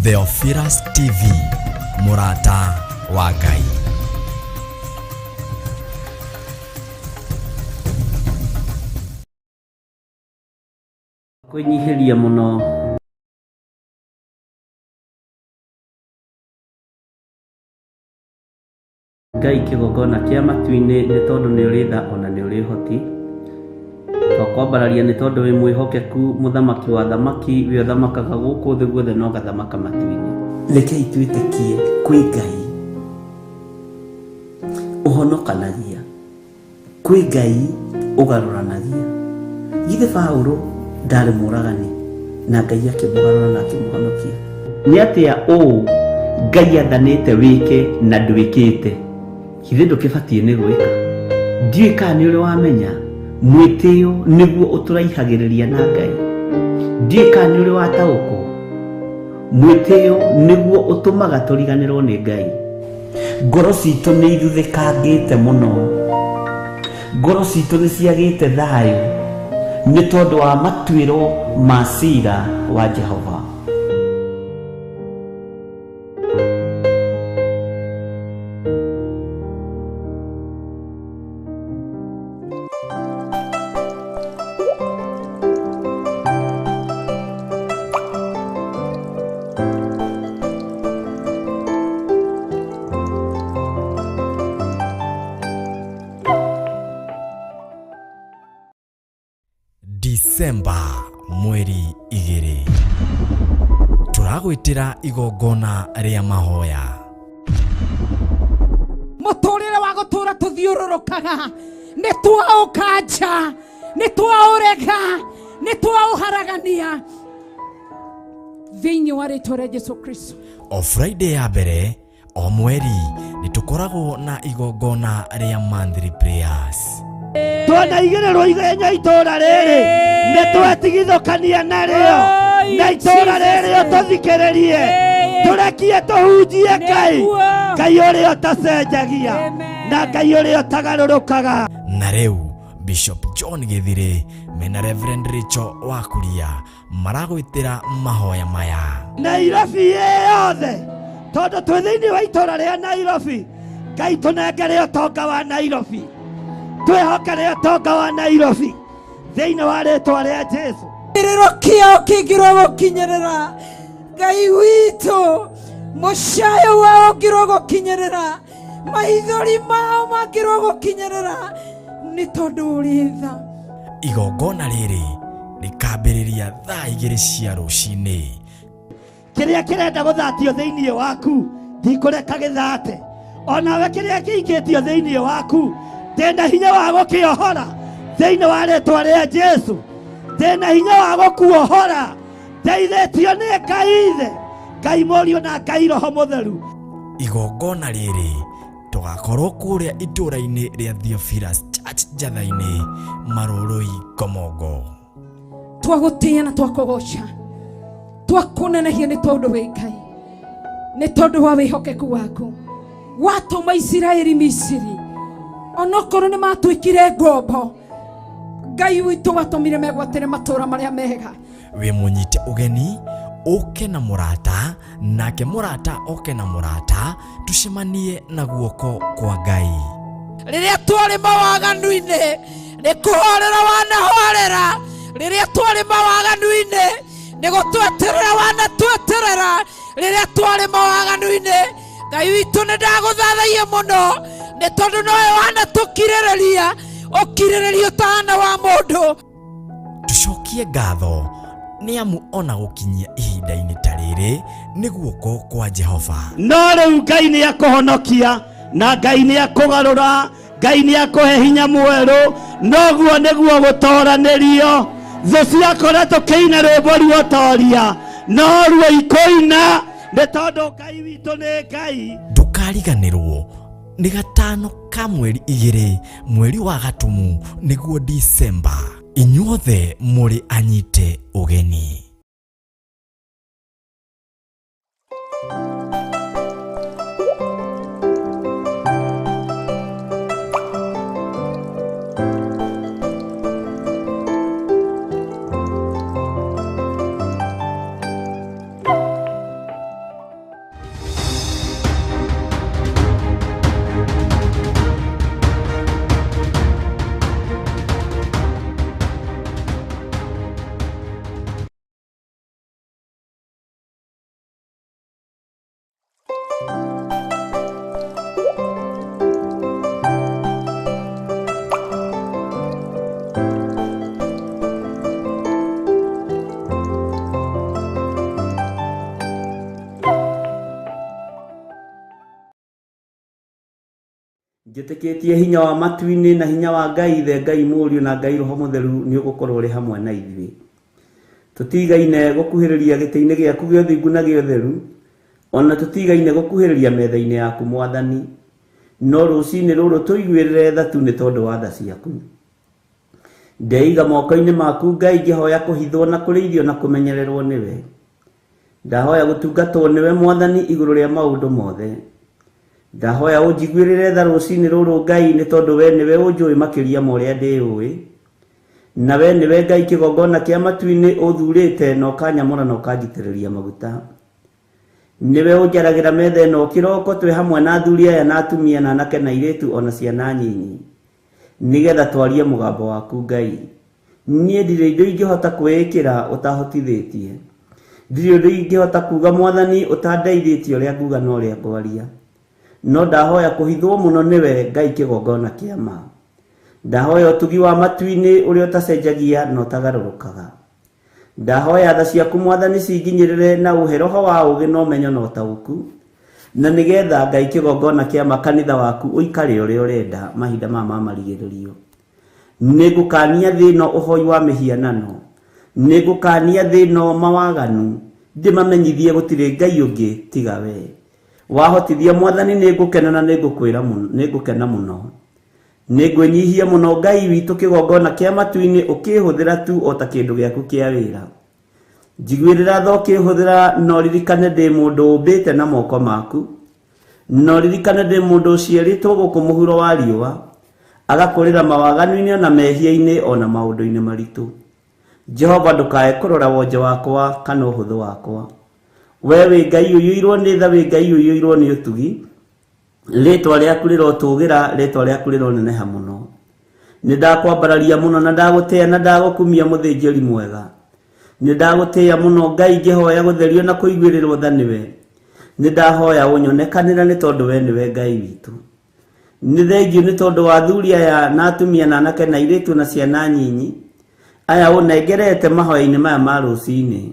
Theophilus TV, mũrata wa Ngai. Kwĩnyihĩria mũno. Ngai kĩgongona kĩa matu-inĩ nĩ tondũ nĩ ũrĩ tha ona nĩ ũrĩ ũhoti. Twakwambararia nĩ tondũ wĩ mwĩhokeku mũthamaki wa athamaki we ũthamakaga gũkũ thĩ guothe na ũgathamaka matu-inĩ. Rekei twĩtĩkie kwĩ Ngai ũhonokanagia. Kwĩ Ngai ũgarũranagia. Githĩ Paũlũ ndarĩ mũũragani na Ngai akĩmũgarũra na akĩmũhonokia? Nĩ atĩa ũũ Ngai athanĩte wĩke na ndwĩkĩte? Githĩ ndũkĩbatiĩ nĩ gwĩka? Ndiũĩ kana nĩ ũrĩ wamenya mwĩtĩo nĩguo ũtũraihagĩrĩria na Ngai. Ndiũĩ kana nĩ ũrĩ wataũkwo mwĩtĩo nĩguo ũtũmaga tũriganĩrwo nĩ Ngai. Ngoro citũ nĩ ithuthĩkangĩte mũno, ngoro citũ nĩ ciagĩte thayũ nĩ tondũ wa matuĩro ma cira wa Jehova. Disemba mweri 2 tũragwĩtĩra igongona rĩa mahoya. Mũtũrĩre wa gũtũra tũthiũrũrũkaga nĩ twaũkanja, nĩ twaũrega, nĩ twaũharagania thĩinĩ wa rĩtwa rĩa Jesu Kristo. O Friday ya mbere o mweri nĩ tũkoragwo na igongona rĩa monthly prayers. Twanaigĩrĩrwo igenya itũũra rĩrĩ nĩ twetigithũkania narĩo na itũũra rĩrĩ ũtũthikĩrĩrie tũrekie tũhunjie Ngai, Ngai ũrĩa ũtacenjagia na Ngai ũrĩa ũtagarũrũkaga. Na rĩu Bishop John Gĩthirĩ mena Reverend Rachel Wakuria maragwĩtĩra mahoya maya. Nairobi yothe tondũ twĩ thĩinĩ wa itũũra rĩa Nairobi, Ngai tũnengere ũtonga wa Nairobi, twĩhokere ũtonga wa Nairobi thĩinĩ wa rĩtwa rĩa Jesu. Kĩrĩro kĩao kĩngĩrwo gũkinyĩrĩra Ngai witũ, mũcayo wao ũngĩrwo gũkinyĩrĩra, maithori mao mangĩrwo gũkinyĩrĩra, nĩ tondũ ũrĩ tha. Igongona rĩrĩ rĩkambĩrĩria thaa 2 cia rũcinĩ. Kĩrĩa kĩrenda gũthatio thĩinĩ waku ndikũreka gĩthate, onawe kĩrĩa kĩikĩtio thĩinĩ waku ndĩna hinya wa gũkĩohora thĩinĩ wa rĩtwa rĩa Jesu, ndĩna hinya wa gũkuohora, ndeithĩtio nĩ Ngai Ithe, Ngai Mũriũ na Ngai Roho Mũtheru. Igongona rĩrĩ tũgakorwo kũrĩa itũũra-inĩ rĩa Theophilus Church Njatha-inĩ, Marũrũi, Komongo. Twagũtĩĩa na twakũgoca, twakũnenehia nĩ tondũ wĩ Ngai, nĩ tondũ wa wĩhokeku waku watũma Isiraeli Misiri, onokorwo nĩ matuĩkire ngombo, Ngai witũ watũmire megwatĩre matũũra marĩa mega. Wĩ mũnyite ũgeni ũke na mũrata, nake mũrata oke na mũrata, tucemanie na guoko kwa Ngai. Rĩrĩa twarĩ mawaganu-inĩ nĩ kũhorera wanahorera, rĩrĩa twarĩ mawaganu-inĩ nĩ gũtweterera wanatweterera, rĩrĩa twarĩ mawaganu-inĩ Ngai witũ nĩ ndagũthathaia mũno nĩ tondũ nowe wanatũkirĩrĩria ũkirĩrĩria ũtahana wa mũndũ. Tucokie ngatho nĩ amu ona gũkinyia ihinda-inĩ ta rĩrĩ nĩ guoko kwa Jehova. No rĩu Ngai nĩ akũhonokia na Ngai nĩ akũgarũra, Ngai nĩ akũhe hinya mwerũ, noguo nĩguo gũtoranĩrio. Thũ ciakora tũkĩina rwĩmbo ruotoria, no ruo ikũina nĩ tondũ Ngai witũ nĩ Ngai. Ndũkariganĩrwo nĩ gatano ka mweri 2 mweri wa Gatumu nĩguo Disemba. Inyuothe mũrĩ anyite ũgeni. Njĩtĩkĩtie hinya wa matu-inĩ na hinya wa Ngai Ithe, Ngai Mũriũ na Ngai Roho Mũtheru nĩ ũgũkorwo ũrĩ hamwe na ithuĩ. Tũtigaine gũkuhĩrĩria gĩtĩ-inĩ gĩaku gĩa ũthingu na gĩa ũtheru, ona tũtigaine gũkuhĩrĩria metha-inĩ yaku Mwathani. No rũcinĩ rũrũ tũiguĩrĩre tha tu nĩ tondũ wa tha ciaku. Ndeiga moko-inĩ maku Ngai ngĩhoya kũhithwo na kũrĩithio na kũmenyererwo nĩwe. Ndahoya gũtungatwo nĩwe Mwathani igũrũ rĩa maũndũ mothe. Ndahoya ũnjiguĩrĩre tha rũcinĩ rũrũ Ngai nĩ tondũ we nĩwe ũnjũĩ makĩria ma ũrĩa ndĩũĩ. Na we nĩwe Ngai kĩgongona kĩa matu-inĩ ũthurĩte na ũkanyamũra na ũkanjitĩrĩria maguta. Nĩwe ũnjaragĩra metha ĩno kĩroko twĩ hamwe na athuri aya na atumia na anake na airĩtu ona ciana nyinyi. Nĩgetha twarie mũgambo waku Ngai. Niĩ ndirĩ indo ingĩhota kwĩĩkĩra ũtahotithĩtie. Ndirĩ ũndũ ingĩhota kuga Mwathani ũtandeithĩtie ũrĩa nguga na ũrĩa ngwaria. No ndahoya kũhithwo mũno nĩwe Ngai kĩgongona kĩa ma. Ndahoya ũtugi wa matu-inĩ ũrĩa ũtacenjagia na ũtagarũrũkaga. Ndahoya tha ciaku Mwathani cinginyĩrĩre na ũhe roho wa ũũgĩ na ũmenyo na ũtaũku. Na nĩgetha Ngai kĩgongona kĩa ma kanitha waku ũikare ũrĩa ũrenda mahinda maya ma marigĩrĩrio. Nĩngũkania thĩ ĩno ũhoi wa mĩhianano. Nĩngũkania thĩ ĩno mawaganu. Ndĩmamenyithie gũtirĩ Ngai ũngĩ tiga we. Wahotithia Mwathani nĩngũkena na nĩngũkwĩra mũno, nĩngũkena mũno. Nĩngwĩnyihia mũno Ngai witũ kĩgongona kĩa matu-inĩ ũkĩhũthĩra tu o ta kĩndũ gĩaku kĩa wĩra. Njiguĩrĩra tha ũkĩhũthĩra no ririkane ndĩ mũndũ ũmbĩte na moko maku. No ririkane ndĩ mũndũ ũciarĩtwo gũkũ mũhuro wa riũa, agakũrĩra mawaganu-inĩ ona mehia-inĩ ona maũndũ-inĩ maritũ. Jehova ndũkae kũrora wonje wakwa kana ũhũthũ wakwa. We wĩ Ngai ũiyũirwo nĩ tha, wĩ Ngai ũiyũirwo nĩ ũtugi. Rĩtwa rĩaku rĩrotũgĩra, rĩtwa rĩaku rĩroneneha mũno. Nĩ ndakwambararia mũno na ndagũtĩĩa na ndagũkumia mũthĩnjĩri mwega. Nĩ ndagũtĩĩa mũno Ngai ngĩhoya gũtherio na kũiguĩrĩrwo tha nĩwe. Nĩ ndahoya ũnyonekanĩre nĩ tondũ we nĩwe Ngai witũ. Nĩ thengiũ nĩ tondũ wa athuri aya na atumia na anake na airĩtu na ciana nyinyi aya ũnengerete mahoya-inĩ maya ma rũcinĩ.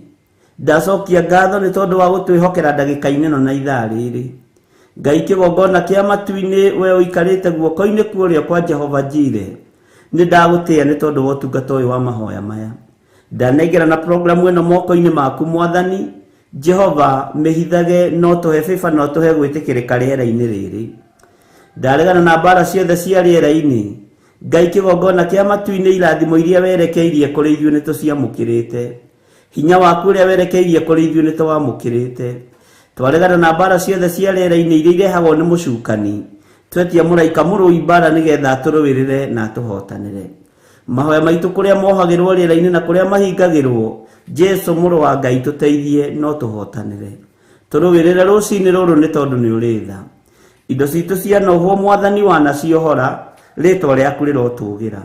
Ndacokia ngatho nĩ tondũ wa gũtwĩhokera ndagĩka-inĩ ĩno na ithaa rĩrĩ. Ngai kĩgongona kĩa matu-inĩ we ũikarĩte guoko-inĩ kwa ũrĩo kwa Jehova Jire. Nĩ ndagũtĩĩa nĩ tondũ wa ũtungata ũyũ wa mahoya maya. Ndanengera na programu ĩno moko-inĩ maku Mwathani. Jehova mĩhithage no tũhe bĩba no tũhe gwĩtĩkĩrĩka rĩera-inĩ rĩrĩ. Ndaregana na mbara ciothe cia rĩera-inĩ. Ngai kĩgongona kĩa matu-inĩ irathimo iria werekeirie kũrĩ ithuĩ nĩ tũciamũkĩrĩte. Hinya waku ũrĩa werekeirie kũrĩ ithuĩ nĩ tũwamũkĩrĩte. Twaregana na mbara ciothe cia rĩera-inĩ iria irehagwo nĩ mũcukani. Twetia mũraika mũrũi mbara nĩgetha atũrũĩrĩre na atũhotanĩre. Mahoya maitũ kũrĩa mohagĩrwo rĩera-inĩ na kũrĩa mahingagĩrwo, Jesu mũrũ wa Ngai tũteithie no tũhotanĩre. Tũrũĩrĩre rũcinĩ rũrũ nĩ tondũ nĩ ũrĩ tha. Indo citũ cianohwo Mwathani wanaciohora, rĩtwa rĩaku rĩrotũgĩra.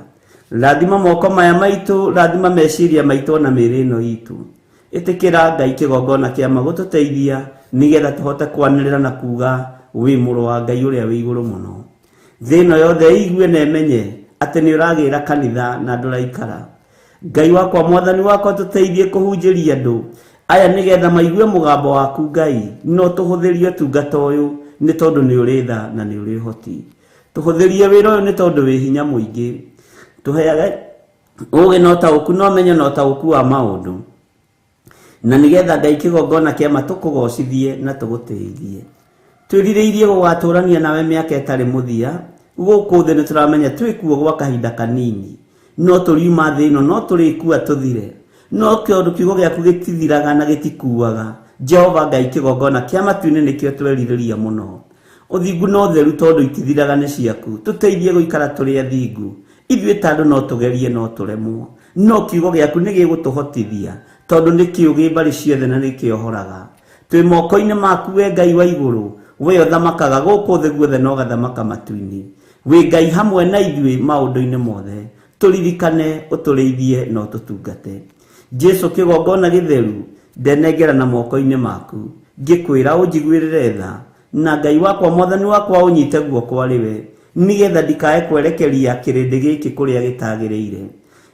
Rathima moko maya maitũ, rathima meciria maitũ ona mĩĩrĩ ĩno itũ. Ĩtĩkĩra Ngai kĩgongona kĩa ma gũtũteithia nĩgetha tũhote kwanĩrĩra na kuga wĩ mũrũ wa Ngai ũrĩa wĩ igũrũ mũno. Thĩ ĩno yothe ĩigue na ĩmenye atĩ nĩ ũragĩra kanitha na ndũraikara. Ngai wakwa Mwathani wakwa tũteithie kũhunjĩria andũ aya nĩgetha maigue mũgambo waku Ngai, no tũhũthĩrie ũtungata ũyũ nĩ tondũ nĩ ũrĩ tha na nĩ ũrĩ ũhoti. Tũhũthĩrie wĩra ũyũ nĩ tondũ wĩ hinya mũingĩ. Tũheage ũũgĩ na ũtaũku na ũmenyo na ũtaũku wa maũndũ. Na nĩgetha Ngai kĩgongona kĩa ma tũkũgocithie na tũgũtĩithie. Twĩrirĩirie gũgatũrania nawe mĩaka ĩtarĩ mũthia. Gũkũ thĩ nĩ tũramenya twĩkuo gwa kahinda kanini. No tũriuma thĩ ĩno, no tũrĩkua tũthire. No tondũ kiugo gĩaku gĩtithiraga na gĩtikuaga. Jehova Ngai kĩgongona kĩa matu-inĩ nĩkĩo twerirĩria mũno. Ũthingu na ũtheru tondũ itithiraga nĩ ciaku. Tũteithie gũikara tũrĩ athingu. Ithuĩ ta andũ no tũgerie no tũremwo. No kiugo gĩaku nĩ gĩgũtũhotithia tondũ nĩ kĩũgĩ mbarĩ ciothe na nĩ kĩohoraga. Twĩ moko-inĩ maku we Ngai wa igũrũ, we ũthamakaga gũkũ thĩ guothe na ũgathamaka matu-inĩ. Wĩ Ngai hamwe na ithuĩ maũndũ-inĩ mothe. Tũririkane, ũtũrĩithie na ũtũtungate. Jesu kĩgongona gĩtheru, ndenengera na moko-inĩ maku. Ngĩkwĩra ũnjiguĩrĩre tha, na Ngai wakwa Mwathani wakwa ũnyite guoko arĩ we, nĩgetha ndikae kwerekeria kĩrĩndĩ gĩkĩ kũrĩa gĩtagĩrĩire.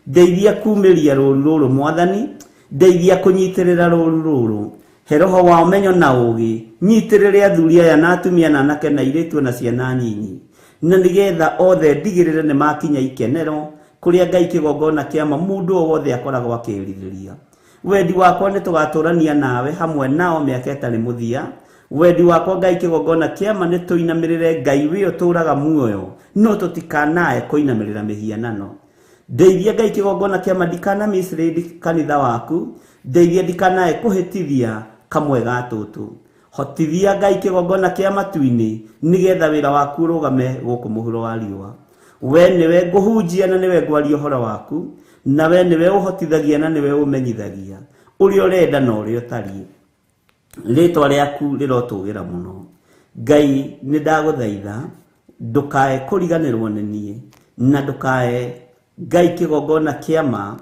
Ndeithia kumĩria rũũru rũrũ Mwathani, ndeithia kũnyitĩrĩra rũũru rũrũ. He roho wa ũmenyo na ũũgĩ, nyitĩrĩre athuri aya na atumia na anake na airĩtu na ciana nyinyi. Na nĩgetha othe ndigĩrĩre nĩ makinya ikenero kũrĩa Ngai kĩgongona kĩa ma mũndũ o wothe akoragwo akĩrirĩria. Wendi wakwa nĩ tũgatũrania nawe hamwe nao mĩaka ĩtarĩ mũthia. Wendi wakwa Ngai kĩgongona kĩa ma nĩ tũinamĩrĩre Ngai wĩ ũtũũraga muoyo, no tũtikanae kũinamĩrĩra mĩhianano. Ndeithia Ngai kĩgongona kĩa ma ndikana mislead kanitha waku, ndeithia ndikanae kũhĩtithia kamwe ga tũtũ. Hotithia Ngai kĩgongona kĩa matu-inĩ nĩgetha wĩra waku ũrũgame gũkũ mũhuro wa riũa. We nĩwe ngũhunjia na nĩwe ngwaria ũhoro waku, na we nĩwe ũhotithagia na nĩwe ũmenyithagia ũrĩa ũrenda na ũrĩa ũtariĩ. Rĩtwa rĩaku rĩrotũgĩra mũno. Ngai nĩ ndagũthaitha ndũkae kũriganĩrwo nĩ niĩ, na ndũkae Ngai kĩgongona kĩa ma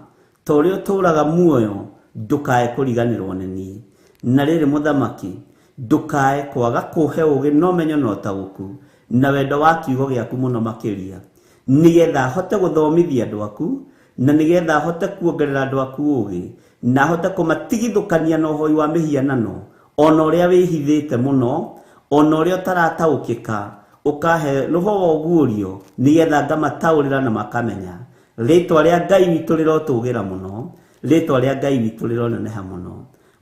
ta ũrĩa ũtũũraga muoyo, ndũkae kũriganĩrwo nĩ niĩ. Na rĩrĩ mũthamaki, ndũkae kwaga kũhe ũũgĩ na ũmenyo na ũtaũku na wendo wa kiugo gĩaku mũno makĩria, nĩgetha hote gũthomithia andũ aku, na nĩgetha hote kuongerera andũ aku ũũgĩ, na hote kũmatigithũkania na ũhoi wa mĩhianano, ona ũrĩa wĩhithĩte mũno, ona ũrĩa ũtarataũkĩka, ũkahe roho wa ũguũrio nĩgetha ngamataũrĩra na makamenya. Rĩtwa rĩa Ngai witũ rĩrotũgĩra mũno, rĩtwa rĩa Ngai witũ rĩroneneha mũno.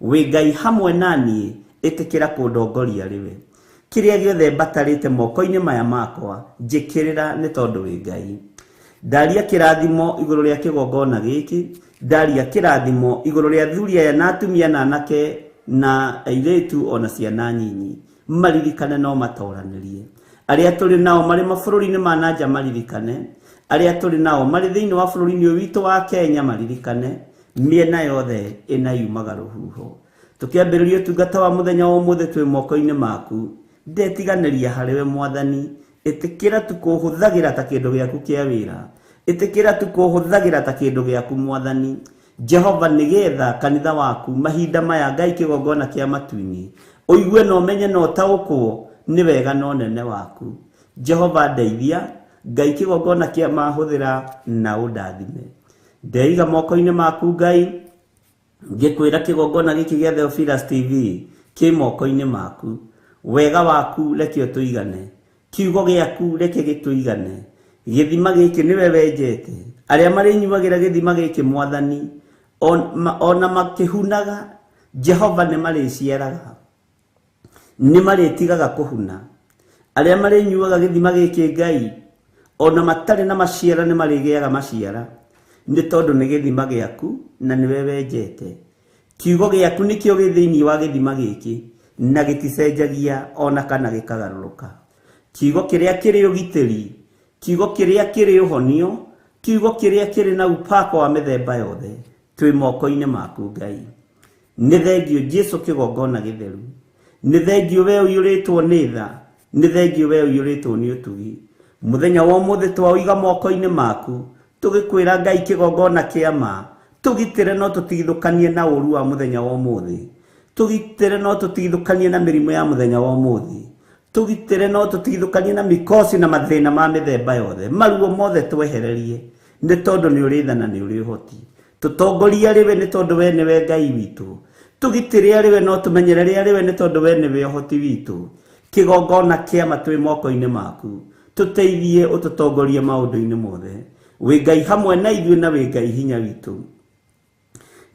Wĩ Ngai hamwe na niĩ, ĩtĩkĩra kũndongoria rĩwe. Kĩrĩa gĩothe mbatarĩte moko-inĩ maya makwa, njĩkĩrĩra nĩ tondũ wĩ Ngai. Ndaria kĩrathimo igũrũ rĩa kĩgongona gĩkĩ, ndaria kĩrathimo igũrũ rĩa athuri aya na atumia na anake na airĩtu ona ciana nyinyi, maririkane no matoranĩrie. Arĩa tũrĩ nao marĩ mabũrũri-inĩ ma na nja maririkane, arĩa tũrĩ nao marĩ thĩinĩ wa bũrũri-inĩ ũyũ witũ wa Kenya maririkane, mĩena yothe ĩna yumaga rũhuho. Tũkĩambĩrĩria ũtungata wa mũthenya wa ũmũthĩ twĩ moko-inĩ maku, ndetiganĩria harĩwe Mwathani, ĩtĩkĩra tu kũhũthagĩra ta kĩndũ gĩaku kĩa wĩra, ĩtĩkĩra tu kũhũthagĩra ta kĩndũ gĩaku Mwathani. Jehova, nĩgetha kanitha waku mahinda maya Ngai kĩgongona kĩa matu-inĩ ũigue na ũmenye na ũtaũkwo nĩ wega na ũnene waku. Jehova ndeithia, Ngai kĩgongona kĩa mahũthĩra na ũndathime. Ndeiga moko-inĩ maku Ngai, ngĩkwĩra kĩgongona gĩkĩ gĩa Theophilus TV kĩ moko-inĩ maku. Wega waku reke ũtũigane, kiugo gĩaku reke gĩtũigane. Gĩthima gĩkĩ nĩwe wenjete, arĩa marĩnyuagĩra gĩthima gĩkĩ Mwathani, ona makĩhunaga, Jehova nĩ marĩciaraga, nĩ marĩtigaga kũhuna. Arĩa marĩnyuaga gĩthima gĩkĩ Ngai, ona matarĩ na maciara nĩ marĩgĩaga maciara, nĩ tondũ nĩ gĩthima gĩaku na nĩwe wenjete. Kiugo gĩaku nĩkĩo gĩ thĩinĩ wa gĩthima gĩkĩ, na gĩticenjagia ona kana gĩkagarũrũka. Kiugo kĩrĩa kĩrĩ ũgitĩri, kiugo kĩrĩa kĩrĩ ũhonio, kiugo kĩrĩa kĩrĩ na upako wa mĩthemba yothe, twĩ moko-inĩ maku Ngai. Nĩ thengio Jesu kĩgongona gĩtheru, nĩ thengio we ũiyũrĩtwo nĩ tha, nĩ thengio we ũiyũrĩtwo nĩ ũtugi. Mũthenya wa ũmũthĩ twaũiga moko-inĩ maku, tũgĩkwĩra Ngai kĩgongona kĩa ma, tũgitĩre no tũtigithũkanie na ũũru wa mũthenya wa ũmũthĩ, tũgitĩre no tũtigithũkanie na mĩrimũ ya mũthenya wa ũmũthĩ, tũgitĩre no tũtigithũkanie na mikosi na mathĩna ma mĩthemba yothe, maruo mothe twehererie, nĩ tondũ nĩ ũrĩ tha na nĩ ũrĩ ũhoti. Tũtongorie arĩ we nĩ tondũ we nĩwe Ngai witũ, tũgitĩre arĩ we no tũmenyerere arĩ we nĩ tondũ we nĩwe ũhoti witũ. Kĩgongona kĩa ma twĩ moko-inĩ maku, tũteithie ũtũtongorie maũndũ-inĩ mothe. Wĩ Ngai hamwe na ithuĩ na wĩ Ngai hinya witũ.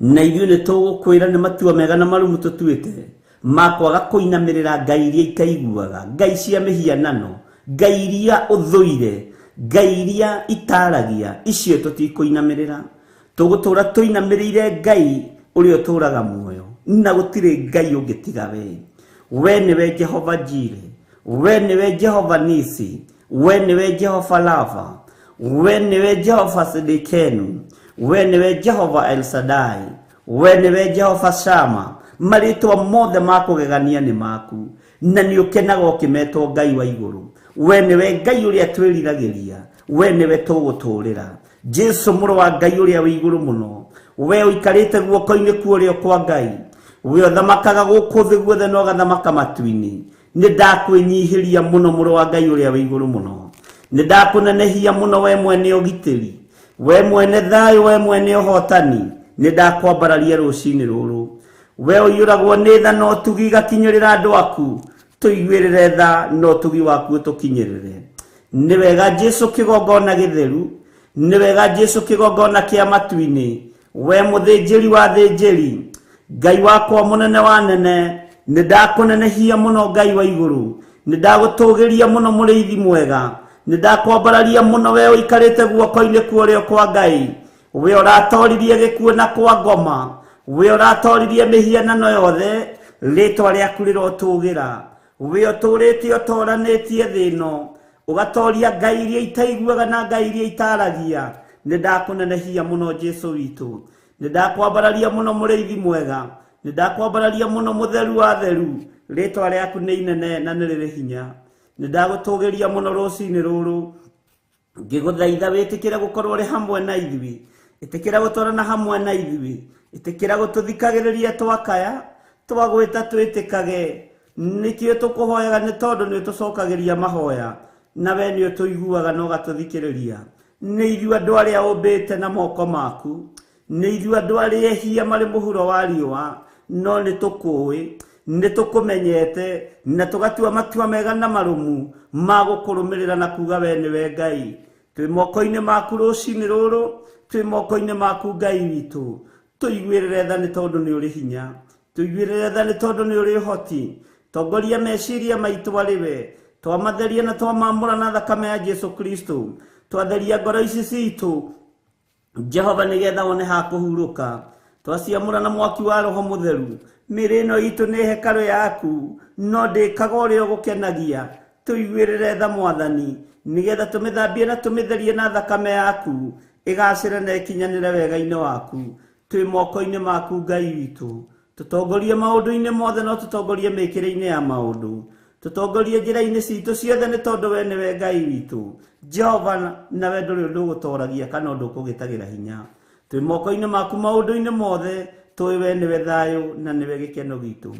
Na ithuĩ nĩ tũgũkwĩra nĩ matua mega na marumu tũtuĩte ma kwaga kũinamĩrĩra ngai iria itaiguaga, ngai cia mĩhianano, ngai iria ũthũire, ngai iria itaragia, icio tũtikũinamĩrĩra. Tũgũtũra tũinamĩrĩire Ngai ũrĩa ũtũraga muoyo, na gũtirĩ Ngai ũngĩ tiga we. We nĩwe Jehova Jire, we nĩwe Jehova Nisi, we nĩwe Jehova Lava, we nĩwe Jehova Sidikenu, we nĩwe Jehova El Shaddai, we nĩwe Jehova Shama. Marĩtwa mothe ma kũgegania nĩ maku, na nĩ ũkenaga ũkĩmetwo Ngai wa igũrũ. We nĩwe Ngai ũrĩa twĩriragĩria, we nĩwe tũgũtũũrĩra. Jesu mũrũ wa Ngai ũrĩa wĩ igũrũ mũno, we ũikarĩte guoko-inĩ kwa ũrĩo kwa Ngai, we ũthamakaga gũkũ thĩ guothe na ũgathamaka matu-inĩ, nĩ ndakwĩnyihĩria mũno mũrũ wa Ngai ũrĩa wĩ igũrũ mũno, nĩ ndakũnenehia mũno we mwene ũgitĩri, we mwene thayũ, we mwene ũhotani, nĩ ndakwambararia rũcinĩ rũrũ. We ũiyũragwo nĩ tha na ũtugi igakinyĩrĩra andũ aku, tũiguĩrĩre tha na ũtugi waku ũtũkinyĩrĩre. Nĩ wega Jesu kĩgongona gĩtheru, nĩ wega Jesu kĩgongona kĩa matu-inĩ, we mũthĩnjĩri wa thĩnjĩri, Ngai wakwa mũnene wa nene, nĩ ndakũnenehia mũno Ngai wa igũrũ, nĩ ndagũtũgĩria mũno mũrĩithi mwega, nĩ ndakwambararia mũno we ũikarĩte guoko-inĩ kwa ũrĩo kwa Ngai, we ũratoririe gĩkuũ na kwa ngoma, we ũratoririe mĩhianano yothe, rĩtwa rĩaku rĩrotũgĩra, we ũtũrĩte ũtoranĩtie thĩ ĩno, ũgatoria ngai iria itaiguaga na ngai iria itaragia, nĩ ndakũnenehia mũno Jesu witũ, nĩ ndakwambararia mũno mũrĩithi mwega, nĩ ndakwambararia mũno mũtheru wa theru, rĩtwa rĩaku nĩ inene na nĩ rĩrĩ hinya, nĩ ndagũtũgĩria mũno rũcinĩ rũrũ, ngĩgũthaitha wĩtĩkĩre gũkorwo ũrĩ hamwe na ithuĩ, ĩtĩkĩra gũtwarana hamwe na ithuĩ, ĩtĩkĩra gũtũthikagĩrĩria twakaya, twagwĩta twĩtĩkage, nĩkĩo tũkũhoyaga nĩ tondũ nĩ ũtũcokagĩria mahoya, na we nĩ ũtũiguaga na ũgatũthikĩrĩria. Nĩ ithuĩ andũ arĩa ũmbĩte na moko maku, nĩ ithuĩ andũ arĩa ehia marĩ mũhuro wa riũa, no nĩ tũkũĩ, nĩ tũkũmenyete, na tũgatua matua mega na marũmu ma gũkũrũmĩrĩra na kuga we nĩwe Ngai. Twĩ moko-inĩ maku rũcinĩ rũrũ, twĩ moko-inĩ maku Ngai witũ, tũiguĩrĩre tha nĩ tondũ nĩ ũrĩ hinya, tũiguĩrĩre tha nĩ tondũ nĩ ũrĩ ũhoti, tongoria meciria maitũ arĩ we, twamatheria na twamamũra na thakame ya Jesu Kristo, twatheria ngoro ici citũ Jehova nĩgetha wone ha kũhurũka, twaciamũra na mwaki wa Roho Mũtheru, mĩĩrĩ ĩno itũ nĩ hekarũ yaku, no ndĩkaga ũrĩa ũgũkenagia, tũiguĩrĩre tha Mwathani, nĩgetha tũmĩthambie na tũmĩtherie na thakame yaku, ĩgacĩre na ĩkinyanĩre wega-inĩ waku. Twĩ moko-inĩ maku Ngai witũ, tũtongorie maũndũ-inĩ mothe no tũtongorie mĩkĩre-inĩ ya maũndũ, tũtongorie njĩra-inĩ citũ ciothe nĩ tondũ we nĩwe Ngai witũ. Jehova, nawe ndũrĩ ũndũ ũgũtoragia kana ũndũ ũkũgĩtagĩra hinya. Twĩ moko-inĩ maku maũndũ-inĩ mothe, tũĩ we nĩwe thayũ na nĩwe gĩkeno gitũ.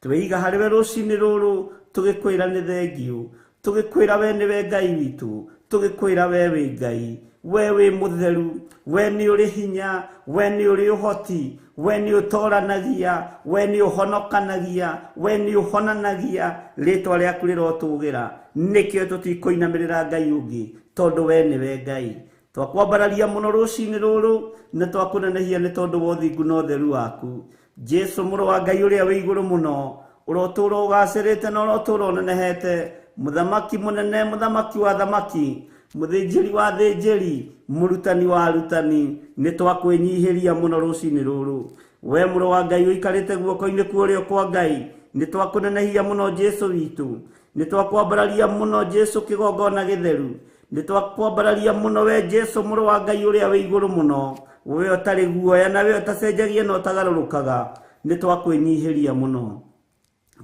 Twĩiga harĩ we rũcinĩ rũrũ, tũgĩkwĩra nĩ thengiũ, tũgĩkwĩra we nĩwe Ngai witũ, tũgĩkwĩra we wĩ Ngai, we wĩ mũtheru, we nĩ ũrĩ hinya, we nĩ ũrĩ ũhoti, we nĩ ũtoranagia, we nĩ ũhonokanagia, we nĩ ũhonanagia, rĩtwa rĩaku rĩrotũgĩra. Nĩkĩo tũtikũinamĩrĩra Ngai ũngĩ, tondũ we nĩwe Ngai. Twakwambararia mũno rũcinĩ rũrũ, na twakũnenehia nĩ tondũ wa ũthingu na ũtheru waku. Jesu mũrũ wa Ngai ũrĩa wĩ igũrũ mũno, ũrotũũra ũgacĩrĩte na ũrotũũra ũnenehete, mũthamaki mũnene, mũthamaki wa thamaki, mũthĩnjĩri wa thĩnjĩri, mũrutani wa arutani, nĩ twakwĩnyihĩria mũno rũcinĩ rũrũ. We mũrũ wa Ngai ũikarĩte guoko-inĩ kwa ũrĩo kwa Ngai, nĩ twakũnenehia mũno Jesu witũ, nĩ twakwambararia mũno Jesu kĩgongona gĩtheru, nĩ twakwambararia mũno we Jesu mũrũ wa Ngai ũrĩa wĩ igũrũ mũno, we ũtarĩ guoya na we ũtacenjagia na ũtagarũrũkaga, nĩ twakwĩnyihĩria mũno.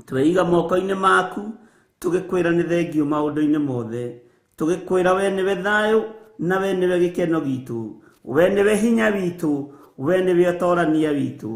Tweiga moko-inĩ maku, tũgĩkwĩra nĩ thengiũ maũndũ-inĩ mothe, tũgĩkwĩra we nĩwe thayũ na we nĩwe gĩkeno gitũ, we nĩwe hinya witũ, we nĩwe ũtorania witũ.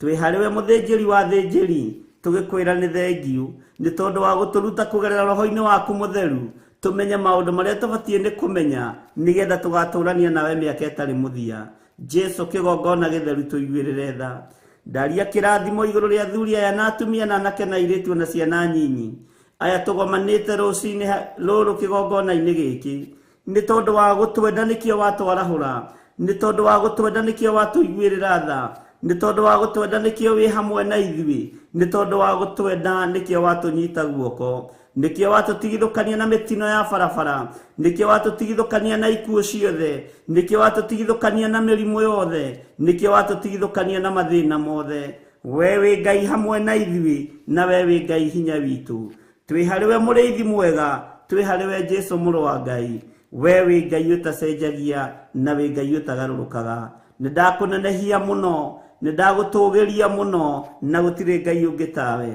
Twĩ harĩ we mũthĩnjĩri wa thĩnjĩri, tũgĩkwĩra nĩ thengiũ nĩ tondũ wa gũtũruta kũgerera roho-inĩ waku mũtheru, tũmenye maũndũ marĩa tũbatiĩ nĩ kũmenya nĩgetha tũgatũrania nawe mĩaka ĩtarĩ mũthia. Jesu kĩgongona gĩtheru tũiguĩrĩre tha. Ndaria kĩrathimo igũrũ rĩa athuri aya na atumia na anake na airĩtu na ciana nyinyi aya tũgomanĩte rũcinĩ rũrũ kĩgongona-inĩ gĩkĩ, nĩ tondũ wa gũtwenda nĩkĩo watwarahũra, nĩ tondũ wa gũtwenda nĩkĩo watũiguĩrĩra tha, nĩ tondũ wa gũtwenda nĩkĩo wĩ hamwe na ithuĩ, nĩ tondũ wa gũtwenda nĩkĩo watũnyita guoko, nĩkĩo watũtigithũkania na mĩtino ya barabara, nĩkĩo watũtigithũkania na ikuũ ciothe, nĩkĩo watũtigithũkania na mĩrimũ yothe, nĩkĩo watũtigithũkania na mathĩna mothe. We wĩ Ngai hamwe na ithuĩ, na we wĩ Ngai hinya witũ. Twĩ harĩ we mũrĩithi mwega, twĩ harĩ we Jesu mũrũ wa Ngai, we wĩ Ngai ũtacenjagia na wĩ Ngai ũtagarũrũkaga. Nĩ ndakũnenehia mũno, nĩ ndagũtũgĩria mũno, na gũtirĩ Ngai ũngĩ tawe.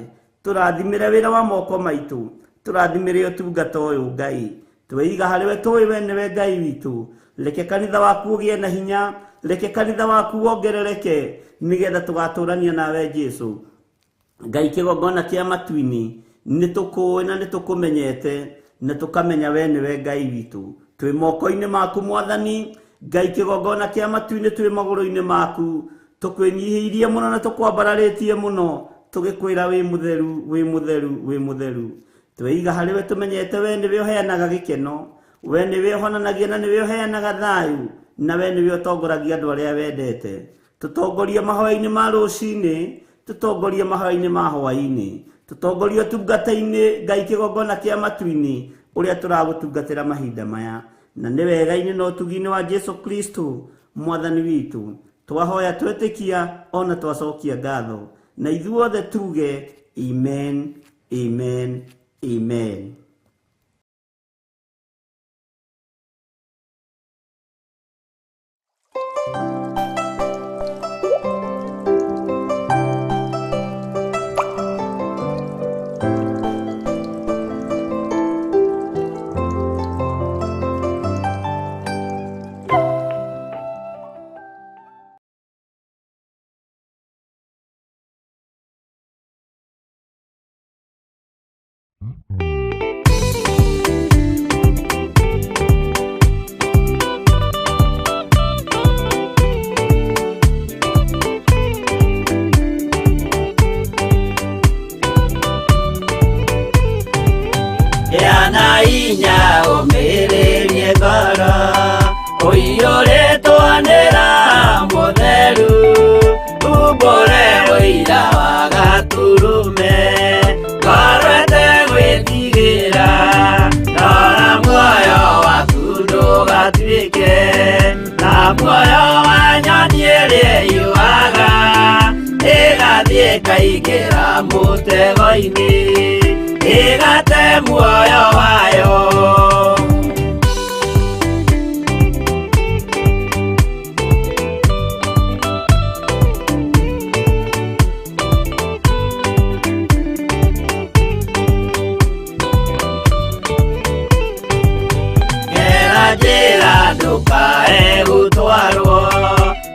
Tũrathimĩre wĩra wa moko maitũ, tũrathimĩre ũtungata ũyũ Ngai. Tweiga harĩ we tũĩ we nĩwe Ngai witũ. Reke kanitha waku ũgĩe na hinya, reke kanitha waku wongerereke, nĩgetha tũgatũrania nawe Jesu. Ngai kĩgongona kĩa matu-inĩ, nĩ tũkũĩ na nĩ tũkũmenyete, na tũkamenya we nĩwe Ngai witũ. Twĩ moko-inĩ maku Mwathani, Ngai kĩgongona kĩa matu-inĩ, twĩ magũrũ-inĩ maku, tũkwĩnyihĩirie mũno na tũkwambararĩtie mũno, tũgĩkwĩra wĩ mũtheru, wĩ mũtheru, wĩ mũtheru. Tweiga harĩ we tũmenyete we nĩwe ũheanaga gĩkeno, We nĩwe ũhonanagia na nĩwe ũheanaga thayũ, na we nĩwe ũtongoragia andũ arĩa wendete. Tũtongorie mahoya-inĩ ma rũcinĩ, tũtongorie mahoya-inĩ ma hwaĩ-inĩ, tũtongorie ũtungata-inĩ Ngai kĩgongona kĩa matu-inĩ ũrĩa tũragũtungatĩra mahinda maya, na nĩ wega-inĩ na ũtugi-inĩ wa Jesu Kristo mwathani witũ twahoya twetĩkia ona twacokia ngatho, na ithuothe tuge amen, amen, amen. Gĩa na hinya ũmĩrĩrie ngoro ũiyũrĩtwo nĩ Roho Mũtheru, umbũre ũira wa Gatũrũme, ngoro ĩtegwĩtigĩra, rora muoyo waku ndũgatuĩke ta muoyo wa nyoni ĩrĩa ĩyũaga, ĩgathiĩ ĩkaingĩra mũtego-inĩ, ĩgate muoyo wayo. Gera njĩra ndũkae gũtwarwo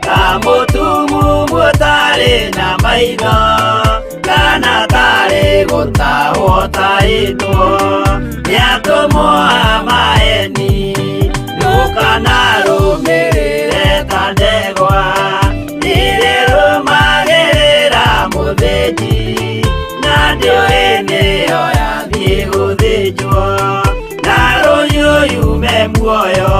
ta mũtumumu ũtarĩ na maitho, kana tarĩ gũtahwo tahĩtwo nĩ atũmwo a maeni, ndũkanarũmĩrĩre ta ndegwa ĩrĩrũmagĩrĩra mũthĩnji, na ndĩũĩ nĩyo yathiĩ gũthĩnjwo, na rũhiũ yume muoyo.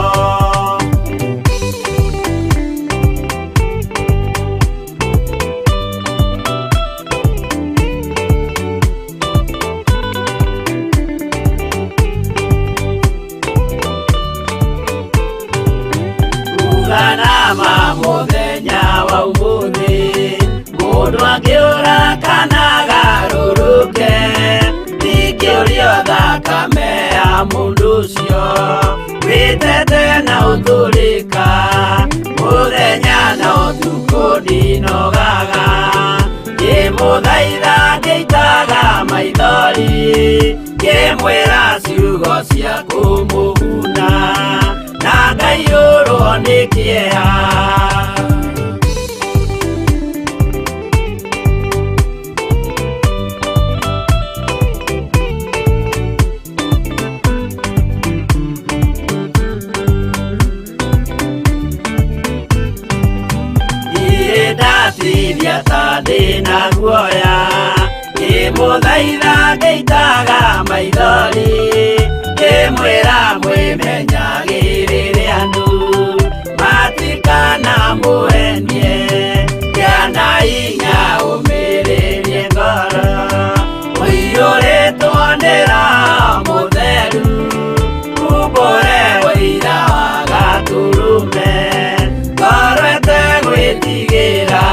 Uganama mũthenya wa ũmũthĩ, mũndũ angĩũra kana agarũrũke, ndingĩũrio thakame ya mũndũ ũcio, wĩtete na ũtũrĩka, mũthenya na ũtukũ ndinogaga, ngĩmũthaitha ngĩitaga maithori, ngĩmwĩra ciugo cia kũmũguna, na ngaiyũrwo nĩ kĩeha. Ndirĩ ndatithia ta ndĩna guoya, ngĩmũthaitha ngĩitaga maithori, ngĩmwĩra mwĩmenyagĩrĩre andũ matikanamũhenie, gĩa na hinya ũmĩrĩrie ngoro, ũiyũrĩtwo nĩ Roho Mũtheru, umbũre ũira wa Gatũrũme, ngoro ĩtegwĩtigĩra.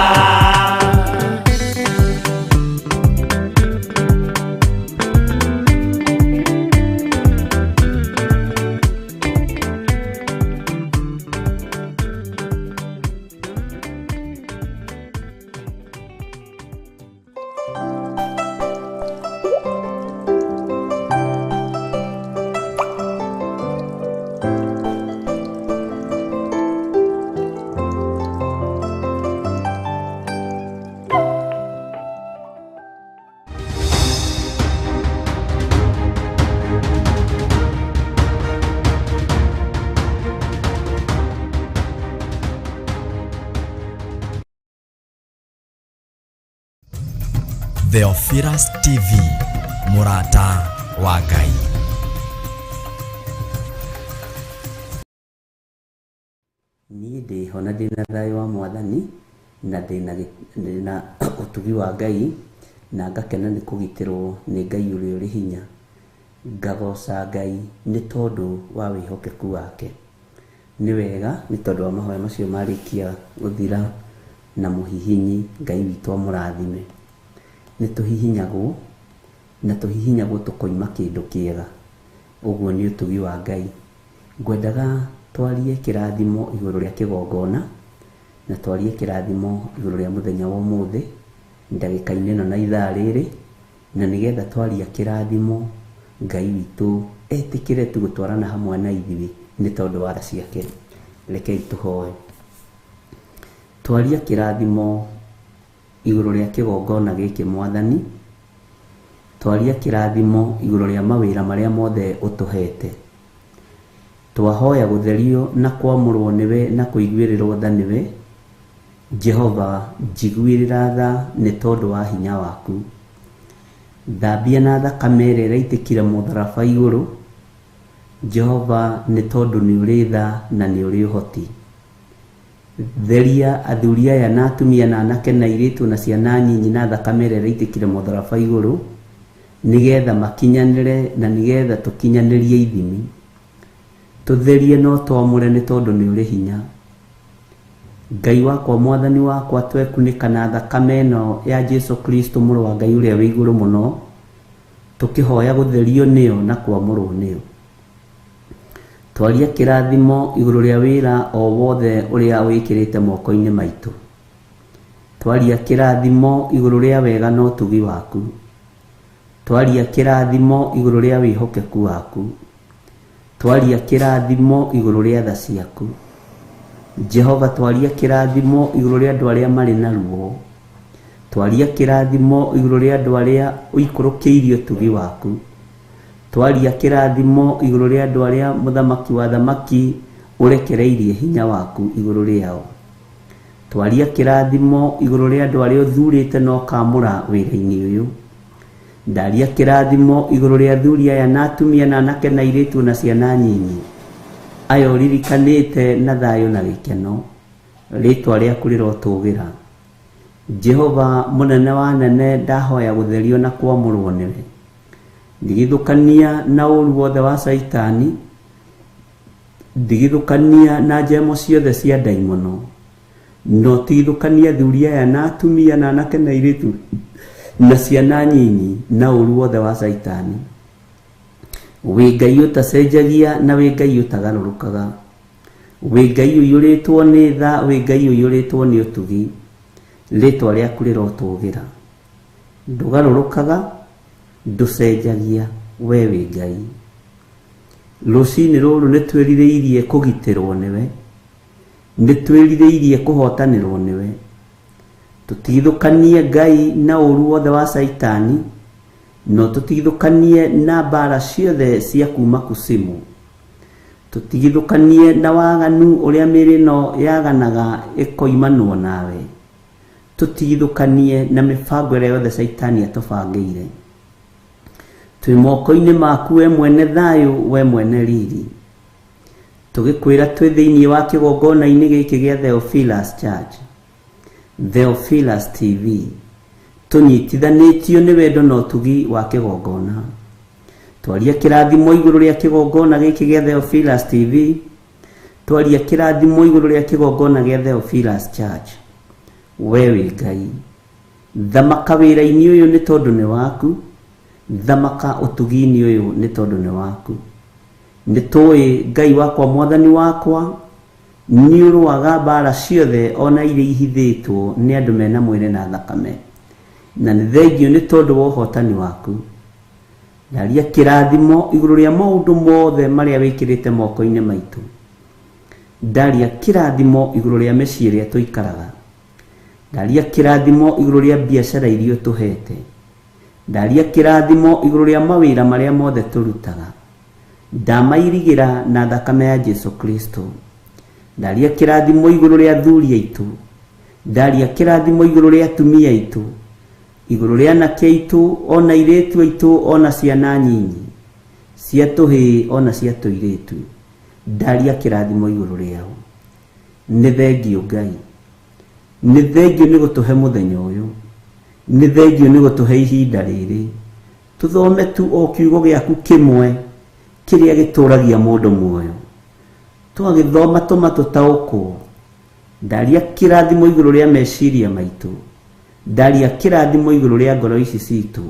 Theophilus TV, mũrata wa Ngai. Niĩ ndĩho na ndĩna thayũ wa Mwathani, na ndĩna ndĩna ũtugi wa Ngai, na ngakena nĩ kũgitĩrwo nĩ Ngai ũrĩa ũrĩ hinya. Ngagoca Ngai nĩ tondũ wa wĩhokeku wake. Nĩ wega nĩ tondũ wa mahoya macio marĩkia gũthira na mũhihinyi, Ngai witũ amũrathime. Nĩ tũhihinyagwo, na tũhihinyagwo tũkoima kĩndũ kĩega. Ũguo nĩ ũtugi wa Ngai. Ngwendaga twarie kĩrathimo igũrũ rĩa kĩgongona, na twarie kĩrathimo igũrũ rĩa mũthenya wa ũmũthĩ, ndagĩka-inĩ ĩno na ithaa rĩrĩ, na nĩgetha twaria kĩrathimo, Ngai witũ etĩkĩre tu gũtwarana hamwe na ithuĩ nĩ tondũ wa tha ciake. Rekei tũhoe. Twaria kĩrathimo igũrũ rĩa kĩgongona gĩkĩ Mwathani, twaria kĩrathimo igũrũ rĩa mawĩra marĩa mothe ũtũhete. Twahoya gũtherio na kwamũrwo nĩwe na kũiguĩrĩrwo tha nĩwe, Jehova njiguĩrĩra tha nĩ tondũ wa hinya waku. Thambia na thakame ĩrĩa ĩraitĩkire mũtharaba igũrũ, Jehova nĩ tondũ nĩ ũrĩ tha na nĩ ũrĩ ũhoti. Theria athuri aya na atumia na anake na airĩtu na ciana nyinyi na thakame ĩrĩa ĩraitĩkire mũtharaba igũrũ, nĩgetha makinyanĩre na nĩgetha tũkinyanĩrie ithimi. Tũtherie na ũtwamũre nĩ tondũ nĩ ũrĩ hinya. Ngai wakwa Mwathani wakwa twekunĩka na thakame ĩno ya Jesu Kristo mũrũ wa Ngai ũrĩa wĩ igũrũ mũno, tũkĩhoya gũtherio nĩyo na kwamũrwo nĩyo. Twaria kĩrathimo igũrũ rĩa wĩra o wothe ũrĩa wĩkĩrĩte moko-inĩ maitũ. Twaria kĩrathimo igũrũ rĩa wega na ũtugi waku. Twaria kĩrathimo igũrũ rĩa wĩhokeku waku. Twaria kĩrathimo igũrũ rĩa tha ciaku. Jehova twaria kĩrathimo igũrũ rĩa andũ arĩa marĩ na ruo. Twaria kĩrathimo igũrũ rĩa andũ arĩa ũikũrũkĩirie ũtugi waku. Twaria kĩrathimo igũrũ rĩa andũ arĩa mũthamaki wa athamaki ũrekereirie hinya waku igũrũ rĩao. Twaria kĩrathimo igũrũ rĩa andũ arĩa ũthurĩte na ũkamũra wĩra-inĩ ũyũ. Ndaria kĩrathimo igũrũ rĩa athuri aya na atumia na anake na airĩtu na ciana nyinyi. Aya ũririkanĩte na thayũ na gĩkeno. Rĩtwa rĩaku rĩrotũgĩra. Jehova mũnene wa anene ndahoya gũtherio na kwamũrwo nĩwe. Ndigithũkania na ũru wothe wa Caitani, ndigithũkania na njemo ciothe cia ndaimono, na ũtigithũkanie athuri aya na atumia na anake na airĩtu na ciana nyinyi na ũru wothe wa Caitani. Wĩ Ngai ũtacenjagia na wĩ Ngai ũtagarũrũkaga. Wĩ Ngai ũiyũrĩtwo nĩ tha, wĩ Ngai ũiyũrĩtwo nĩ ũtugi. Rĩtwa rĩaku rĩrotũgĩra. Ndũgarũrũkaga, ndũcenjagia, we wĩ Ngai. Rũcinĩ rũrũ nĩ twĩrirĩirie kũgitĩrwo nĩwe, nĩ twĩrirĩirie kũhotanĩrwo nĩwe. Tũtigithũkanie Ngai na ũru wothe wa Caitani, na ũtũtigithũkanie na mbara ciothe cia kuma kusimu. Tũtigithũkanie na waganu ũrĩa mĩĩrĩ ĩno yaganaga ĩkoimanwo nawe. Tũtigithũkanie na mĩbango ĩrĩa yothe Caitani atũbangĩire. Twĩ moko-inĩ maku we mwene thayũ, we mwene riri. Tũgĩkwĩra twĩ thĩinĩ wa kĩgongona-inĩ gĩkĩ gĩa Theophilus Church, Theophilus TV, tũnyitithanĩtio nĩ wendo na ũtugi wa kĩgongona. Twaria kĩrathimo igũrũ rĩa kĩgongona gĩkĩ gĩa Theophilus TV, twaria kĩrathimo igũrũ rĩa kĩgongona gĩa Theophilus Church. We wĩ Ngai. Thamaka wĩra-inĩ ũyũ nĩ tondũ nĩ waku, thamaka ũtugi-inĩ ũyũ nĩ tondũ nĩ waku. Nĩ tũĩ Ngai wakwa Mwathani wakwa, nĩ ũrũaga mbara ciothe ona iria ihithĩtwo nĩ andũ mena mwĩrĩ na thakame. Na nĩ thengiũ nĩ tondũ wa ũhotani waku. Ndaria kĩrathimo igũrũ rĩa maũndũ mothe marĩa wĩkĩrĩte moko-inĩ maitũ. Ndaria kĩrathimo igũrũ rĩa mĩciĩ ĩrĩa tũikaraga. Ndaria kĩrathimo igũrũ rĩa biacara iria ũtũhete. Ndaria kĩrathimo igũrũ rĩa mawĩra marĩa mothe tũrutaga. Ndamairigĩra na thakame ya Jesu Kristo. Ndaria kĩrathimo igũrũ rĩa athuri aitũ. Ndaria kĩrathimo igũrũ rĩa atumia aitũ. Igũrũ rĩa anake aitũ, ona airĩtu aitũ, ona ciana nyinyi, cia tũhĩĩ ona cia tũirĩtu. Ndaria kĩrathimo igũrũ rĩao. Nĩ thengiũ Ngai, nĩ thengiũ nĩ gũtũhe mũthenya ũyũ, nĩ thengiũ nĩ gũtũhe ihinda rĩrĩ tũthome tu o kiugo gĩaku kĩmwe kĩrĩa gĩtũragia mũndũ muoyo. Twagĩthoma tũma tũtaũkwo. Ndaria kĩrathimo igũrũ rĩa meciria maitũ, ndaria kĩrathimo igũrũ rĩa ngoro ici citũ.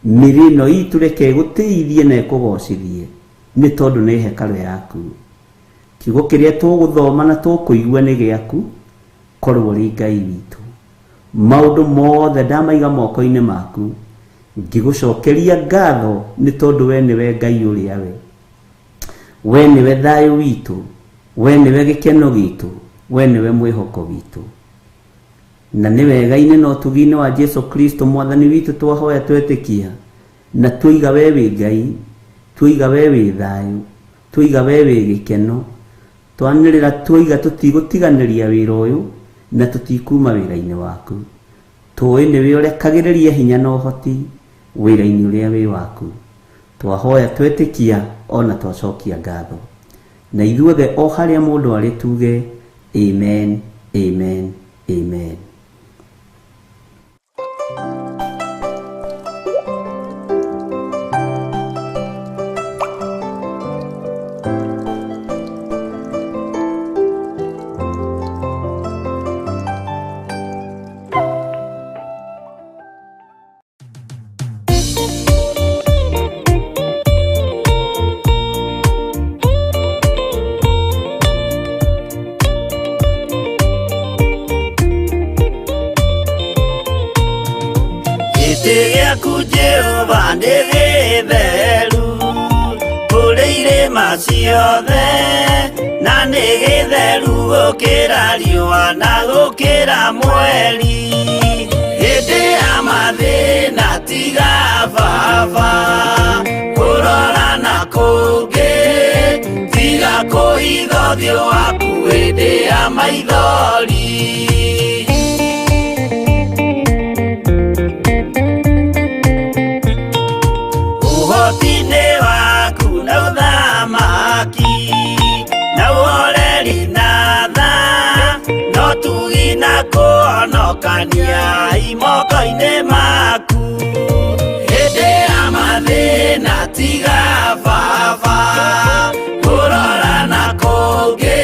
Mĩrĩ ĩno itũ reke ĩgũtĩithie na ĩkũgocithie, nĩ tondũ nĩ hekarũ yaku. Kiugo kĩrĩa tũgũthoma na tũkũigua nĩ gĩaku, korwo ũrĩ Ngai witũ. Maũndũ mothe ndamaiga moko-inĩ maku, ngĩgũcokeria ngatho nĩ tondũ we nĩwe Ngai ũrĩa we. We nĩwe thayũ witũ, we nĩwe gĩkeno gitũ, we nĩwe mwĩhoko witũ. Na nĩ wega-inĩ na ũtugi-inĩ wa Jesu Kristo mwathani witũ twahoya twetĩkia, na tuoiga we wĩ Ngai, tuoiga we wĩ thayũ, tuoiga we wĩ gĩkeno, twanĩrĩra tuoiga tũtigũtiganĩria wĩra ũyũ na tũtikuma wĩra-inĩ waku. Tũĩ nĩwe ũrekagĩrĩria hinya na ũhoti wĩra-inĩ ũrĩa wĩ waku. Twahoya twetĩkia ona twacokia ngatho. Na ithuothe o harĩa mũndũ arĩ tuge amen, amen, amen. Gĩtĩ gĩaku Jehova nĩ gĩtheru kũrĩ irĩma ciothe, na nĩ gĩtheru gũkĩra riũa na gũkĩra mweri. Hĩndĩ ya mathĩna tiga baba kũrora na kũngĩ, tiga kũhitha ũthiũ waku hĩndĩ ya maithori. Ũhoti-inĩ waku na ũthamaki na ũhoreri na tha, no tugi na kũhonokania imoko-inĩ maku. Hĩndĩ ya mathĩna tiga baba kũrora na kũngĩ,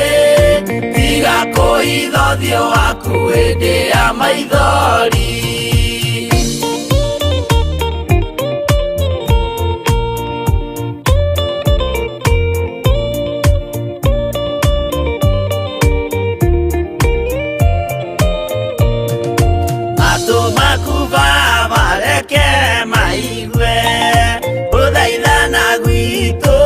tiga kũhitha ũthiũ waku hĩndĩ ya maithori. Matũ maku baba reke maigue gũthaithana gwitũ,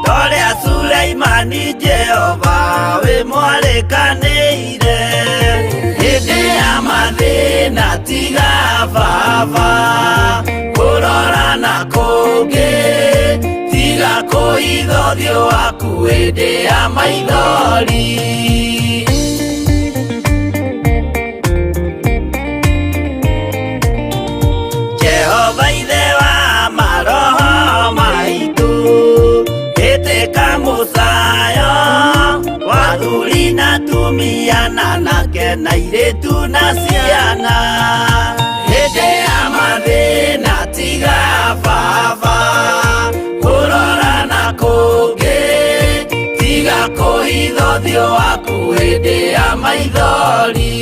torĩa Suleimani Jehova wĩ mwarĩkanĩire. Hĩndĩ ya mathĩna tiga baba kũrora na kũngĩ, tiga kũhitha ũthiũ waku hĩndĩ ya maithori. Jehova ithe wa maroho maitũ, ĩtĩka mũcayo wa athuri na atumia na anake na airĩtu na ciana. Hĩndĩ ya mathĩna tiga baba kũrora na kũngĩ, tiga kũhitha ũthiũ waku hĩndĩ ya maithori.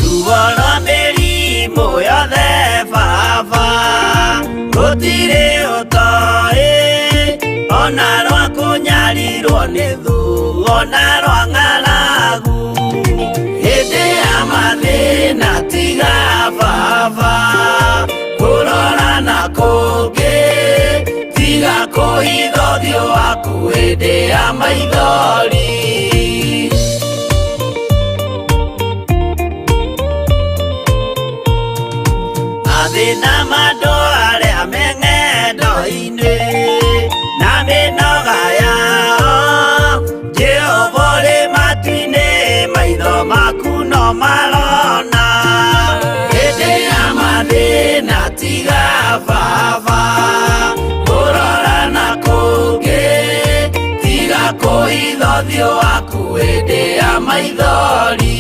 Ruo rwa mĩrimũ yothe baba gũtirĩ ũtoĩ, ona rwa kũnyarirwo nĩ thũ, ona rwa ng'aragu. Hĩndĩ ya mathĩna tiga baba kũrora na kũngĩ, tiga kũhitha ũthiũ waku hĩndĩ ya maithori. Mathĩna ma andũ arĩa me ng'endo-inĩ na mĩnoga yao, Jehova ũrĩ matu-inĩ maitho maku Tiga baba kũrora na kũngĩ, tiga kũhitha ũthiũ waku hĩndĩ ya maithori.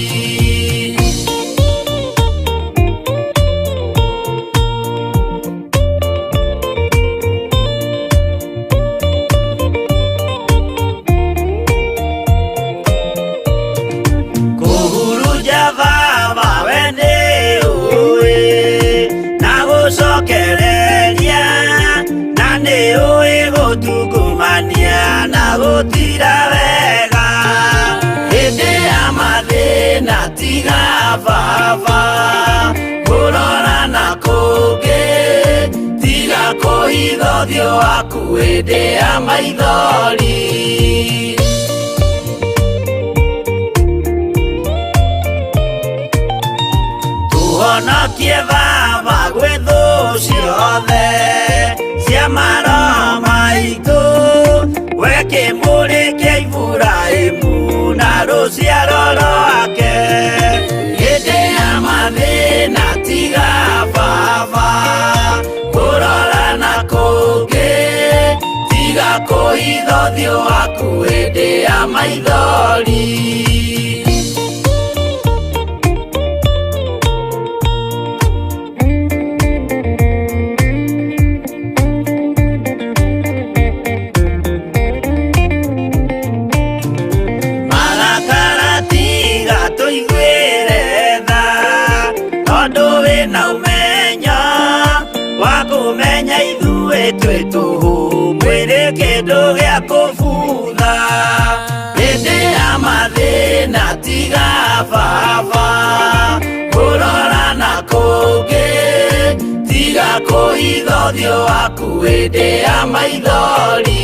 Kũhurunja baba we nĩ ũĩ, na gũcokereria, na nĩ ũĩ gũtungumania na gũtira wega. Hĩndĩ ya mathĩna tiga baba kũrora na kũngĩ, tiga kũhitha ũthiũ waku hĩndĩ ya maithori. Tũhonokie baba gwĩ thũ ciothe cia maroho maitũ, we kĩmũrĩ kĩa Iburahĩmu na rũciaro rwake. Hĩndĩ ya mathĩna tiga baba kũrora na kũngĩ, tiga kũhitha ũthiũ waku hĩndĩ ya maithori. Marakara tiga tũiguĩre tha, tondũ wĩna ũmenyo wa kũmenya ithuĩ twĩ tũhũ, mwĩrĩ kĩndũ gĩa kũbutha. Hĩndĩ ya mathĩna tiga baba kũrora na kũngĩ, tiga kũhitha ũthiũ waku hĩndĩ ya maithori.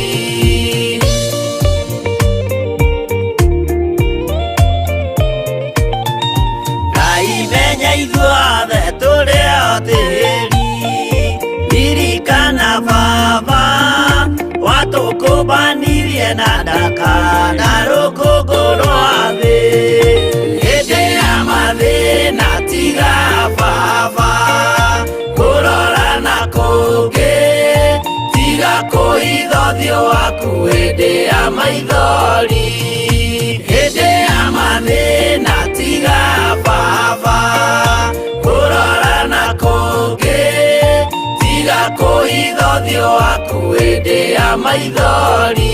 Ngai menya ithuothe tũrĩ o tĩri, ririkana baba watũkũmbanirie na ndaka na rũkũngũ rwa thĩ. Hĩndĩ ya mathĩna tiga baba kũrora na kũngĩ, tiga kũhitha ũthiũ waku hĩndĩ ya maithori. Hĩndĩ ya mathĩna tiga baba kũrora na kũngĩ, tiga kũhitha ũthiũ waku hĩndĩ ya maithori.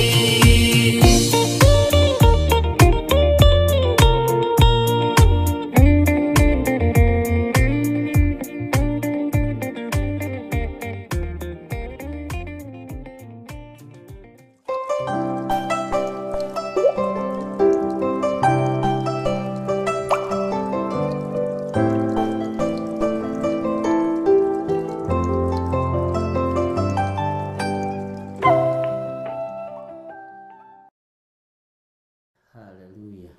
Haleluya.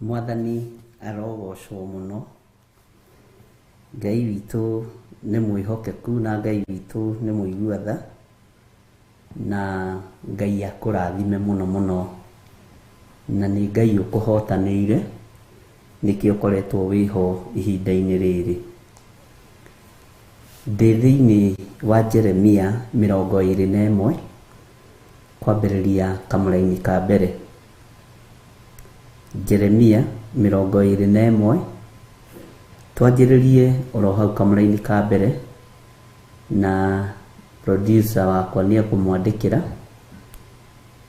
Mwathani arogocwo mũno. Ngai witũ nĩ mwĩhokeku na Ngai witũ nĩ mũigua tha, na Ngai akũrathime mũno mũno, na nĩ Ngai ũkũhotanĩire nĩkĩo ũkoretwo wĩho ihinda-inĩ rĩrĩ. Ndĩ thĩinĩ wa Jeremia 21 kwambĩrĩria kamũraini ka mbere. Jeremia 21 twanjĩrĩrie oro hau kamũraini ka mbere, na producer wakwa nĩ ekũmwandĩkĩra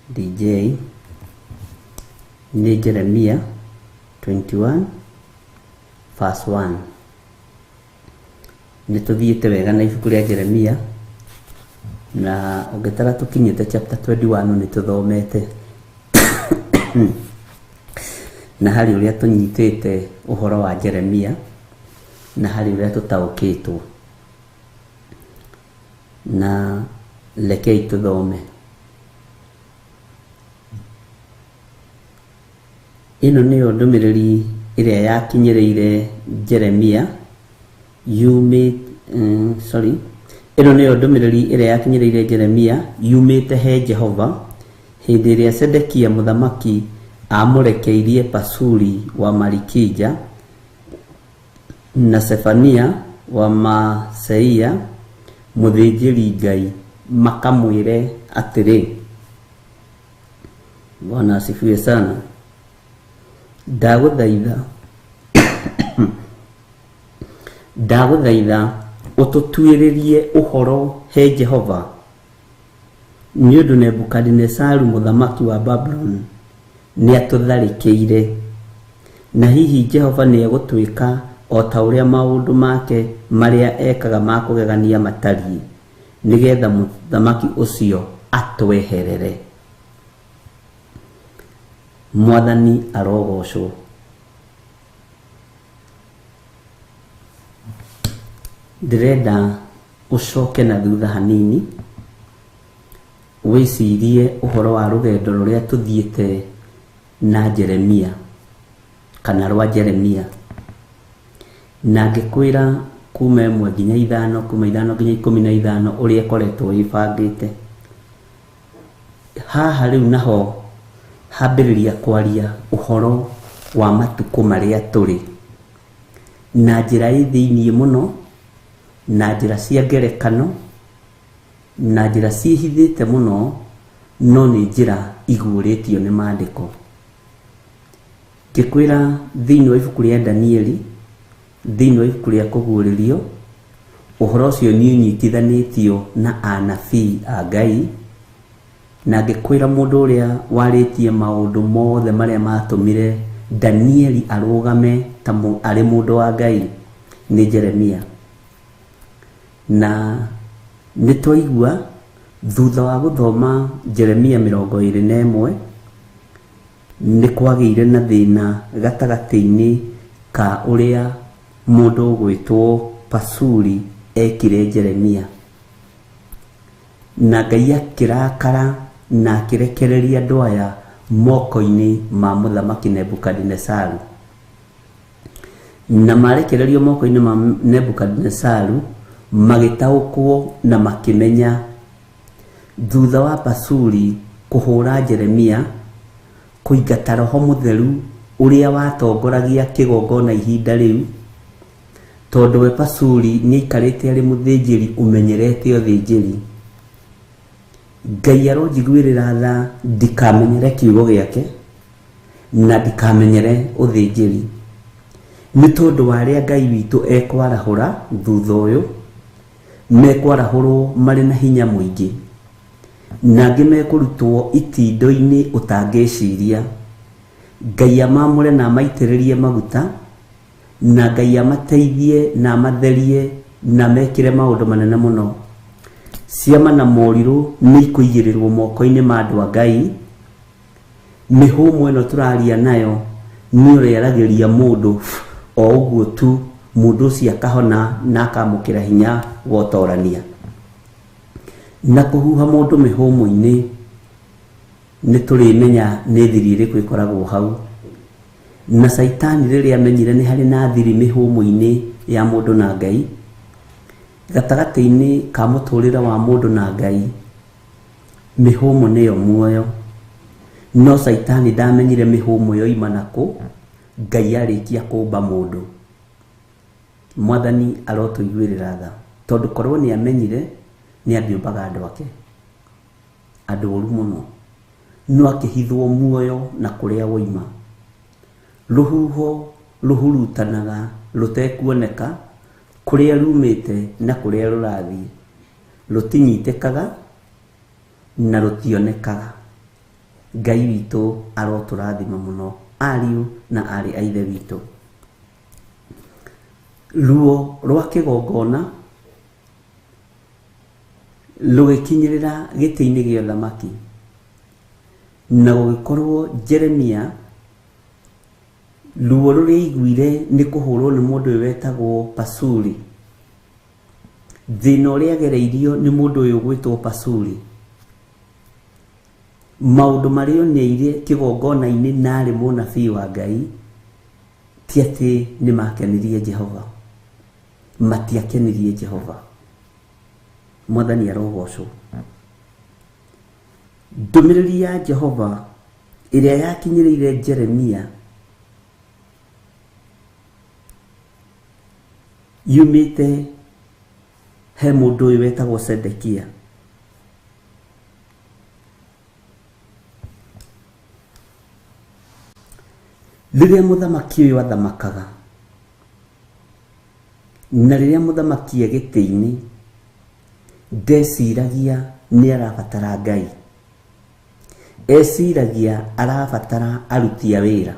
DJ. Nĩ Jeremia 21 verse 1. Nĩ tũthiĩte wega na ibuku rĩa Jeremia, na ũngĩtara tũkinyĩte chapter 21 nĩ tũthomete, na harĩ ũrĩa tũnyitĩte ũhoro wa Jeremia, na harĩ ũrĩa tũtaũkĩtwo. Na rekei tũthome. Ĩno nĩyo ndũmĩrĩri ĩrĩa yakinyĩrĩire Jeremia yumĩte, sorry, ĩno nĩyo ndũmĩrĩri ĩrĩa yakinyĩrĩire Jeremia yumĩte he Jehova hĩndĩ ĩrĩa Sedekia mũthamaki amũrekeirie Pasuri wa Malikija na Sefania wa Maaseia mũthĩnjĩri-Ngai makamwĩre atĩrĩ, Bwana asifiwe sana, ndagũthaitha ndagũthaitha ũtũtuĩrĩrie ũhoro he Jehova, nĩ ũndũ Nebukadinezaru mũthamaki wa Babuloni nĩatũtharĩkĩire, na hihi Jehova nĩegũtwĩka o ta ũrĩa maũndũ make marĩa ekaga ma kũgegania matariĩ, nĩgetha mũthamaki ũcio atweherere. Mwathani arogocwo. Ndĩrenda ũcoke na thutha hanini wĩcirie ũhoro wa rũgendo rũrĩa tũthiĩte na Jeremia kana rwa Jeremia, na ngĩkwĩra kuma 1 nginya 5, kuma 5 nginya 15 ũrĩa ĩkoretwo ĩbangĩte. Haha rĩu naho hambĩrĩria kwaria ũhoro wa matukũ marĩa tũrĩ na njĩra ĩ thĩiniĩ mũno, na njĩra cia ngerekano, na njĩra ciĩhithĩte mũno, no nĩ njĩra iguũrĩtio nĩ maandĩko. Ngĩkwĩra thĩinĩ wa ibuku rĩa Danieli, thĩinĩ wa ibuku rĩa Kũguũrĩrio, ũhoro ũcio nĩ ũnyitithanĩtio na anabii a Ngai, na ngĩkwĩra mũndũ ũrĩa warĩtie maũndũ mothe marĩa matũmire Danieli arũgame ta arĩ mũndũ wa Ngai nĩ Jeremia. Na nĩ twaigua thutha wa gũthoma Jeremia 21, nĩ kwagĩire na thĩna gatagatĩ-inĩ ka ũrĩa mũndũ ũgwĩtwo Pasuri ekire Jeremia. Na Ngai akĩrakara na akĩrekereria andũ aya moko-inĩ ma mũthamaki Nebukadinesaru. Na marekererio moko-inĩ ma Nebukadinesaru, magĩtaũkwo na makĩmenya thutha wa Pasuri kũhũra Jeremia, kũingata roho mũtheru ũrĩa watongoragia kĩgongona ihinda rĩu, tondũ we Pasuri nĩaikarĩte arĩ mũthĩnjĩri ũmenyerete ũthĩnjĩri. Ngai aronjiguĩrĩra tha ndikamenyere kiugo gĩake na ndikamenyere ũthĩnjĩri, nĩ tondũ wa arĩa Ngai witũ ekwarahũra thutha ũyũ, mekwarahũrwo marĩ na hinya mũingĩ, na angĩ mekũrutwo itindo-inĩ ũtangĩciria. Ngai amamũre na amaitĩrĩrie maguta, na Ngai amateithie na amatherie na mekĩre maũndũ manene mũno. Ciama na morirũ nĩ ikũigĩrĩrwo moko-inĩ ma andũ a Ngai. Mĩhũmũ ĩno tũraria nayo nĩ ũrĩa aragĩria mũndũ o ũguo tu, mũndũ ũcio akahona na akamũkĩra hinya wa ũtorania. Na kũhuha mũndũ mĩhũmũ-inĩ nĩ tũrĩmenya nĩ thiri ĩrĩkũ ĩkoragwo hau. Na Caitani rĩrĩa amenyire nĩ harĩ na thiri mĩhũmũ-inĩ ya mũndũ na Ngai, gatagatĩ-inĩ ka mũtũrĩre wa mũndũ na Ngai, mĩhũmũ nĩyo muoyo. No Caitani ndamenyire mĩhũmũ yoima nakũ, Ngai arĩkia kũmba mũndũ. Mwathani arotũiguĩrĩra tha, tondũ korwo nĩ amenyire nĩ angĩũmbaga andũ ake, andũ oru mũno, no akĩhithwo muoyo na kũrĩa woima. Rũhuho rũhurutanaga rũtekuoneka, kũrĩa rumĩte na kũrĩa rũrathiĩ, rũtinyitĩkaga na rũtionekaga. Ngai witũ arotũrathima mũno, ariũ na aarĩ a Ithe witũ. Ruo rwa kĩgongona rũgĩkinyĩrĩra gĩtĩ-inĩ gĩa ũthamaki, na gũgĩkorwo Jeremia ruo rũrĩa aiguire nĩ kũhũrwo nĩ mũndũ ũyũ wetagwo Pasuri, thĩna ũrĩa agereirio nĩ mũndũ ũyũ ũgwĩtwo Pasuri, maũndũ marĩa oneire kĩgongona-inĩ na arĩ mũnabii wa Ngai, ti atĩ nĩ makenirie Jehova, matiakenirie Jehova. Mwathani arogocwo. Ndũmĩrĩri ya Jehova ĩrĩa yakinyĩrĩire Jeremia Yumĩte he mũndũ ũyũ wetagwo Sedekia. Rĩrĩa mũthamaki ũyũ athamakaga na rĩrĩa mũthamaki e gĩtĩ-inĩ, ndeciragia nĩ arabatara Ngai, eciragia arabatara aruti a wĩra.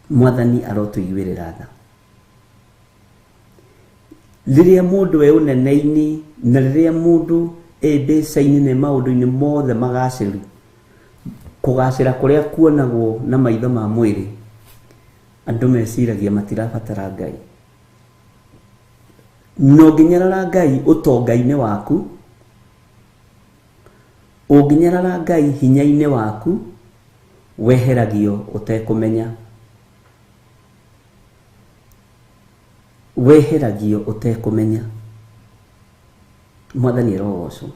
Mwathani arotũiguĩrĩra tha. Rĩrĩa mũndũ e ũnene-inĩ na rĩrĩa mũndũ e mbeca-inĩ na maũndũ-inĩ mothe magacĩru, kũgacĩra kũrĩa kuonagwo na maitho ma mwĩrĩ, andũ meciragia matirabatara Ngai. Na ũngĩnyarara Ngai ũtonga-inĩ waku, ũngĩnyarara Ngai hinya-inĩ waku, weheragio ũtekũmenya. Weheragio ũtekũmenya. Mwathani arogocwo.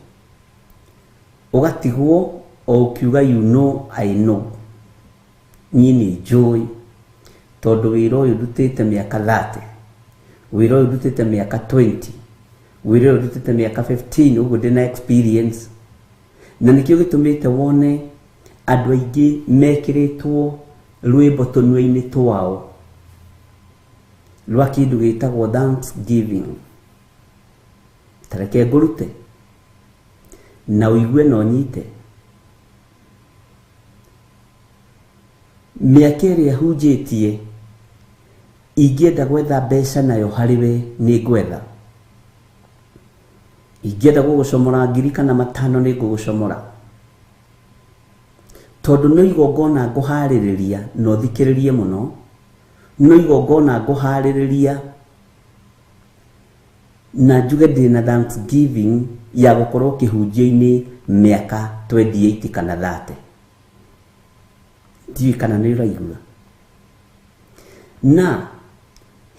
Ũgatigwo o ũkiuga you know I know, niĩ nĩ njũĩ tondũ wĩra ũyũ ndutĩte mĩaka 30, wĩra ũyũ ndutĩte mĩaka 20, wĩra ũyũ ndutĩte mĩaka 15, ũguo ndĩna experience. Na nĩkĩo gĩtũmĩte wone andũ aingĩ mekĩrĩtwo rwĩmbo tũnua-inĩ twao rwa kĩndũ gĩtagwo thanksgiving. Ta reke ngũrute na ũigue na ũnyite. Mĩaka ĩrĩa hunjĩtie ingĩenda gwetha mbeca nayo harĩ we nĩ ngwetha, ingĩenda gũgũcomora 1,000 kana 5 nĩ ngũgũcomora, tondũ no igongona ngũharĩrĩria na ũthikĩrĩrie mũno, no igongona ngũharĩrĩria na njuge ndĩna thanksgiving ya gũkorwo kĩhunjio-inĩ mĩaka 28 kana 30. Ndiũĩ kana nĩ ũraigua. Na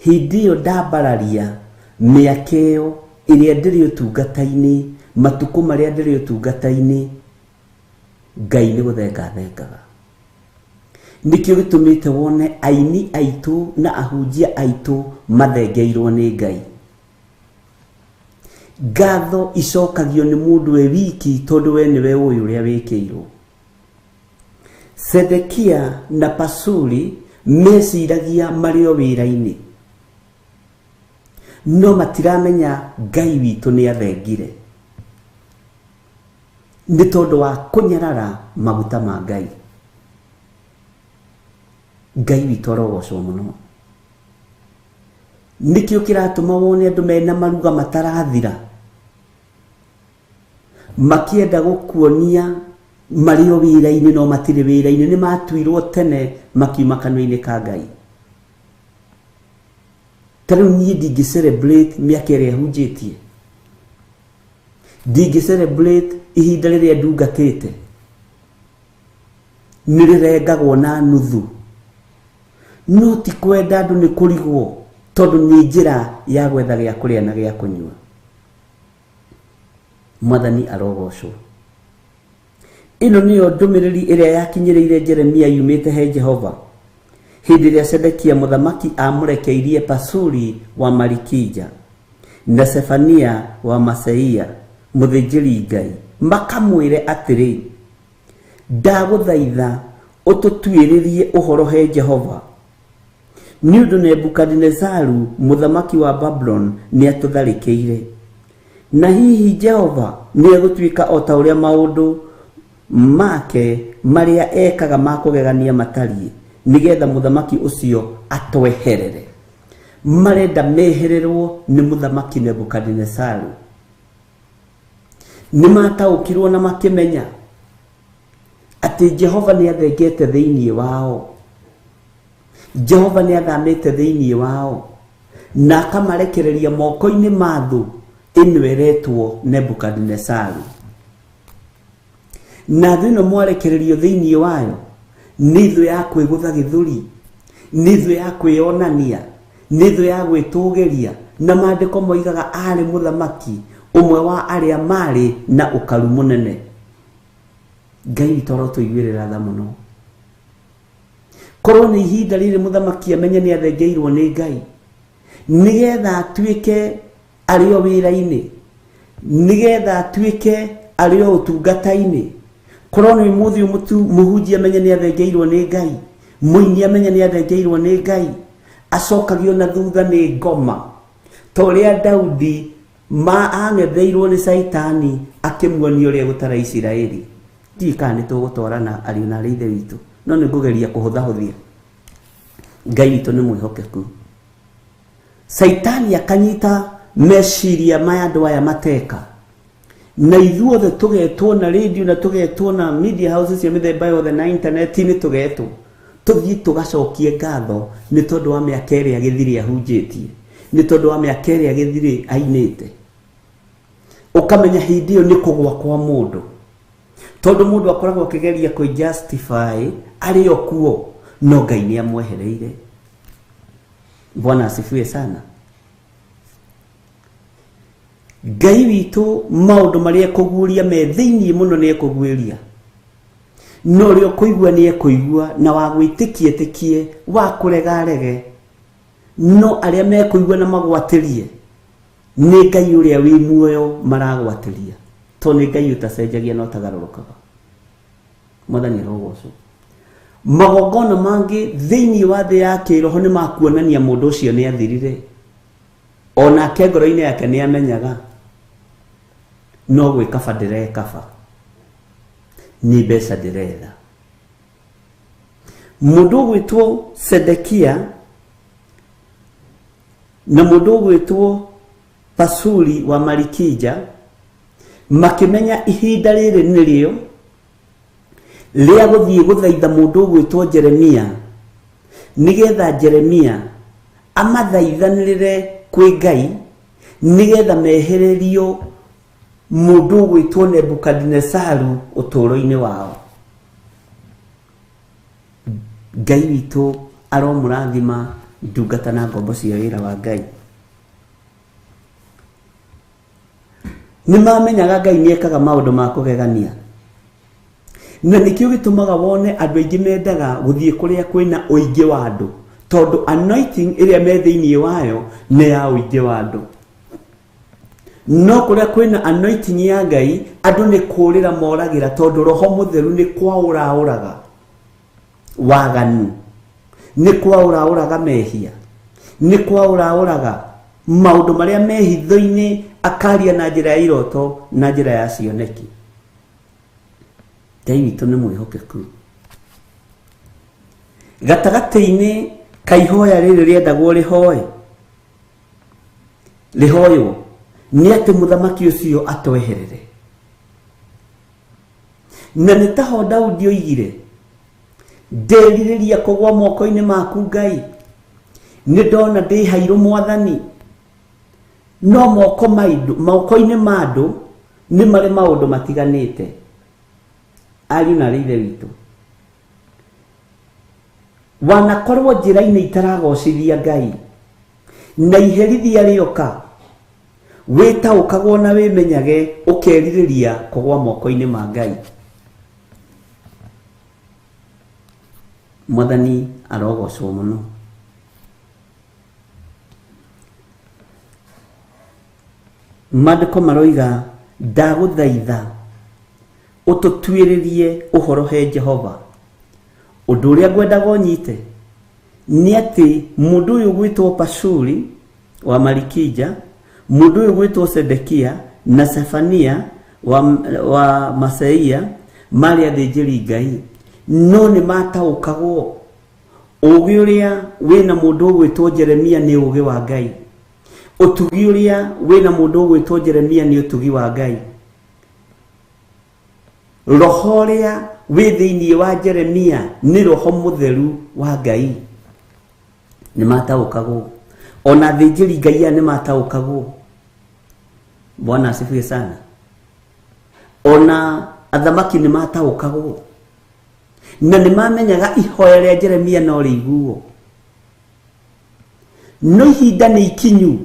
hĩndĩ ĩyo ndambararia mĩaka ĩyo ĩrĩa ndĩrĩ ũtungata-inĩ, matukũ marĩa ndĩrĩ ũtungata-inĩ, Ngai nĩ gũthenga thengaga. Nĩkĩo gĩtũmĩte wone aini aitũ na ahunjia aitũ mathengeirwo nĩ Ngai. Ngatho icokagio nĩ mũndũ we wiki tondũ we nĩwe ũĩ ũrĩa wĩkĩirwo. Sedekia na Pasuri meciragia marĩ o wĩra-inĩ, no matiramenya Ngai witũ nĩ athengire nĩ tondũ wa kũnyarara maguta ma Ngai. Ngai witũ arogocwo mũno. Nĩkĩo kĩratũma wone andũ mena maruga matarathira, makĩenda gũkuonia marĩ o wĩra-inĩ no matirĩ wĩra-inĩ, nĩ matuirwo tene makiuma kanua-inĩ ka Ngai. Ta rĩu niĩ ndingĩ celebrate mĩaka ĩrĩa hunjĩtie, ndingĩ celebrate ihinda rĩrĩa ndungatĩte, nĩ rĩrengagwo na nuthu. No ti kwenda andũ nĩ kũrigwo, tondũ nĩ njĩra ya gwetha gĩa kũrĩa na gĩa kũnyua. Mwathani arogocwo. Ĩno nĩyo ndũmĩrĩri ĩrĩa yakinyĩrĩire Jeremia yumĩte he Jehova hĩndĩ ĩrĩa Sedekia mũthamaki amũrekeirie Pasuri wa Malikija na Sefania wa Maseia mũthĩnjĩri-Ngai, makamwĩre atĩrĩ, ndagũthaitha ũtũtuĩrĩrie ũhoro he Jehova, nĩ ũndũ Nebukadinezaru mũthamaki wa Babuloni nĩatũtharĩkĩire. Na hihi Jehova nĩegũtuĩka o ta ũrĩa maũndũ make marĩa ekaga ma kũgegania matariĩ, nĩgetha mũthamaki ũcio atweherere. Marenda mehererwo nĩ mũthamaki Nebukadinezaru. Nĩ mataũkirwo na makĩmenya atĩ Jehova nĩ athengete thĩinĩ wao, Jehova nĩ athamĩte thĩinĩ wao na akamarekereria moko-inĩ ma thũ ĩno ĩretwo Nebukadinezaru. Na thũ ĩno mwarekererio thĩinĩ wayo nĩ thũ ya kwĩgũtha gĩthũri, nĩ thũ ya kwĩyonania, nĩ thũ ya gwĩtũgĩria, na maandĩko moigaga aarĩ mũthamaki ũmwe wa arĩa maarĩ na ũkaru mũnene. Ngai witũ arotũiguĩrĩra tha mũno. Korwo nĩ ihinda rĩrĩ mũthamaki amenye nĩ athengeirwo nĩ Ngai, Nĩgetha atuĩke arĩ o wĩra-inĩ, nĩgetha atuĩke arĩ o ũtungata-inĩ. Korwo nĩ mũthĩ mũhunjia amenye nĩ athengeirwo nĩ Ngai, mũini amenye nĩ athengeirwo nĩ Ngai, acokagio na thutha nĩ ngoma. Ta ũrĩa Daudi ang'etheirwo nĩ Caitani akĩmuonia ũrĩa gũtara Isiraeli. Ndiũĩ kana nĩ tũgũtwarana ariũ na arĩ ithe witũ, no nĩ ngũgeria kũhũthahũthia. Ngai witũ nĩ mwĩhokeku. Caitani akanyita meciria maya andũ aya mateka, na ithuothe tũgetwo na radio na tũgetwo na media houses cia mĩthemba yothe na internet-inĩ, tũgetwo tũthiĩ tũgacokie ngatho nĩ tondũ wa mĩaka ĩrĩa Gĩthirĩ ahunjĩtie, nĩ tondũ wa mĩaka ĩrĩa Gĩthirĩ ainĩte. Ũkamenya hĩndĩ ĩyo nĩ kũgwa kwa mũndũ, tondũ mũndũ akoragwo akĩgeria kwĩ justify arĩ o kuo, no Ngai nĩ amwehereire. Bwana asifiwe sana. Ngai witũ maũndũ marĩa ekũguũria me thĩinĩ mũno nĩ ekũguũria, no ũrĩa ũkũigua nĩ ekũigua, na wa gwĩtĩkia etĩkie, wa kũrega arege, no arĩa mekũigua na magwatĩrie nĩ Ngai ũrĩa wĩ muoyo maragwatĩria, tondũ nĩ Ngai ũtacenjagia na ũtagarũrũkaga. Mwathani arogocwo. Magongona mangĩ thĩinĩ wa thĩ ya kĩroho nĩ makuonania mũndũ ũcio nĩ athirire, onake ngoro-inĩ yake nĩ amenyaga no gwĩkaba ndĩrekaba, nĩ mbeca ndĩretha. Mũndũ ũgwĩtwo Sedekia na mũndũ ũgwĩtwo Pasuri wa Malikija makĩmenya ihinda rĩrĩ nĩrĩo rĩa gũthiĩ gũthaitha mũndũ ũgwĩtwo Jeremia, nĩgetha Jeremia amathaithanĩrĩre kwĩ Ngai, nĩgetha mehererio mũndũ ũgwĩtwo Nebukadinesaru ũtũũro-inĩ wao. Ngai witũ aromũrathima ndungata na ngombo cia wĩra wa Ngai. Nĩ mamenyaga Ngai nĩ ekaga maũndũ ma kũgegania, na nĩkĩo gĩtũmaga wone andũ aingĩ mendaga gũthiĩ kũrĩa kwĩna ũingĩ wa andũ, tondũ anointing ĩrĩa me thĩinĩ wayo nĩ ya ũingĩ wa andũ. No kũrĩa kwĩna anointing ya Ngai, andũ nĩ kũũrĩra moragĩra, tondũ Roho Mũtheru nĩ kwaũraũraga waganu, nĩ kwaũraũraga mehia, nĩ kwaũraũraga maũndũ marĩa me hitho-inĩ, akaria na njĩra ya iroto na njĩra ya cioneki. Ngai witũ nĩ mwĩhokeku. Gatagatĩ-inĩ ka ihoya rĩrĩ rĩendagwo rĩhoe rĩhoywo nĩ atĩ mũthamaki ũcio atweherere, na nĩ taho Daudi oigire, nderirĩria kũgwa moko-inĩ maku Ngai, nĩ ndona ndĩ hairũ Mwathani, no moko-inĩ ma andũ nĩ marĩ maũndũ matiganĩte. Ariũ na arĩ ithe witũ, wanakorwo njĩra-inĩ itaragocithia Ngai, na iherithia rĩoka, wĩtaũkagwo na wĩmenyage, ũkerirĩria kũgwa moko-inĩ ma Ngai. Mwathani arogocwo mũno. Maandĩko maroiga, ndagũthaitha ũtũtuĩrĩrie ũhoro he Jehova. Ũndũ ũrĩa ngwendaga ũnyite nĩ atĩ mũndũ ũyũ ũgwĩtwo Pashuri wa Malikija, mũndũ ũyũ ũgwĩtwo Sedekia na Sefania wa Maseia marĩ athĩnjĩri Ngai, no nĩ mataũkagwo ũũgĩ ũrĩa wĩna mũndũ ũgwĩtwo Jeremia nĩ ũũgĩ wa Ngai, ũtugi ũrĩa wĩna mũndũ ũgwĩtwo Jeremia nĩ ũtugi wa Ngai, roho ũrĩa wĩ thĩinĩ wa Jeremia nĩ roho mũtheru wa Ngai. Nĩ mataũkagwo, ona athĩnjĩri Ngai aya nĩ mataũkagwo. Bwana asifiwe sana. Ona athamaki nĩ mataũkagwo, na nĩ mamenyaga ihoya rĩa Jeremia no rĩiguo. No ihinda nĩ ikinyu,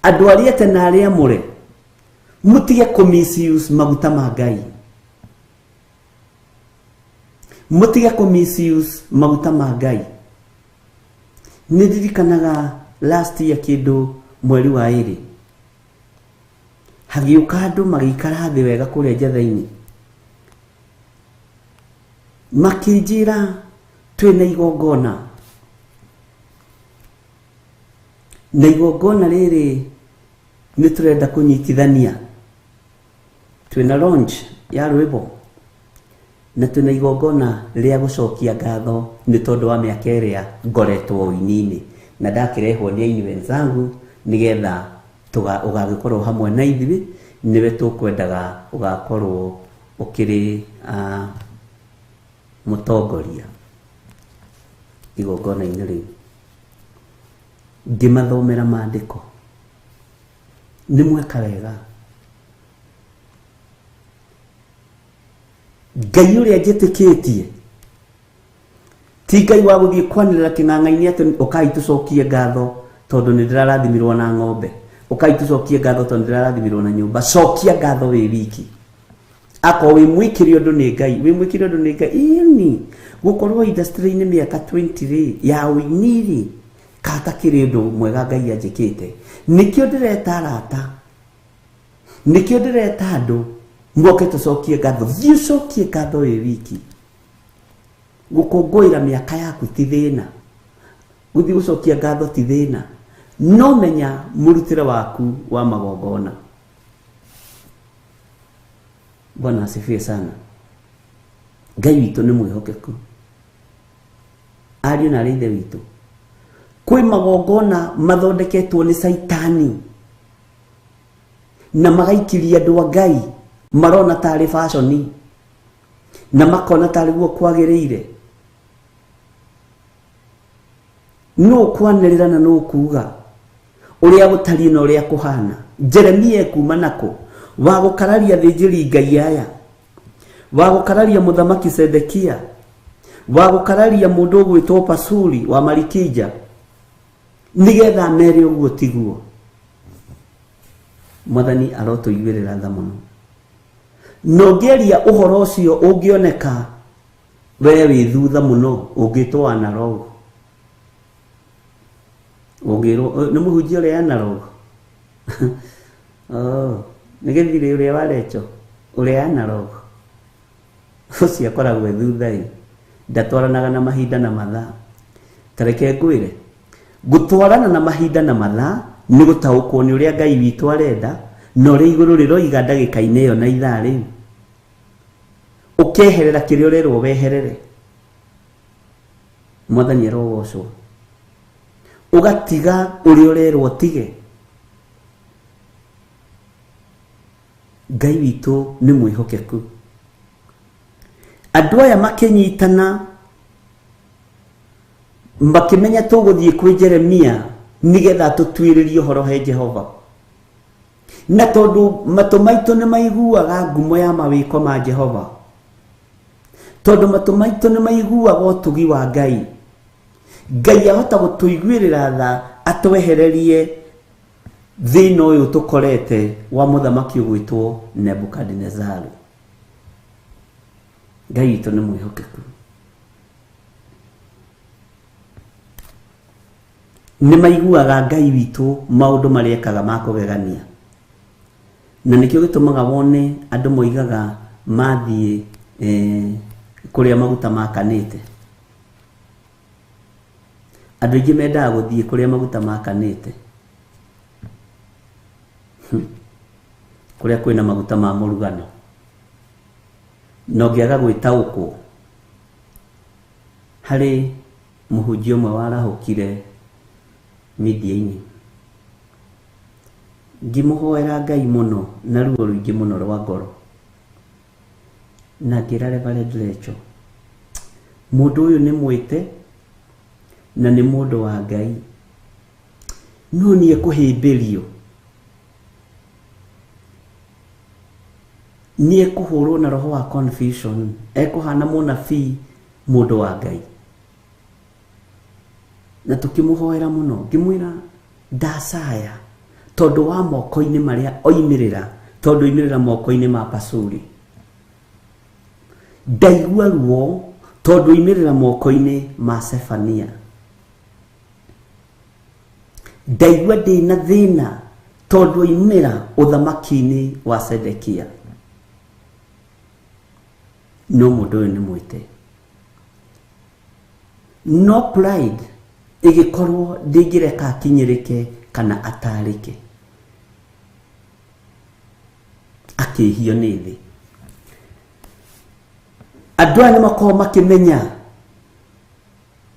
andũ arĩa ete na arĩa amũre, mũtige kũ misuse maguta ma Ngai, mũtige kũ misuse maguta ma Ngai. Nĩ ndirikanaga last year kĩndũ mweri wa 2 hagĩũka andũ magĩikara thĩ wega kũrĩa njatha-inĩ, makĩnjĩra twĩna igongona, na igongona rĩrĩ nĩ tũrenda kũnyitithania, twĩna launch ya rwĩmbo na twĩna igongona rĩa gũcokia ngatho nĩ tondũ wa mĩaka ĩrĩa ngoretwo ũini-inĩ, na ndakĩrehwo nĩ aini wenzangu nĩgetha ũgagĩkorwo hamwe na ithuĩ, nĩwe tũkwendaga ũgakorwo ũkĩrĩ mũtongoria igongona-inĩ rĩu. Ngĩmathomera maandĩko, nĩ mweka wega. Ngai ũrĩa njĩtĩkĩtie ti Ngai wa gũthiĩ kwanĩrĩra kĩng'ang'a-inĩ atĩ ũkai tũcokie ngatho tondũ nĩ ndĩrarathimirwo na ng'ombe, ũkai tũcokie ngatho tondũ nĩ ndĩrarathimirwo na nyũmba. Cokia ngatho wĩ wiki. Akorwo wĩ mwĩkĩre ũndũ nĩ Ngai, wĩ mwĩkĩre ũndũ nĩ Ngai. Ĩni gũkorwo industry-inĩ mĩaka 20 rĩ ya ũini rĩ, katakĩrĩ ũndũ mwega Ngai anjĩkĩte. Nĩkĩo ndĩreta arata, nĩkĩo ndĩreta andũ moke tũcokie ngatho. Thiĩ ũcokie ngatho wĩ wiki. Gũkũngũĩra mĩaka yaku ti thĩna, gũthiĩ gũcokia ngatho ti thĩna, no menya mũrutĩre waku wa magongona. Bwana asifiwe sana. Ngai witũ nĩ mwĩhokeku. Ariũ na arĩ ithe witũ, kwĩ magongona mathondeketwo nĩ Caitani na magaikiria andũ a Ngai marona tarĩ fashion na makona tarĩ guo kwagĩrĩire. Nũ kwanĩrĩra na nũ kuga ũrĩa gũtariĩ na ũrĩa kũhana. Jeremia ekuma nakũ wa gũkararia thĩnjĩri Ngai aya, wa gũkararia mũthamaki Sedekia, wa gũkararia mũndũ ũgwĩtwo Pasuri wa Malikija, nĩgetha mere ũguo tiguo. Mwathani arotũiguĩrĩra tha mũno. Na ũngĩaria ũhoro ũcio ũngĩoneka we wĩ thutha mũno, ũngĩtwo analog. Ũngĩrwo nĩ mũhunjia ũrĩa analog. Oh, nĩ gĩthirĩ ũrĩa wa Recho, ũrĩa analog. Ũcio akoragwo e thutha ĩ, ndatwaranaga na mahinda na mathaa. Ta reke ngwĩre, gũtwarana na mahinda na mathaa nĩ gũtaũkwo nĩ ũrĩa Ngai witũ arenda na ũrĩa igũrũ rĩroiga ndagĩka-inĩ ĩyo na ithaa rĩu. Ũkeherera kĩrĩa ũrerwo weherere. Mwathani arogocwo. Ũgatiga ũrĩa ũrerwo ũtige. Ngai witũ nĩ mwĩhokeku. Andũ aya makĩnyitana makĩmenya tũgũthiĩ kwĩ Jeremia nĩgetha tũtuĩrĩrie ũhoro he Jehova. Na tondũ matũ maitũ nĩ maiguaga ngumo ya mawĩko ma Jehova, tondũ matũ maitũ nĩ maiguaga ũtugi wa Ngai, Ngai ahota gũtũiguĩrĩra tha atwehererie thĩna ũyũ tũkorete wa mũthamaki ũgwĩtwo Nebukadinezaru. Ngai witũ nĩ mwĩhokeku. Nĩ maiguaga Ngai witũ maũndũ marĩa ekaga ma kũgegania, na nĩkĩo gĩtũmaga wone andũ moigaga mathiĩ kũrĩa maguta makanĩte. Andũ aingĩ mendaga gũthiĩ kũrĩa maguta makanĩte, kũrĩa kwĩna maguta ma mũrugano. Na ũngĩaga gwĩtaũkwo, harĩ mũhunjia ũmwe warahũkire media-inĩ, ngĩmũhoera Ngai mũno na ruo rũingĩ mũno rwa ngoro, na ngĩra Reverend Rachel, mũndũ ũyũ nĩ mwĩte na nĩ mũndũ wa Ngai, no nĩ ekũhĩmbĩrio, nĩ ekũhũrwo na roho wa confusion, ekũhana mũnabii mũndũ wa Ngai. Na tũkĩmũhoera mũno, ngĩmwĩra ndacaya tondũ wa moko-inĩ marĩa oimĩrĩra, tondũ oimĩrĩra moko-inĩ ma Pasuri. Ndaigua ruo tondũ oimĩrĩra moko-inĩ ma Sefania. Ndaigua ndĩna thĩna tondũ oimĩra ũthamaki-inĩ wa Sedekia. No mũndũ ũyũ nĩ mwĩte. No pride ĩgĩkorwo ndĩngĩreka akinyĩrĩke kana atarĩke. Akĩhio nĩ thĩ. Andũ aya nĩ makoragwo makĩmenya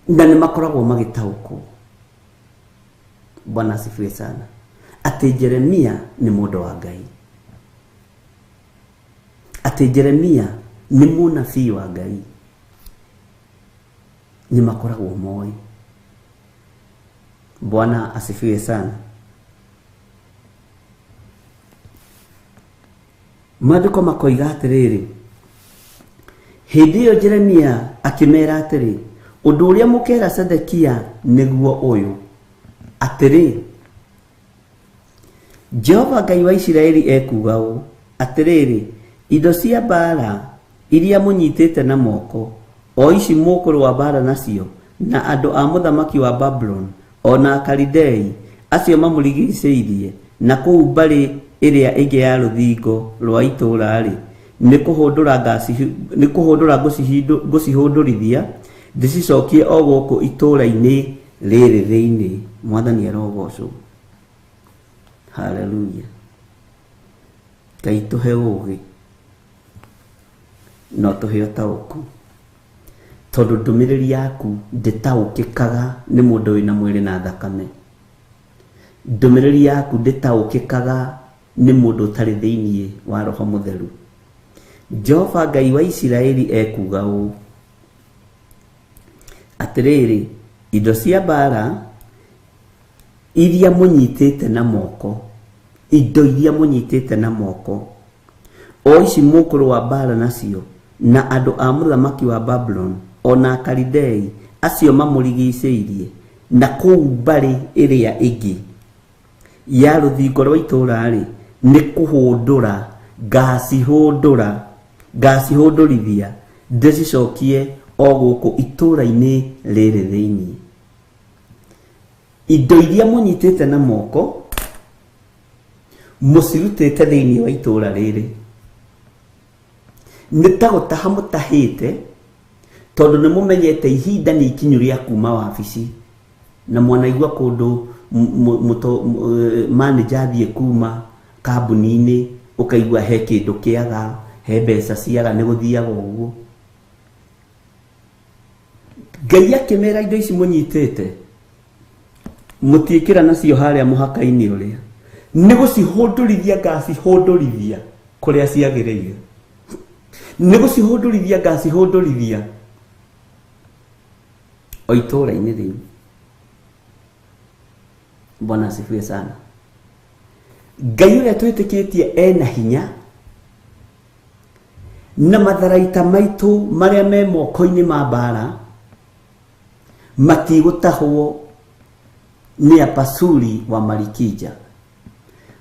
na nĩ makoragwo magĩtaũkwo. Bwana asifiwe sana. Atĩ Jeremia nĩ mũndũ wa Ngai. Atĩ Jeremia nĩ mũnabii wa Ngai. Nĩ makoragwo moĩ. Bwana asifiwe sana. Maandĩko makoiga atĩrĩrĩ, hĩndĩ ĩyo Jeremia akĩmera atĩrĩ, ũndũ ũrĩa mũkera Sedekia nĩguo ũyũ, atĩrĩ, Jehova Ngai wa Isiraeli ekuuga ũũ, atĩrĩrĩ, indo cia mbaara iria mũnyitĩte na moko, o ici mũkũrũa mbaara nacio na andũ a mũthamaki wa Babuloni, o na Akalidei acio mamũrigicĩirie, na kũu mbarĩ ĩrĩa ĩngĩ ya rũthingo rwa itũũra-rĩ, nĩ kũhũndũra ngũcihũndũrithia ndĩcicokie o gũkũ itũũra-inĩ rĩrĩ thĩinĩ. Mwathani arogocwo. Haleluya. Ngai tũhe ũũgĩ na ũtũhe ũtaũku, tondũ ndũmĩrĩri yaku ndĩtaũkĩkaga nĩ mũndũ wĩna mwĩrĩ na thakame. Ndũmĩrĩri yaku ndĩtaũkĩkaga nĩ mũndũ ũtarĩ thĩinĩ wa Roho Mũtheru. Jehova Ngai wa Isiraeli ekuuga ũũ, atĩrĩrĩ, indo cia mbaara iria mũnyitĩte na moko, indo iria mũnyitĩte na moko, o ici mũkũrũa mbaara nacio na andũ a mũthamaki wa Babuloni, o na Akalidei acio mamũrigicĩirie, na kũu mbarĩ ĩrĩa ĩngĩ ya rũthingo rwa itũũra-rĩ, nĩ kũhũndũra ngacihũndũrithia ndĩcicokie o gũkũ itũũra-inĩ rĩrĩ thĩinĩ. Indo iria mũnyitĩte na moko mũcirutĩte thĩinĩ wa itũũra rĩrĩ, nĩ ta gũtaha mũtahĩte, tondũ nĩ mũmenyete ihinda nĩ ikinyu rĩa kuma wabici, na mwanaigua kũndũ manager athiĩ kuma kambuni-inĩ, ũkaigua he kĩndũ kĩaga, he mbeca ciaga, nĩ gũthiaga ũguo. Ngai akĩmera indo ici mũnyitĩte mũtiĩkĩra nacio harĩa mũhaka-inĩ ũrĩa, nĩ gũcihũndũrithia ngacihũndũrithia kũrĩa ciagĩrĩire, nĩ gũcihũndũrithia ngacihũndũrithia o itũũra-inĩ rĩu. Bwana asifiwe sana. Ngai ũrĩa twĩtĩkĩtie ena hinya, na matharaita maitũ marĩa me moko-inĩ ma mbaara matigũtahwo nĩ apasuri wa Marikija,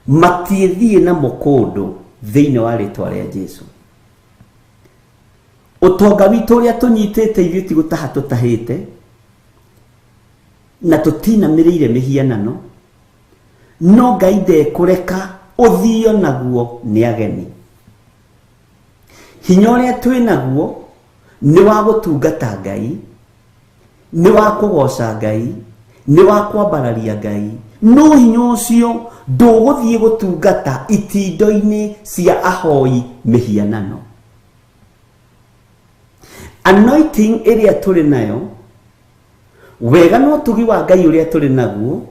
matiĩthiĩ namo kũndũ thĩinĩ wa rĩtwa rĩa Jesu. Ũtonga witũ ũrĩa tũnyitĩte ithuĩ ti gũtaha tũtahĩte, na tũtinamĩrĩire mĩhianano, no Ngai ndekũreka ũthio naguo nĩ ageni. Hinya ũrĩa twĩ naguo nĩ wa gũtungata Ngai, nĩ wa kũgoca Ngai, nĩ wa kwambararia Ngai. No hinya ũcio ndũgũthiĩ gũtungata itindo-inĩ cia ahoi mĩhianano. Anointing ĩrĩa tũrĩ nayo, wega na ũtugi wa Ngai ũrĩa tũrĩ naguo,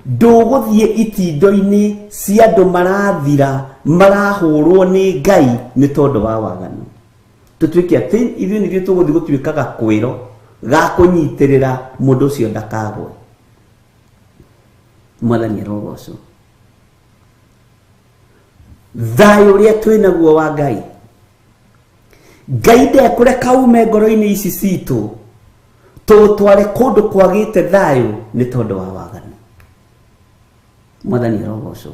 ndũgũthiĩ itindo-inĩ cia andũ marathira, marahũrwo nĩ Ngai nĩ tondũ wa waganu. Tũtuĩke atĩ ithuĩ nithuĩ tũgũthiĩ gũtuĩka gakwĩro ga kũnyitĩrĩra mũndũ ũcio ndakagwe. Mwathani arogocwo. Thayũ ũrĩa twĩ naguo wa Ngai, Ngai ndekũreka ume ngoro-inĩ ici citũ tũũtware kũndũ kwagĩte thayũ nĩ tondũ wa waganu. Mwathani arogocwo.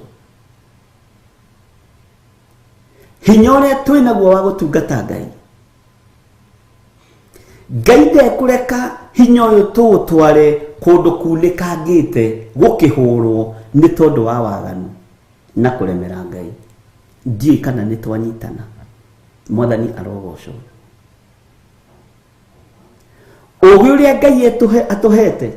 Hinya ũrĩa twĩ naguo wa gũtungata Ngai, Ngai ndekũreka hinya ũyũ tũũtware kũndũ kunĩkangĩte gũkĩhũrwo nĩ tondũ wa waganu na kũremera Ngai. Ndiũĩ kana nĩ twanyitana. Mwathani arogocwo. Ũgĩ ũrĩa Ngai atũhete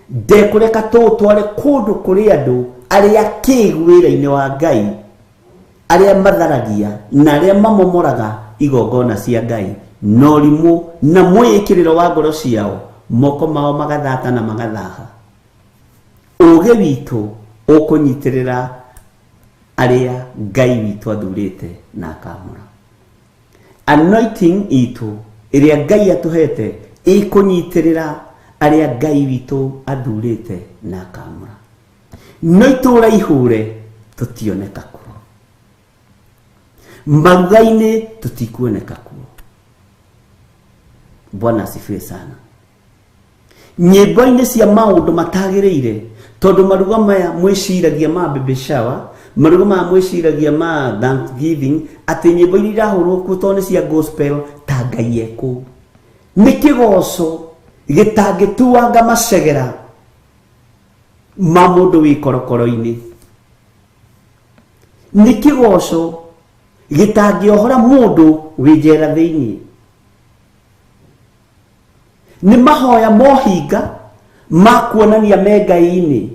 ndekũreka tũũtware kũndũ kũrĩ andũ arĩa kĩgu wĩra-inĩ wa Ngai, arĩa matharagia na arĩa mamomoraga igongona cia Ngai na ũrimũ na mwĩĩkĩrĩro wa ngoro ciao, moko mao magathata na magathaha. Ũgĩ witũ ũkũnyitĩrĩra arĩa Ngai witũ athurĩte na akamũra. Anointing itũ ĩrĩa Ngai atũhete ĩkũnyitĩrĩra arĩa Ngai witũ athurĩte na akamũra. No itũra ihũre tũtioneka kuo, maruga-inĩ tũtikuoneka kuo. Bwana asifiwe sana. Nyĩmbo-inĩ cia maũndũ matagĩrĩire, tondũ maruga maya mwĩciragia ma baby shower, maruga maya mwĩciragia ma Thanksgiving, atĩ nyĩmbo iria irahũrwo kuo tondũ nĩ cia gospel ta Ngai ekũu. Nĩ kĩgoco gĩtangĩtuanga macegera ma mũndũ wĩ korokoro-inĩ. Nĩ kĩgoco gĩtangĩohora mũndũ wĩ njera thĩinĩ. Nĩ mahoya mohinga ma kuonania me Ngai-inĩ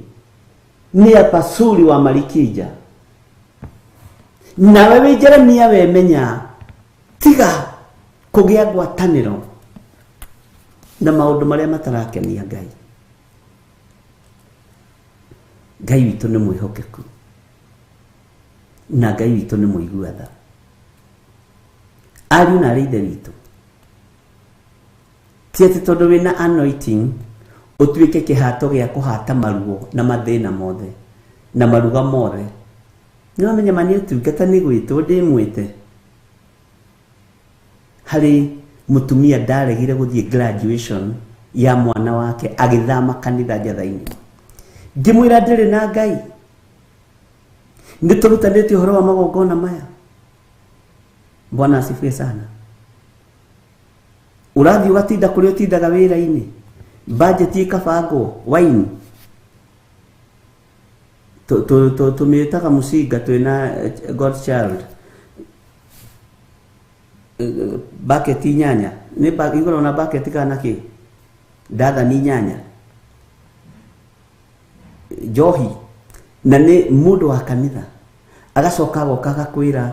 nĩ apasuri wa Marikija. Nawe wĩ Jeremia wemenya, tiga kũgĩa ngwatanĩro na maũndũ marĩa matarakenia Ngai. Ngai witũ nĩ mwĩhokeku na Ngai witũ nĩ mũigua tha. Ariũ na arĩ ithe witũ, ti atĩ tondũ wĩna anointing ũtuĩke kĩhato gĩa kũhata maruo na mathĩna mothe na maruga mothe. Nĩ wamenya ma nĩ ũtungata nĩ gwĩtwo ndĩmwĩte. Harĩ mũtumia ndaregire gũthiĩ graduation ya mwana wake agĩthama kanitha njatha-inĩ. Ngĩmwĩra ndĩrĩ na Ngai. Nĩ tũrutanĩte ũhoro wa magongona maya. Bwana asifiwe sana. Ũrathiĩ ũgatinda kũrĩa ũtindaga wĩra-inĩ, budget ĩkabangwo, wine tũmĩtaga mũcinga twĩna God child, bucket inyanya nĩ igũrũ na bucket kana kĩ ndathani inyanya njohi, na nĩ mũndũ wa kanitha agacoka agoka agakwĩra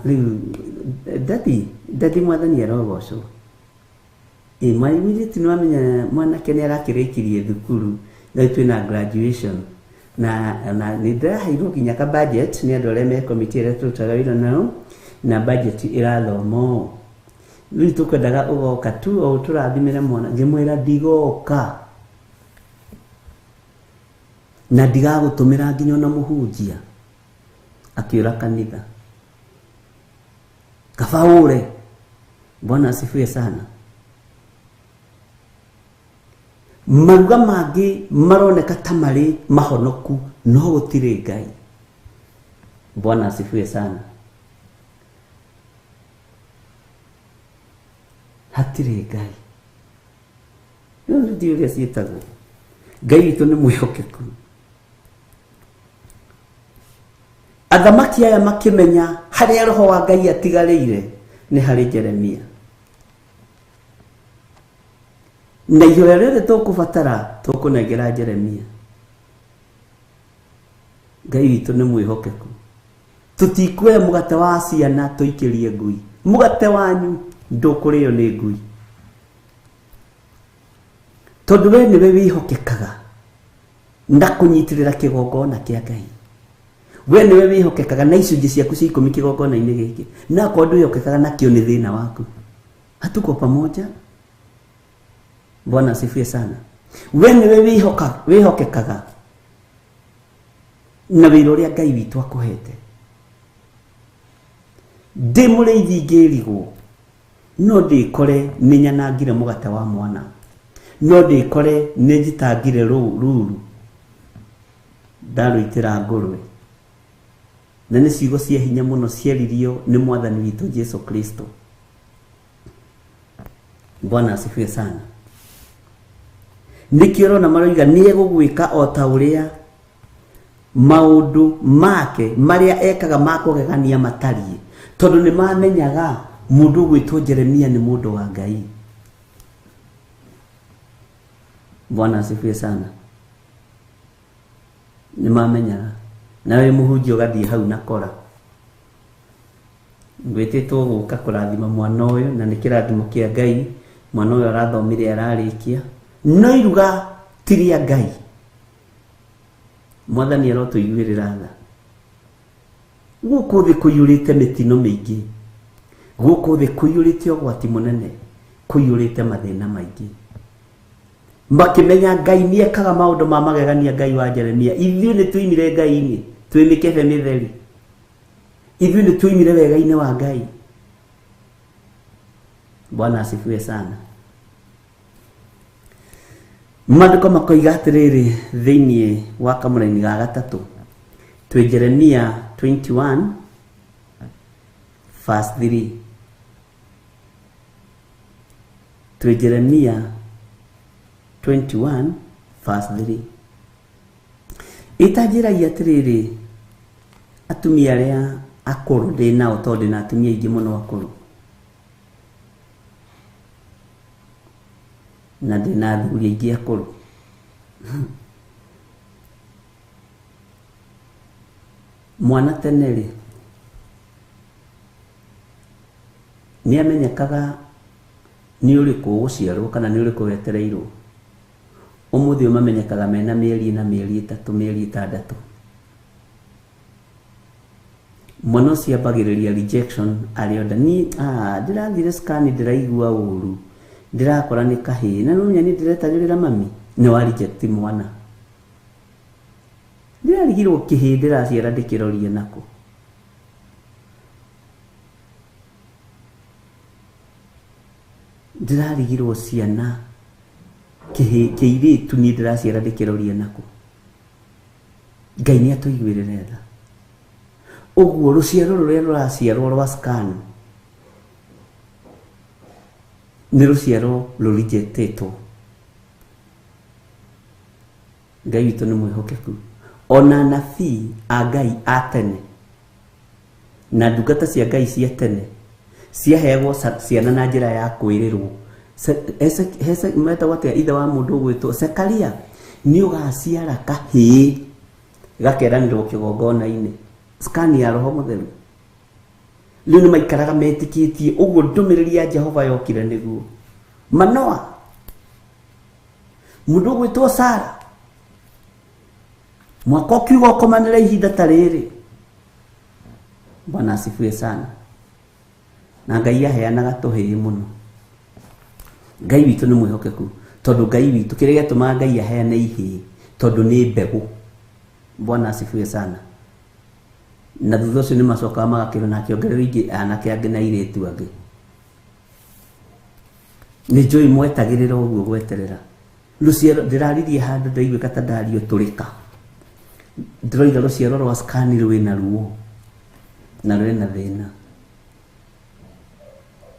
rĩu daddy daddy mwathani arogocwo. Mũirĩtu nĩ wamenya mwanake nĩ arakĩrĩkirie thukuru rĩu twĩna graduation na nĩ ndĩraheirwo nginya ka budget nĩ andũ arĩa me committee ĩrĩa tũrutaga wĩra nao, na budget ĩrathoma ũũ. Rĩu tũkwendaga ũgoka tu o tũrathimĩre mwana. Ngĩmwĩra ndigoka na ndigagũtũmĩra nginya ona mũhunjia. Akĩũra kanitha. Kaba ũre. Bwana asifiwe sana. Maruga mangĩ maroneka ta marĩ mahonoku no gũtirĩ Ngai. Bwana asifiwe sana. Hatirĩ Ngai. Rĩu ndiũĩ ũrĩa ciĩtagwo. Ngai witũ nĩ mwĩhokeku. Athamaki aya makĩmenya harĩa roho wa Ngai atigarĩire nĩ harĩ Jeremia. Na ihoya rĩothe tũkũbatara tũkũnengera Jeremia. Ngai witũ nĩ mwĩhokeku. Tũtikuoya mũgate wa ciana tũikĩrie ngui. Mũgate wanyu ndũkũrĩo nĩ ngui. Tondũ we nĩwe wĩhokekaga na kũnyitĩrĩra kĩgongona kĩa Ngai. We nĩwe wĩhokekaga na icunjĩ ciaku cia ikũmi kĩgongona-inĩ gĩkĩ. Na akorwo ndwĩhokekaga nakĩo nĩ thĩna waku. Hatuko pamoja. Bwana asifiwe sana. We nĩwe wĩhokekaga na wĩra ũrĩa Ngai witũ akũhete. Ndĩ mũrĩithi ngĩrigwo, no ndĩkore nĩ nyanangire mũgate wa mwana, no ndĩkore nĩ njitangire ruru ndarũitĩra ngũrwe. Na nĩ ciugo cia hinya mũno ciaririo nĩ mwathani witũ Jesu Kristo. Bwana asifiwe sana. Nĩkĩo ũrona maroiga nĩ egũgwĩka o ta ũrĩa maũndũ make marĩa ekaga ma kũgegania matariĩ, tondũ nĩ mamenyaga mũndũ ũgwĩtwo Jeremia nĩ mũndũ wa Ngai. Bwana asifiwe sana. Nĩ mamenyaga. Nawe mũhunjia ũgathiĩ hau na kora, ngwĩtĩtwo gũka kũrathima mwana ũyũ, na nĩ kĩrathimo kĩa Ngai, mwana ũyũ arathomire ararĩkia, no iruga ti rĩa Ngai. Mwathani arotũiguĩrĩra tha. Gũkũ thĩ kũiyũrĩte mĩtino mĩingĩ, gũkũ thĩ kũiyũrĩte ũgwati mũnene, kũiyũrĩte mathĩna maingĩ. Makĩmenya Ngai nĩ ekaga maũndũ ma magegania, Ngai wa Jeremia. Ithuĩ nĩ tũimire Ngai-inĩ, twĩ mĩkebe mĩtheri. Ithuĩ nĩ tũimire wega-inĩ wa Ngai. Bwana asifiwe sana. Maandĩko makoiga atĩrĩrĩ thĩinĩ wa kamũraini ga gatatũ, twĩ Jeremia 21 verse 3, twĩ Jeremia 21 verse 3, ĩtanjĩragia atĩrĩrĩ, atumia arĩa akũrũ ndĩ nao, tondũ ndĩ na atumia aingĩ mũno akũrũ, na ndĩ na athuri aingĩ akũrũ. Mwana tene rĩ, nĩ amenyekaga nĩ ũrĩkũ ũgũciarwo kana nĩ ũrĩkũ wetereirwo. Ũmũthĩ ũyũ mamenyekaga mena mĩeri 4, mĩeri 3, mĩeri 6. Mwana ũcio ambagĩrĩria rejection arĩ o nda. Niĩ ndĩrathire scan, ndĩraigua ũru, ndĩrakora nĩ kahĩĩ, na no niĩ ndĩretagĩrĩra mami. Nĩ wa reject mwana. Ndĩrarigirwo kĩhĩĩ ndĩraciara ndĩkĩrorie nakũ. Ndĩrarigirwo ciana kĩhĩĩ kĩirĩtu niĩ ndĩraciara ndĩkĩrorie nakũ. Ngai nĩ atũiguĩrĩre tha. Ũguo rũciaro rũrĩa rũraciarwo rwa scan nĩ rũciaro rũrijetĩtwo. Ngai witũ nĩ mwĩhokeku. Ona anabii a Ngai a tene na ndungata cia Ngai cia tene ciaheagwo ciana na njĩra ya kwĩrĩrwo. Metagwo atĩa ithe wa mũndũ ũgwĩtwo Zekaria, nĩ ũgaciara kahĩĩ, gakeranĩrwo kĩgongona-inĩ. Scan ya Roho Mũtheru. Rĩu nĩ maikaraga metĩkĩtie ũguo ndũmĩrĩri ya Jehova yokire nĩguo. Manoa, mũndũ ũgwĩtwo Sara, mwaka ũkiuga ũkomanĩre ihinda ta rĩrĩ. Bwana asifiwe sana. Na Ngai aheanaga tũhĩĩ mũno. Ngai witũ nĩ mwĩhokeku, tondũ Ngai witũ, kĩrĩa gĩatũmaga Ngai aheane ihĩĩ, tondũ nĩ mbegũ. Bwana asifiwe sana. Na thutha ũcio nĩ macokaga magakĩrwo na akĩongerera ingĩ anake angĩ na airĩtu angĩ. Nĩ njũĩ mwetagĩrĩra ũguo gweterera rũciaro. Ndĩraririe handũ ndaiguĩka ta ndario tũrĩka, ndĩroiga rũciaro rwa scan rwĩna ruo na rwĩna thĩna,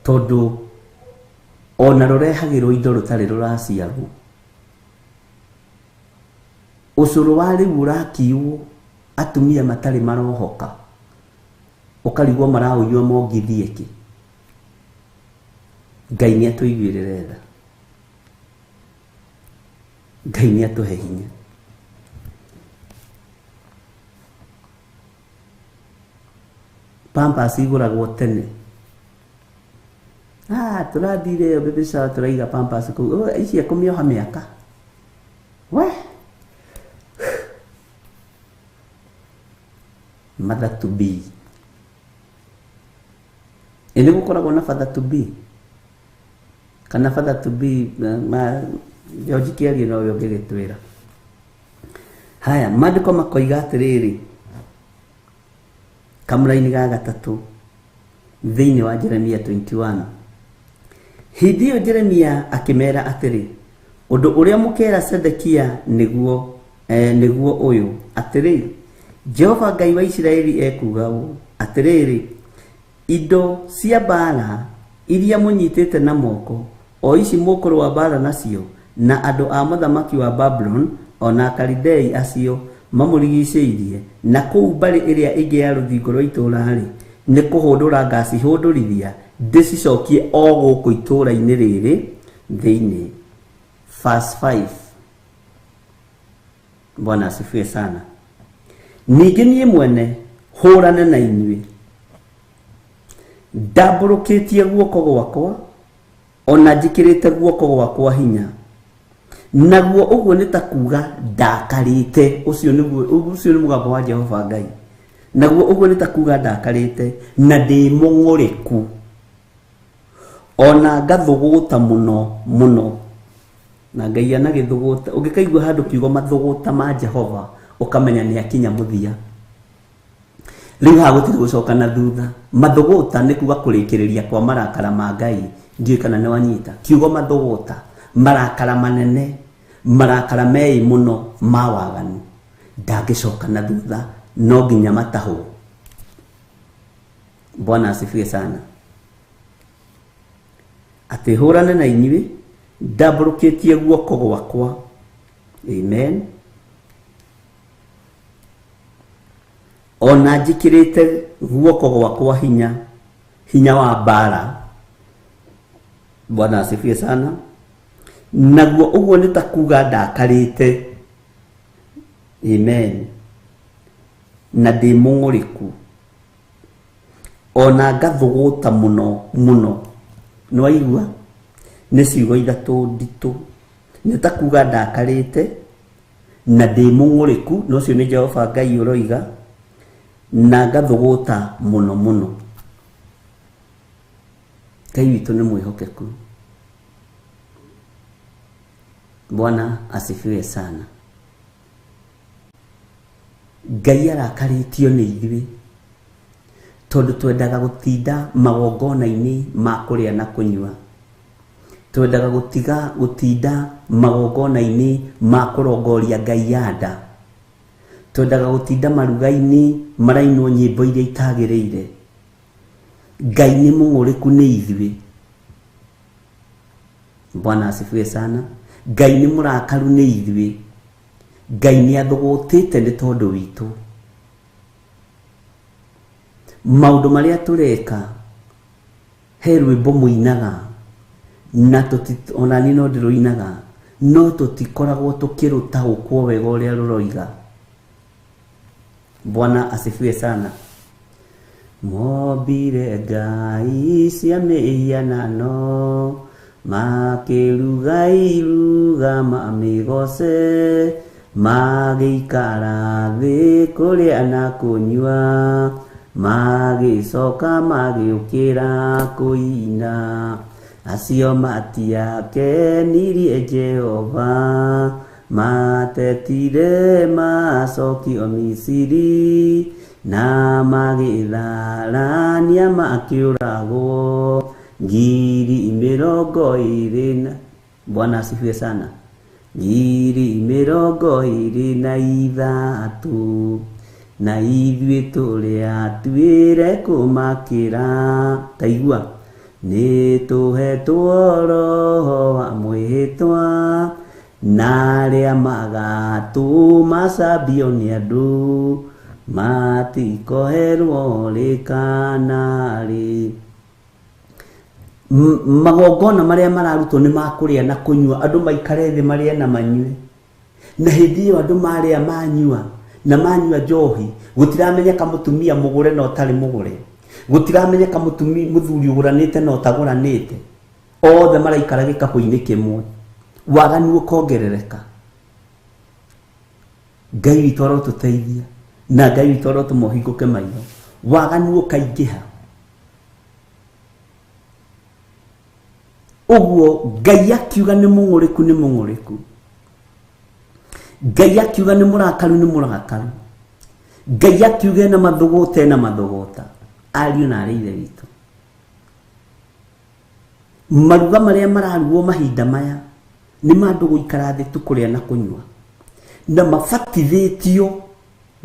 tondũ ona rũrehagĩrwo indo rũtarĩ rũraciarwo. Ũcũrũ wa rĩu ũrakiuo atumia matarĩ marohoka, ũkarigwo maraũnyua mongithie kĩ. Ngai nĩ atũiguĩrĩre tha, Ngai nĩ atũhe hinya. Pampers igũragwo tene. Tũrathire ĩyo baby shower, tũraiga pampers kũu. Oh, ici ekũmĩoha mĩaka we mother to be. Ĩ nĩ gũkoragwo na father to be kana father to be ma George kĩarie nowe ũngĩgĩtwĩra. Haya, maandĩko makoiga atĩrĩrĩ kamũraini ga gatatũ thĩinĩ wa Jeremia 21, hĩndĩ ĩyo Jeremia akĩmera atĩrĩ, ũndũ ũrĩa mũkera Zedekia nĩguo ũyũ, atĩrĩ, Jehova Ngai wa Isiraeli ekuuga ũũ, atĩrĩrĩ, indo cia mbaara iria mũnyitĩte na moko, o ici mũkũrũa mbaara nacio, Na andũ a mũthamaki wa Babuloni, o na Akalidei acio mamũrigicĩirie, na kũu mbarĩ ĩrĩa ĩngĩ ya rũthingo rwa itũũra-rĩ, nĩ kũhũndũra ngacihũndũrithia ndĩcicokie o gũkũ itũũra-inĩ rĩrĩ thĩinĩ. Verse 5. Bwana asifiwe sana. Ningĩ niĩ mwene hũrane na inyuĩ, ndambũrũkĩtie guoko gwakwa, ona njĩkĩrĩte guoko gwakwa hinya, naguo ũguo nĩ ta kuga ndakarĩte. Ũcio nĩguo, ũcio nĩ mũgambo wa Jehova Ngai. Naguo ũguo nĩ ta kuga ndakarĩte na ndĩ mũng'ũrĩku, ona ngathũgũta mũno mũno. Na Ngai anagĩthũgũta, ũngĩkaigua handũ kiugo mathũgũta ma Jehova, ũkamenya nĩ akinya mũthia. Rĩu haha gũtirĩ gũcoka na thutha. Mathũgũta nĩ kuga kũrĩkĩrĩria kwa marakara ma Ngai. Ndiũĩ kana nĩ wanyita kiugo mathũgũta, marakara manene, marakara meĩ mũno ma waganu, ndangĩcoka na thutha, no nginya matahwo. Bwana asifiwe sana. Atĩ hũrane na inyuĩ ndambũrũkĩtie guoko gwakwa. Amen. Ona njĩkĩrĩte guoko gwakwa hinya, hinya wa mbara. Bwana asifiwe sana. Naguo ũguo nĩ ta kuga ndakarĩte. Amen. Na ndĩ mũng'ũrĩku, ona ngathũgũta mũno mũno. Nĩ waigua? Nĩ ciugo ithatũ nditũ. Nĩ ta kuga ndakarĩte na ndĩ mũng'ũrĩku, na ũcio nĩ Jehova Ngai ũroiga, na ngathũgũta mũno mũno. Ngai witũ nĩ mwĩhokeku. Bwana asifiwe sana. Ngai arakarĩtio nĩ ithuĩ tondũ twendaga gũtinda magongona-inĩ ma kũrĩa na kũnyua, twendaga gũtiga gũtinda magongona-inĩ ma kũrongoria Ngai ya nda, twendaga gũtinda maruga-inĩ marainwo nyĩmbo iria itagĩrĩire. Ngai nĩ mũng'ũrĩku nĩ ithuĩ. Bwana asifiwe sana. Ngai nĩ mũrakaru nĩ ithuĩ. Ngai nĩ athũgũtĩte nĩ tondũ witũ. Maũndũ marĩa tũreka, he rwĩmbo mũinaga na ona niĩ no ndĩrũinaga, no tũtikoragwo tũkĩrũtaũkwo wega ũrĩa rũroiga. Bwana asifiwe sana. Mombire ngai cia mĩhianano, makĩruga iruga mamĩgoce, magĩikara thĩ kũrĩa na kũnyua, magĩcoka magĩũkĩra kũina. Acio matiakenirie Jehova, matetire macokio Misiri, na magĩtharania makĩũragwo 20,000 na. Bwana asifiwe sana. 23,000, na ithuĩ tũrĩ atuĩre kũmakĩra. Taigua, nĩ tũhetwo roho wa mwĩhĩtwa, na arĩa magatũma cambio nĩ andũ, matikoherwo rĩ kana rĩ. Magongona marĩa mararutwo nĩ ma kũrĩa na kũnyua, andũ maikare thĩ marĩe na manyue. Na hĩndĩ ĩyo andũ marĩa manyua na manyua njohi, gũtiramenyeka mũtumia mũgũre na ũtarĩ mũgũre, gũtiramenyeka mũthuri ũgũranĩte na ũtagũranĩte, othe maraikara gĩkabũ-inĩ kĩmwe, waganu ũkongerereka. Ngai witũ arotũteithia na Ngai witũ arotũma ũhingũke maitho, waganu ũkaingĩha. Ũguo Ngai akiuga nĩ mũng'ũrĩku nĩ mũng'ũrĩku, Ngai akiuga nĩ mũrakaru nĩ mũrakaru, Ngai akiuga ena mathũgũta ena mathũgũta. Ariũ na arĩ ithe witũ, maruga marĩa mararugwo mahinda maya nĩ ma andũ gũikara thĩ tu kũrĩa na kũnyua, na mabatithĩtio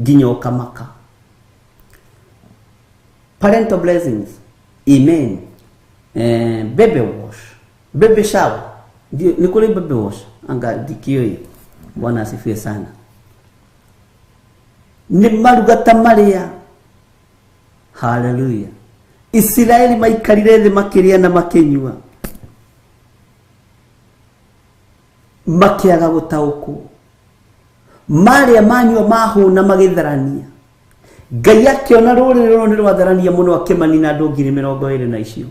nginya ũkamaka. Parental blessings, amen. Baby wash, baby shower, Nĩ kũrĩ baby wash anga ndikĩũĩ. Bwana asifiwe sana. Nĩ maruga ta marĩa, haleluya, Isiraeli maikarire thĩ makĩrĩa na makĩnyua, makĩaga gũtaũkwo, marĩa manyua mahũna magĩtharania. Ngai akĩona rũrĩrĩ rũrũ nĩ rwatharania mũno, akĩmanina andũ 20,000 na icio.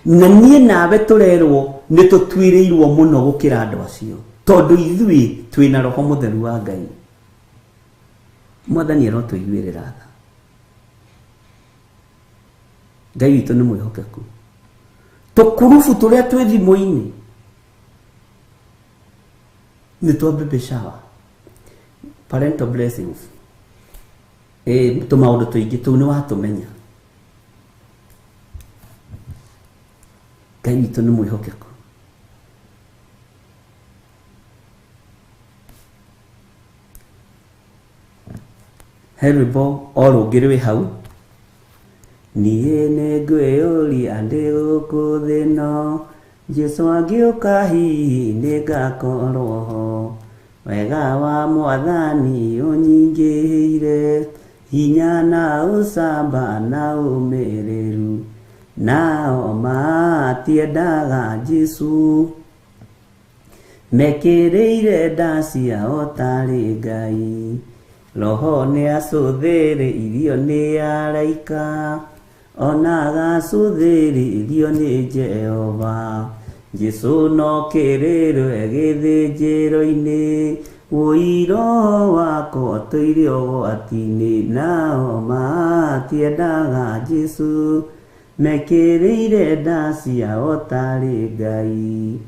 Na niĩ nawe tũrerwo nĩ tũtuĩrĩirwo mũno gũkĩra andũ acio, tondũ ithuĩ twĩna Roho Mũtheru wa Ngai. Mwathani arotũiguĩrĩra tha. Ngai witũ nĩ mwĩhokeku. Tũkurubu tũrĩa twĩ thimũ-inĩ nĩ twa baby shower, parental blessings, ĩ tũmaũndũ tũingĩ tũu nĩ watũmenya. Ngai witũ nĩ mwĩhokeku. He rwĩmbo o rũngĩ rwĩ hau. Niĩ nĩ ngwĩyũria ndĩ gũkũ thĩ ĩno, Jesũ angĩũka hihi nĩ ngakorwo ho. Wega wa Mwathani ũnyingĩhĩire, hinya na ũcamba na ũmĩrĩru. Nao matiendaga Jesũ, mekĩrĩire nda ciao tarĩ Ngai. Roho nĩ acũthĩrĩirio nĩ araika, ona agacũthĩrĩrio nĩ Jehova. Jesũ no kĩrĩrwe gĩthĩnjĩro-inĩ, wũi roho wakwa ũtũire ũgwati-inĩ. Nao matiendaga Jesũ, mekĩrĩire nda ciao tarĩ Ngai.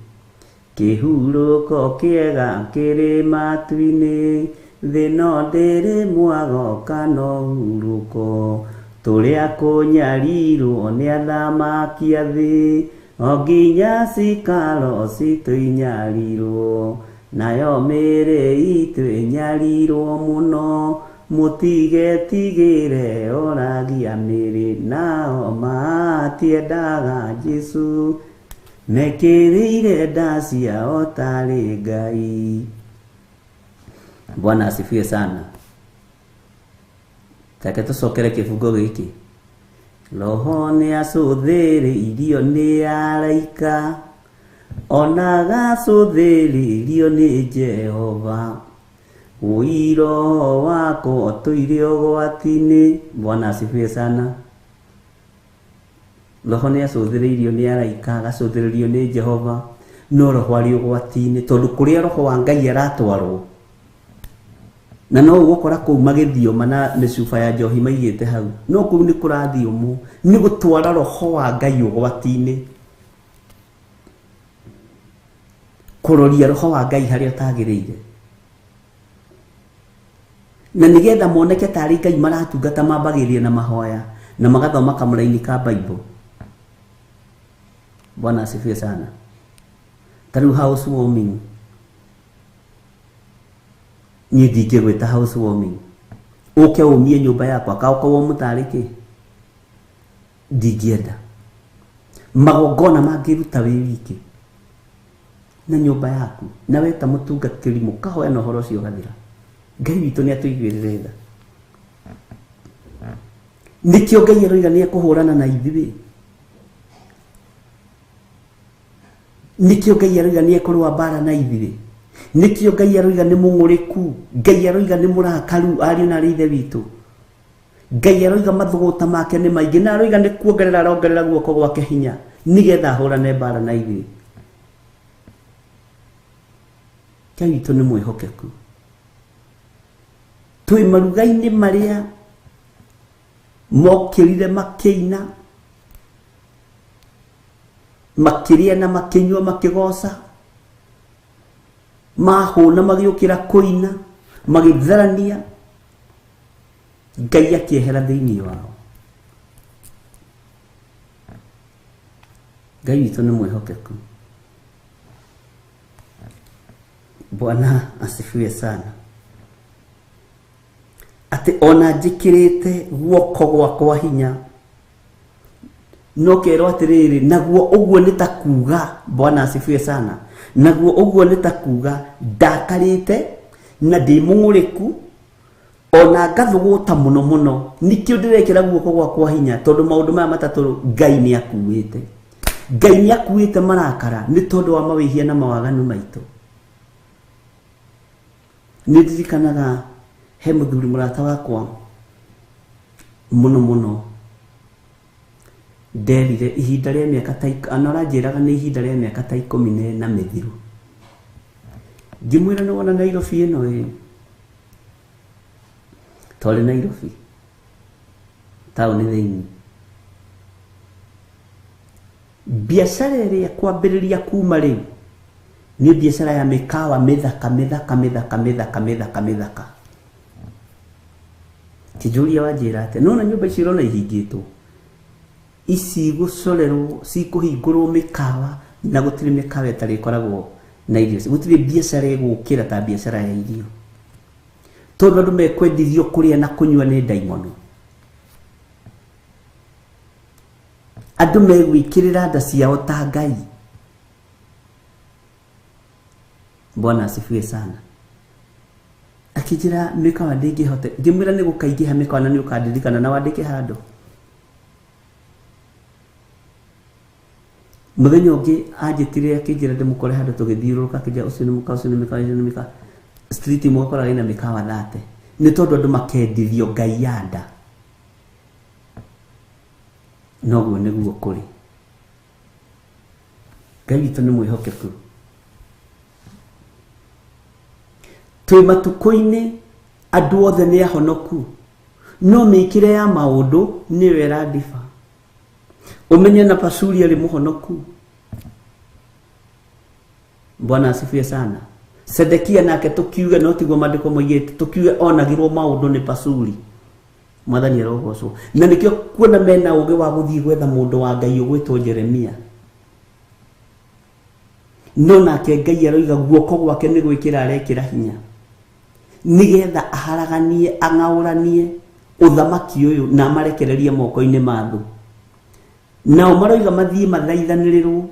Kĩhurũko kĩega kĩrĩ matu-inĩ, thĩ no ndĩrĩ mwago kana ũhurũko. Tũrĩa kũnyarirwo nĩ athamaki a thĩ, o nginya cikaro citũ inyarirwo. Nayo mĩĩrĩ itũ ĩnyarirwo mũno, mũtigetigĩre oragia mĩĩrĩ. Nao matiendaga Jesũ, mekĩrĩire nda ciao tarĩ Ngai. Bwana asifiwe sana. Reke tũcokere kĩbungo gĩkĩ. Roho nĩ acũthĩrĩirio nĩ araika, ona agacũthĩrĩrio nĩ Jehova. Wũi roho wakwa ũtũire ũgwati-inĩ. Bwana asifiwe sana. Roho nĩ acũthĩrĩirio nĩ araika, agacũthĩrĩrio nĩ Jehova, no roho arĩ ũgwati-inĩ, tondũ kũrĩa roho wa Ngai aratwarwo, na no ũgũkora kũu magĩthioma na mĩcuba ya njohi maigĩte hau, no kũu nĩ kũrathiomwo, nĩ gũtwara roho wa Ngai ũgwati-inĩ, kũroria roho wa Ngai harĩa ũtagĩrĩire. Na nĩgetha moneke tarĩ Ngai maratungata, mambagĩrĩria na mahoya na magathoma kamũraini ka Bible. Bwana asifiwe sana. Ta rĩu house warming, niĩ ndingĩgwĩta house warming ũke ũmie nyũmba yakwa kaũkorwo mũtarĩ kĩ, ndingĩenda. Magongona mangĩruta wĩ wiki na nyũmba yaku, na weta mũtungatĩri mũkahoya na ũhoro ũcio ũgathira. Ngai witũ nĩ atũiguĩrĩre tha. Nĩkĩo Ngai aroiga nĩ ekũhũrana na ithuĩ. Nĩkĩo Ngai aroiga nĩ ekũrũa mbara na ithuĩ. Nĩkĩo Ngai aroiga nĩ mũng'ũrĩku. Ngai aroiga nĩ mũrakaru, ariũ na arĩ ithe witũ. Ngai aroiga mathũgũta make nĩ maingĩ, na aroiga nĩ kuongerera arongerera guoko gwake hinya nĩgetha ahũrane mbara na ithuĩ. Ngai witũ nĩ mwĩhokeku. Twĩ maruga-inĩ marĩa mokĩrire makĩina, makĩrĩa na makĩnyua, makĩgoca, mahũna magĩũkĩra kũina, magĩtharania, Ngai akĩehera thĩinĩ wao. Ngai witũ nĩ mwĩhokeku. Bwana asifiwe sana. Atĩ ona njĩkĩrĩte guoko gwakwa hinya, No kerwo atiriri, naguo uguo ni ta kuga, Bwana asifiwe sana, naguo uguo ni ta kuga ndakarite na ndi mung'uriku ona ngathũgũta mũno mũno, nikĩo ndĩrekĩra guoko gwakwa hinya, tondũ maũndũ maya matatũ Ngai nĩ akuĩte. Ngai nĩ akuĩte marakara nĩ tondũ wa mawĩhia na mawaganu maitũ. Nĩ ndirikanaga he mũthuri mũrata wakwa mũno mũno nderire ihinda rĩa mĩaka ta ana aranjĩraga nĩ ihinda rĩa mĩaka ta 14 mĩthiru. Ngĩmwĩra nĩ wona Nairobi ĩno ĩ, twarĩ Nairobi taũni thĩinĩ, biacara ĩrĩa kwambĩrĩria kuma rĩu nĩ biacara ya mĩkawa mĩthaka mĩthaka mĩthaka mĩthaka mĩthaka mĩthaka. Kĩnjũria wanjĩra atĩa, nona nyũmba icio ũrona ihingĩtwo, ici gũcorerwo cikũhingũrwo mĩkawa, na gũtirĩ mĩkawa ĩtarĩ ĩkoragwo na irio, gũtirĩ biacara ĩgũkĩra ta biacara ya irio, tondũ andũ mekwendithio kũrĩa na kũnyua nĩ ndaimono. Andũ megwĩkĩrĩra nda ciao ta Ngai. Bwana asifiwe sana. Akĩnjĩra mĩkawa ndĩngĩhota, ngĩmwĩra nĩ gũkaingĩha mĩkawa na nĩ ũkandirikana na wandĩke handũ. Mũthenya ũngĩ anjĩtire akĩnjĩra ndĩmũkore handũ tũgĩthiũrũrũka, akĩnjĩra ũcio nĩ mũkawa, ũcio nĩ mĩkawa, ũcio nĩ mĩkawa. Street ĩmwe ũkoraga ĩna mĩkawa 30, nĩ tondũ andũ makendithio Ngai ya nda. Noguo nĩguo kũrĩ. Ngai witũ nĩ mwĩhokeku. Twĩ matukũ-inĩ andũ othe nĩ ahonoku, no mĩkĩre ya maũndũ nĩyo ĩrandiba. Ũmenye na Pashuri arĩ mũhonoku. Bwana asifiwe sana. Sedekia nake tukiuge no tiguo maandĩko moigĩte, tukiuge onagirwo maũndũ nĩ Pashuri. Mwathani arogocwo. Na nĩkĩo kuona mena ũgĩ wa gũthiĩ gwetha mũndũ wa Ngai ũgwĩtwo Jeremia. No nake Ngai aroiga guoko gwake nĩ gwĩkĩra arekĩra hinya, nĩgetha aharaganie ang'aũranie ũthamaki ũyũ na amarekererie moko-inĩ ma thũ. Nao maroiga mathiĩ mathaithanĩrĩrwo,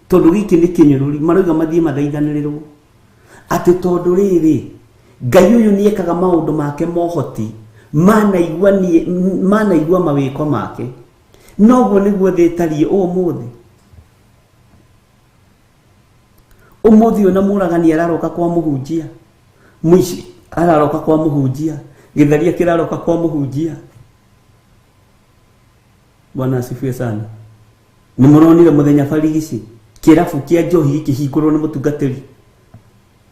tondũ gĩkĩ nĩ kĩnyũrũri, maroiga mathiĩ mathaithanĩrĩrwo atĩ tondũ rĩrĩ Ngai ũyũ nĩekaga maũndũ make mohoti, manaigua mawĩko make. Noguo nĩguo thĩ ĩtariĩ ũmũthĩ. Ũmũthĩ ũyũ na mũragani araroka kwa mũhunjia, mũici araroka kwa mũhunjia, gĩtharia kĩraroka kwa mũhunjia. Bwana asifiwe sana. Nĩ mũronire mũthenya barigici kĩrabu kĩa njohi gĩkĩhingũrwo nĩ mũtungatĩri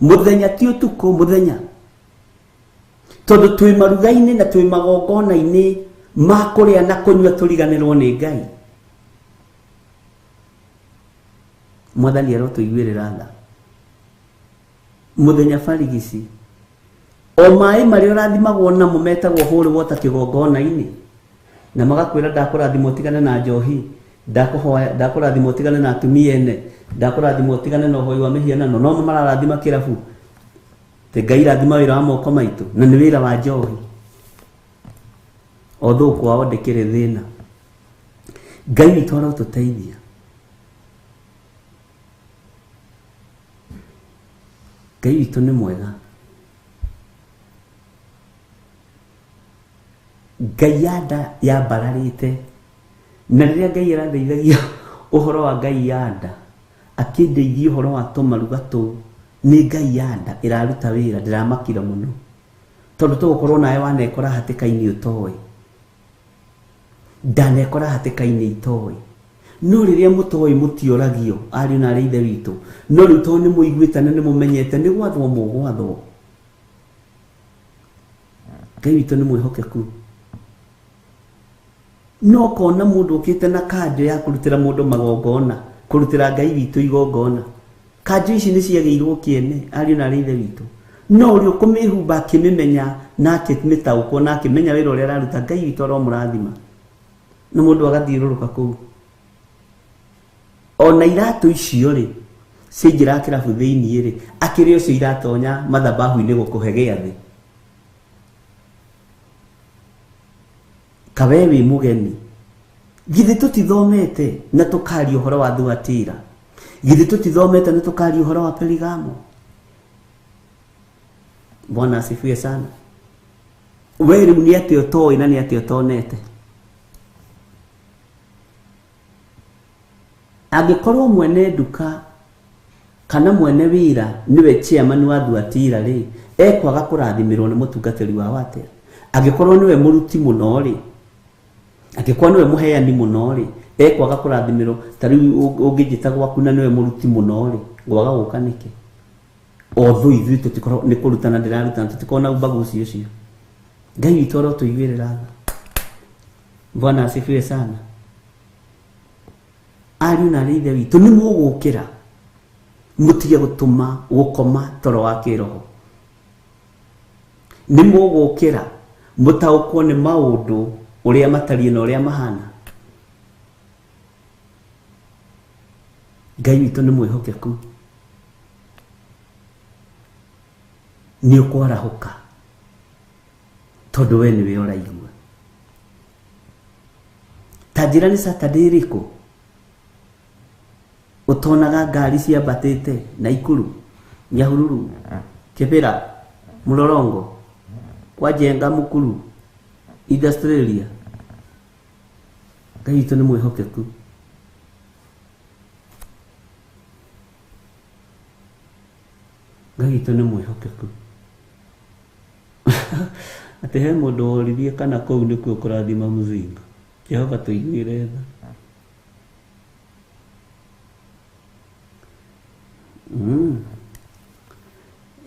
mũthenya, ti ũtukũ, mũthenya, tondũ twĩ maruga-inĩ na twĩ magongona-inĩ ma kũrĩa na kũnyua tũriganĩrwo nĩ Ngai. Mwathani arotũiguĩrĩra tha. Mũthenya barigici o maĩ marĩa ũrathimagwo namo metagwo holy water kĩgongona-inĩ, na magakwĩra ndakũrathima ũtigane na njohi, ndakũhoya ndakũrathima ũtigane na atumia ene, ndakũrathima ũtigane na ũhoi wa mĩhianano, no mararathima kĩrabu. Te Ngai rathima wĩra wa moko maitũ, na nĩ wĩra wa njohi. Although kwao ndĩkĩrĩ thĩna, Ngai witũ arotũteithia. Ngai witũ nĩ mwega. Ngai ya nda yambararĩte, na rĩrĩa Ngai arandeithagia ũhoro wa Ngai ya nda, akĩndeithia ũhoro wa tũmaruga tũu, nĩ Ngai ya nda ĩraruta wĩra, ndĩramakire mũno, tondũ tũgũkorwo nawe wanekora hatĩka-inĩ ũtoĩ, ndanekora hatĩka-inĩ itoĩ. No rĩrĩa mũtoĩ mũtioragio, ariũ na arĩ ithe witũ, no rĩu tondũ nĩ mũiguĩte na nĩ mũmenyete, nĩ gwathwo mũgwathwo. Ngai witũ nĩ mwĩhokeku. No kona mũndũ ũkĩte na kanjũ ya kũrutĩra mũndũ magongona, kũrutĩra Ngai witũ igongona, kanjũ ici nĩ ciagĩirwo kĩene, ariũ na arĩ ithe witũ. No ũrĩa ũkũmĩhumba akĩmĩmenya na akĩmĩtaũkwo na akĩmenya wĩra ũrĩa araruta, Ngai witũ aromũrathima. Na mũndũ agathiũrũrũka kũu. Ona iratũ icio rĩ, ciaingĩra kĩrabu thĩinĩ rĩ, akĩrĩ ũcio iratonya mathabahu-inĩ gũkũhe gĩathĩ. Kawe wĩ mũgeni, Githĩ tũtithomete na tũkaria ũhoro wa Thuatira? Githĩ tũtithomete na tũkaria ũhoro wa Perigamo? Bwana asifiwe sana. We rĩu nĩ atĩa ũtoĩ na nĩ atĩa ũtonete? Angĩkorwo mwene nduka kana mwene wĩra nĩwe chairman wa Thuatira rĩ, ekwaga kũrathimĩrwo nĩ mũtungatĩri wao atĩa? Angĩkorwo nĩwe mũruti mũno rĩ, angĩkorwo nĩwe mũheani mũno rĩ, ekwaga kũrathimĩrwo? Ta rĩu ũngĩnjĩta gwaku na nĩwe mũruti mũno rĩ, ngwaga gũka nĩkĩ? Although ithuĩ tũtikoragwo nĩ kũrutana ndĩrarutana, tũtikoragwo na ubaguzi ũcio. Ngai witũ arotũiguĩrĩra tha. Bwana asifiwe sana. Ariũ na arĩ ithe witũ, nĩ mũgũkĩra mũtige gũtũma gũkoma toro wa kĩroho. Nĩ mũgũkĩra mũtaũkwo nĩ maũndũ ũrĩa matariĩ na ũrĩa mahana. Ngai witũ nĩ mwĩhokeku. Nĩ ũkwarahũka tondũ we nĩwe ũraigua. Ta njĩra nĩ Saturday ĩrĩkũ ũtonaga ngari ciambatĩte Naikuru, Nyahururu, Kibera, Mlolongo, kwa Njenga, Mukuru, Industrial? Ngai witũ nĩ mwĩhokeku. Ngai witũ nĩ mwĩhokeku. Atĩ he mũndũ woririe kana kũu nĩkuo kũrathima mũzinga. Jehova tũiguĩre tha.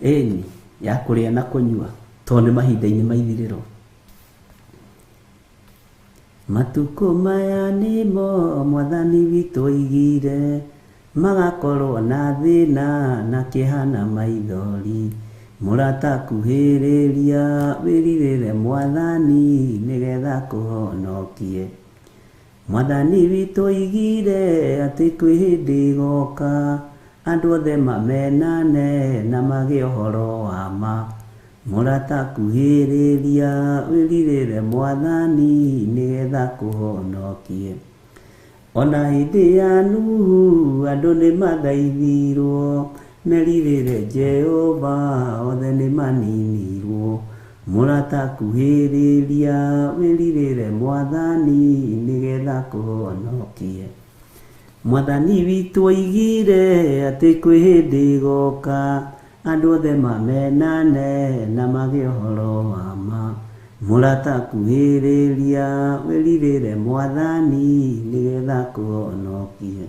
Ĩni ya kũrĩa na kũnyua, tondũ nĩ mahinda-inĩ ma ithirĩro. Matukũ maya nĩmo mwathani witũ oigire magakorwo na thĩna na kĩeha na maithori. Mũrata kuhĩrĩria wĩrirĩre mwathani nĩgetha kũhonokie. Mwathani witũ oigire atĩ kwĩ hĩndĩ ĩgoka andũ othe mamenane na magĩe ũhoro wa ma. Mũrata kuhĩrĩria wĩrirĩre mwathani nĩgetha kũhonokie. Ona hĩndĩ ya Nuhu andũ nĩ mathaithirwo merirĩre Jehova, othe nĩ maninirwo. Mũrata kuhĩrĩria wĩrirĩre mwathani nĩgetha kũhonokie. Mwathani witũ oigire atĩ kwĩ hĩndĩ ĩgoka andũ othe mamenane na magĩe ũhoro wa ma. Mũrata kuhĩrĩria wĩrirĩre mwathani nĩgetha kũhonokie.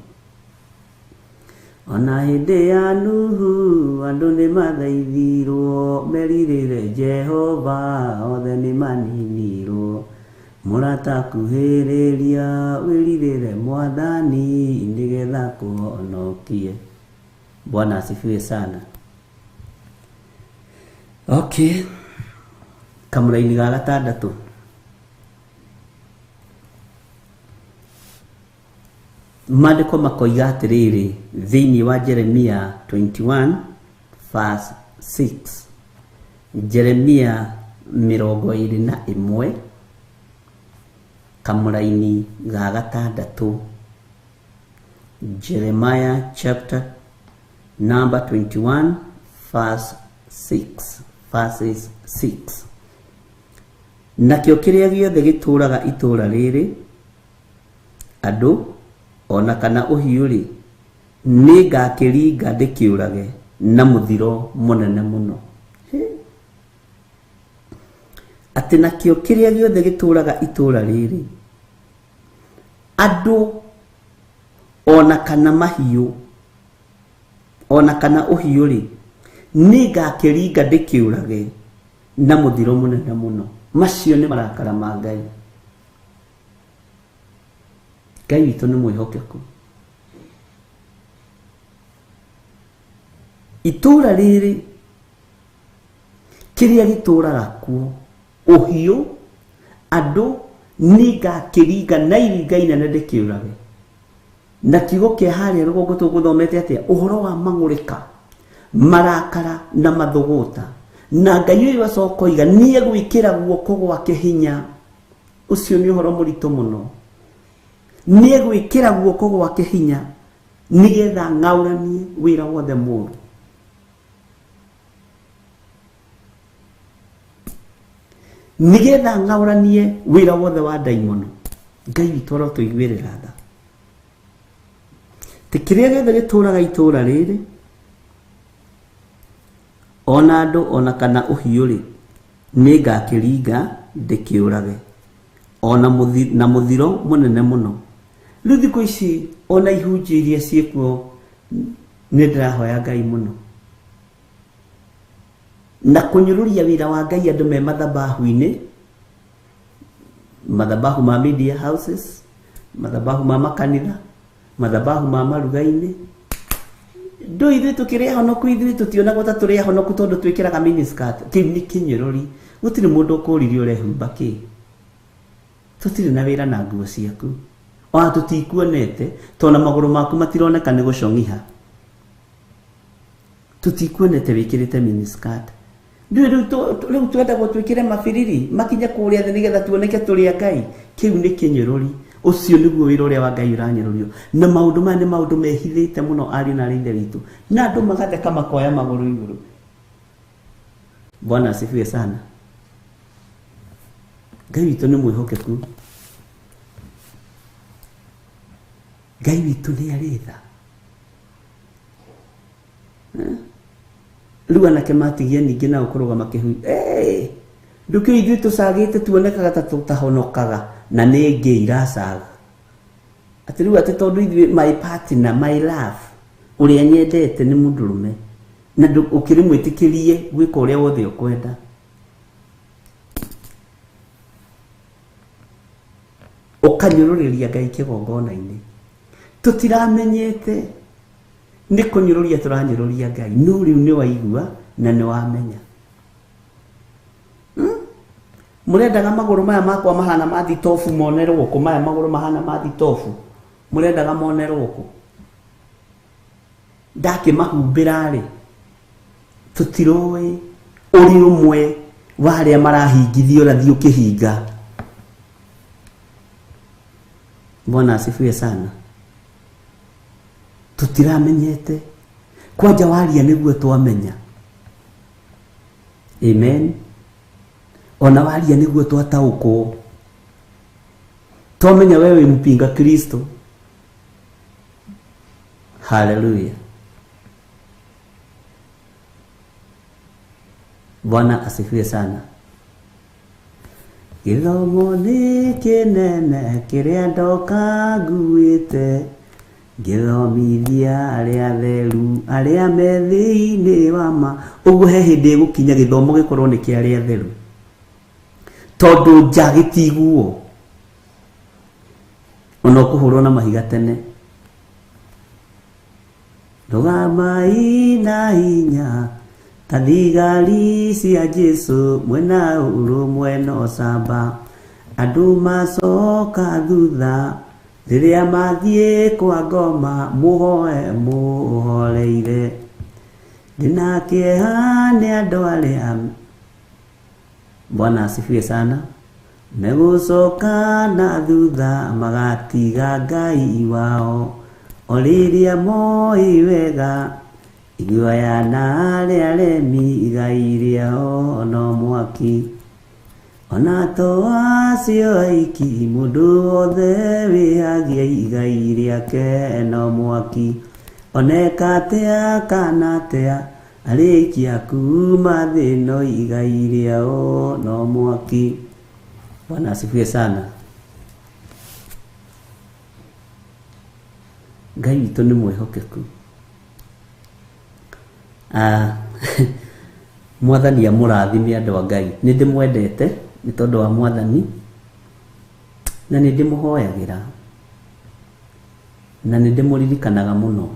Ona hĩndĩ ya Nuhu andũ nĩ mathaithirwo merirĩre Jehova, othe nĩ maninirwo. Mũrata kuhĩrĩria wĩrirĩre mwathani nĩgetha kũhonokie. Bwana asifiwe sana. Okay, kamũraini ga gatandatũ. Maandĩko makoiga atĩrĩrĩ thĩinĩ wa Jeremia 21 verse 6. Jeremia 21 kamũraini ga gatandatũ. Jeremiah chapter number 21 verse 6, verses 6. Nakĩo kĩrĩa gĩothe gĩtũũraga itũũra rĩrĩ, andũ ona kana ũhiũ rĩ, nĩngakĩringa ndĩkĩũrage na mũthiro mũnene mũno. Atĩ nakĩo kĩrĩa gĩothe gĩtũũraga itũũra rĩrĩ, andũ ona kana mahiũ ona kana ũhiũ rĩ, nĩngakĩringa ndĩkĩũrage na mũthiro mũnene mũno. Macio nĩ marakara ma Ngai. Ngai witũ nĩ mwĩhokeku. Itũũra rĩrĩ kĩrĩa gĩtũũraga kuo, ũhiũ, andũ, nĩngakĩringa na iringa inene ndĩkĩũrage. Na kiugo kĩa harĩa rũgongo tũgũthomete atĩa? Ũhoro wa mang'ũrĩka, marakara na mathũgũta. Na Ngai ũyũ acoka oiga nĩegwĩkĩra guoko gwake hinya. Ũcio nĩ ũhoro mũritũ mũno. Nĩ egwĩkĩra guoko gwake hinya nĩgetha ng'aũranie wĩra wothe mũũru. Nĩgetha ng'aũranie wĩra wothe wa ndaimono. Ngai witũ arotũiguĩrĩra tha. Ti kĩrĩa gĩothe gĩtũraga itũra rĩrĩ, ona andũ ona kana ũhiũ rĩ, nĩngakĩringa ndĩkĩũrage, ona na mũthiro mũnene mũno. Rĩu thikũ ici ona ihunjio iria ciĩkuo nĩ ndĩrahoya Ngai mũno. Na kũnyũrũria wĩra wa Ngai andũ me mathabahu-inĩ, mathabahu ma media houses, mathabahu ma makanitha, mathabahu ma maruga-inĩ. Ndũ ithuĩ tũkĩrĩ ahonoku, ithuĩ tũtionagwo ta tũrĩ ahonoku tondũ twĩkĩraga miniskirt. Kĩu nĩ kĩnyũrũri. Gũtirĩ mũndũ ũkũririe ũrehumba kĩ. Tũtirĩ na wĩra na nguo ciaku. Ona tũtikuonete, tondũ magũrũ maku matironeka nĩ gũcong'iha. Tũtikuonete wĩkĩrĩte miniskirt. Ndũĩ rĩu twendagwo twĩkĩre mabiriri makinye kũrĩa thĩ nĩgetha tuoneke tũrĩ a Ngai. Kĩu nĩ kĩnyũrũri. Ũcio nĩguo wĩra ũrĩa wa Ngai ũranyũrũrio. Na maũndũ maya nĩ maũndũ mehithĩte mũno ariũ na arĩ ithe witũ. Na andũ magatheka makoya magũrũ igũrũ. Bwana asifiwe sana. Ngai witũ nĩ mwĩhokeku. Ngai witũ nĩ arĩ tha. Rĩu anake matigia ningĩ nao kũrũgama kĩhu. Ndũkĩũĩ ithuĩ tũcagĩte tuonekaga ta tũtahonokaga na nĩ ngĩ iracaga. Atĩ rĩu atĩ tondũ ithuĩ my partner, my love, ũrĩa nyendete nĩ mũndũrũme na ũkĩrĩ mwĩtĩkĩrie gwĩka ũrĩa wothe ũkwenda. Ũkanyũrũrĩria Ngai kĩgongona-inĩ. Tũtiramenyete nĩ kũnyũrũria tũranyũrũria Ngai, no rĩu nĩ waigua na nĩ wamenya. Mũrendaga magũrũ maya makwa mahana ma thitobu monerwo kũ? Maya magũrũ mahana ma thitobu mũrendaga monerwo kũ? Ndakĩmahumbĩra rĩ, tũtiroĩ ũrĩ ũmwe wa arĩa marahingithio ũrathiĩ ũkĩhinga. Bwana asifiwe sana. Tũtiramenyete kwanja waria nĩguo twamenya. Amen. Ona waria nĩguo twataũkwo, twamenya wewe wĩ mpinga Kristo. Haleluya. Bwana asifiwe sana. Gĩthomo nĩ kĩnene kĩrĩa ndoka nguĩte, ngĩthomithia arĩa atheru arĩa me thĩinĩ wa ma. Ũguo he hĩndĩ ĩgũkinya gĩthomo gĩkorwo nĩ kĩa arĩa atheru, tondũ nja gĩtiguo ona ũkũhũrwo na mahiga tene. Rũgamai na hinya ta thigari cia Jesũ, mwena ũrũmwe na ũcamba. Andũ macoka thutha rĩrĩa mathiĩ kwa ngoma, mũhoe mũhoreire. Ndĩna kĩeha nĩ andũ arĩa, Bwana asifiwe sana, megũcoka na thutha magatiga Ngai wao. O rĩrĩa moĩ wega iguoya na arĩa aremi, igai rĩao no mwaki. Ona to acio aiki, mũndũ wothe wĩhagia igai rĩake no mwaki. Oneka atĩa kana atĩa, arĩkia kuma thĩ no igai rĩao no mwaki. Bwana asifiwe sana. Ngai witũ nĩ mwĩhokeku. Mwathani amũrathime andũ a Ngai. Nĩ ndĩmwendete nĩ tondũ wa Mwathani, na nĩ ndĩmũhoyagĩra, na nĩ ndĩmũririkanaga mũno,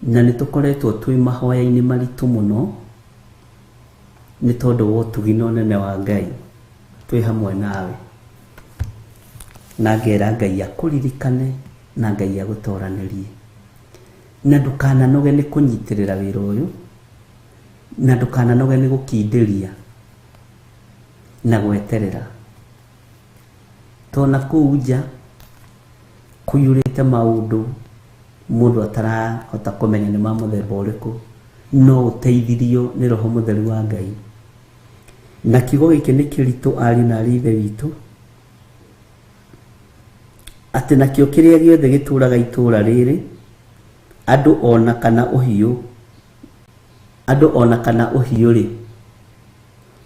na nĩ tũkoretwo twĩ mahoya-inĩ maritũ mũno nĩ tondũ wa ũtugi na ũnene wa Ngai twĩ hamwe nawe. Na ngera Ngai akũririkane na Ngai agũtoranĩrie, na ndũkananoge nĩ kũnyitĩrĩra wĩra ũyũ, na ndũkananoge nĩ gũkindĩria na gweterera. Tona kũu nja Kũiyũrĩte maũndũ mũndũ atarahota kũmenya nĩ ma mũthemba ũrĩkũ, no ũteithirio nĩ Roho Mũtheru wa Ngai. Na kiugo gĩkĩ nĩ kĩritũ ariũ na arĩ ithe witũ, atĩ nakĩo kĩrĩa gĩothe gĩtũũraga itũũra rĩrĩ, andũ ona kana ũhiũ, andũ ona kana ũhiũ-rĩ,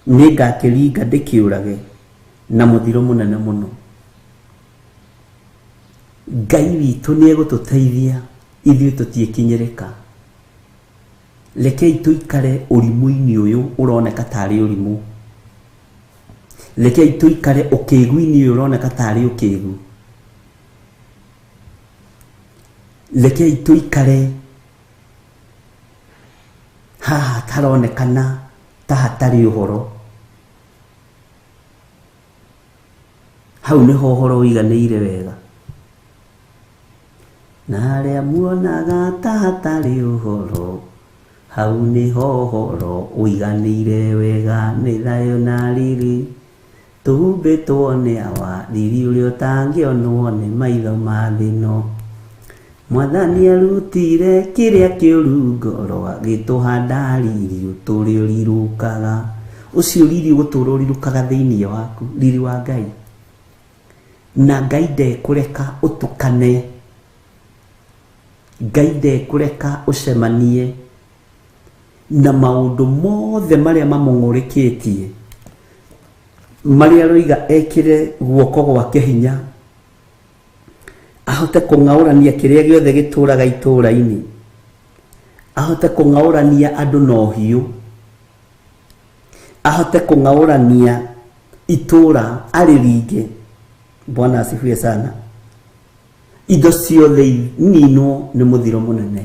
nĩngakĩringa ndĩkĩũrage na mũthiro mũnene mũno. Ngai witũ nĩ egũtũteithia ithuĩ tũtiĩkinyĩrĩka. Rekei tũikare ũrimũ-inĩ ũyũ ũroneka tarĩ ũrimũ. Rekei tũikare ũkĩgu-inĩ ũyũ ũroneka tarĩ ũkĩgu. Rekei tũikare haha haronekana ta hatarĩ ũhoro. Hau nĩho ũhoro ũiganĩire wega. Na arĩa muonaga ta hatarĩ ũhoro, hau nĩho ũhoro ũiganĩire wega. Nĩ thayũ na riri tũhumbĩtwo nĩ awa, riri ũrĩa ũtangĩonwo nĩ maitho ma thĩ ĩno. Mwathani arutire kĩrĩa kĩũru ngoro, agĩtũhanda riri ũtũũre ũrirũkaga. Ũcio riri ũgũtũũra ũrirũkaga thĩinĩ waku, riri wa Ngai. Na Ngai ndekũreka ũtukane, Ngai ndekũreka ũcemanie na maũndũ mothe marĩa mamũng'ũrĩkĩtie, marĩa aroiga ekĩre guoko gwake hinya ahote kũng'aũrania kĩrĩa gĩothe gĩtũũraga itũũra-inĩ, ahote kũng'aũrania andũ na ũhiũ, ahote kũng'aũrania itũũra arĩringe. Bwana asifiwe sana. Indo ciothe ininwo nĩ mũthiro mũnene.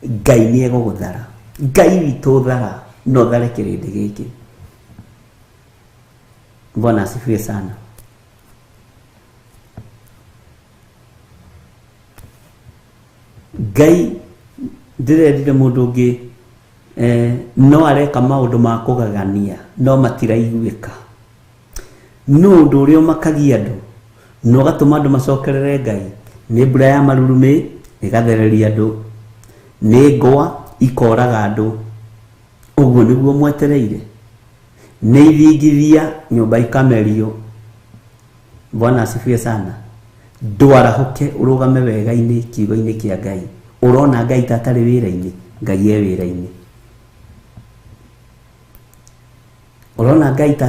Ngai nĩ egũgũthara. Ngai witũ thara, no thare kĩrĩndĩ gĩkĩ. Bwana asifiwe sana. Ngai ndĩrerire mũndũ ũngĩ no areka maũndũ ma kũgegania no matiraiguĩka. No ũndũ ũrĩa ũmakagia andũ na ũgatũma andũ macokerere Ngai nĩ mbura ya marurumĩ ĩgathereria andũ, nĩ ngwa ikoraga andũ. Ũguo nĩguo mwetereire? Nĩ ithingithia nyũmba ikamerio. Bwana asifiwe sana. Ndwarahũke ũrũgame wega-inĩ kiugo-inĩ kĩa Ngai. Ũrona Ngai ta atarĩ wĩra-inĩ? Ngai e wĩra-inĩ. Ũrona Ngai ta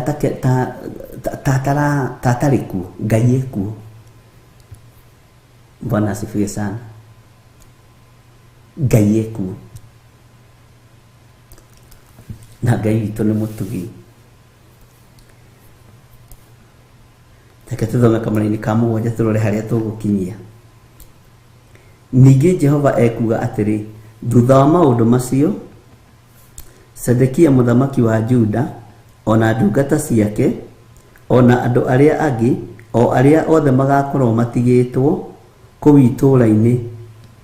atarĩ kuo? Ngai e kuo. Bwana asifiwe sana. Ngai e kuo. Na Ngai witũ nĩ mũtugi. Reke tũthome kamũraini ka mũgwanja tũrore harĩa tũgũkinyia. Ningĩ Jehova ekuuga atĩrĩ, thutha wa maũndũ macio, Zedekia mũthamaki wa Juda, o na ndungata ciake, o na andũ arĩa angĩ, o arĩa othe magakorwo matigĩtwo kũu itũũra-inĩ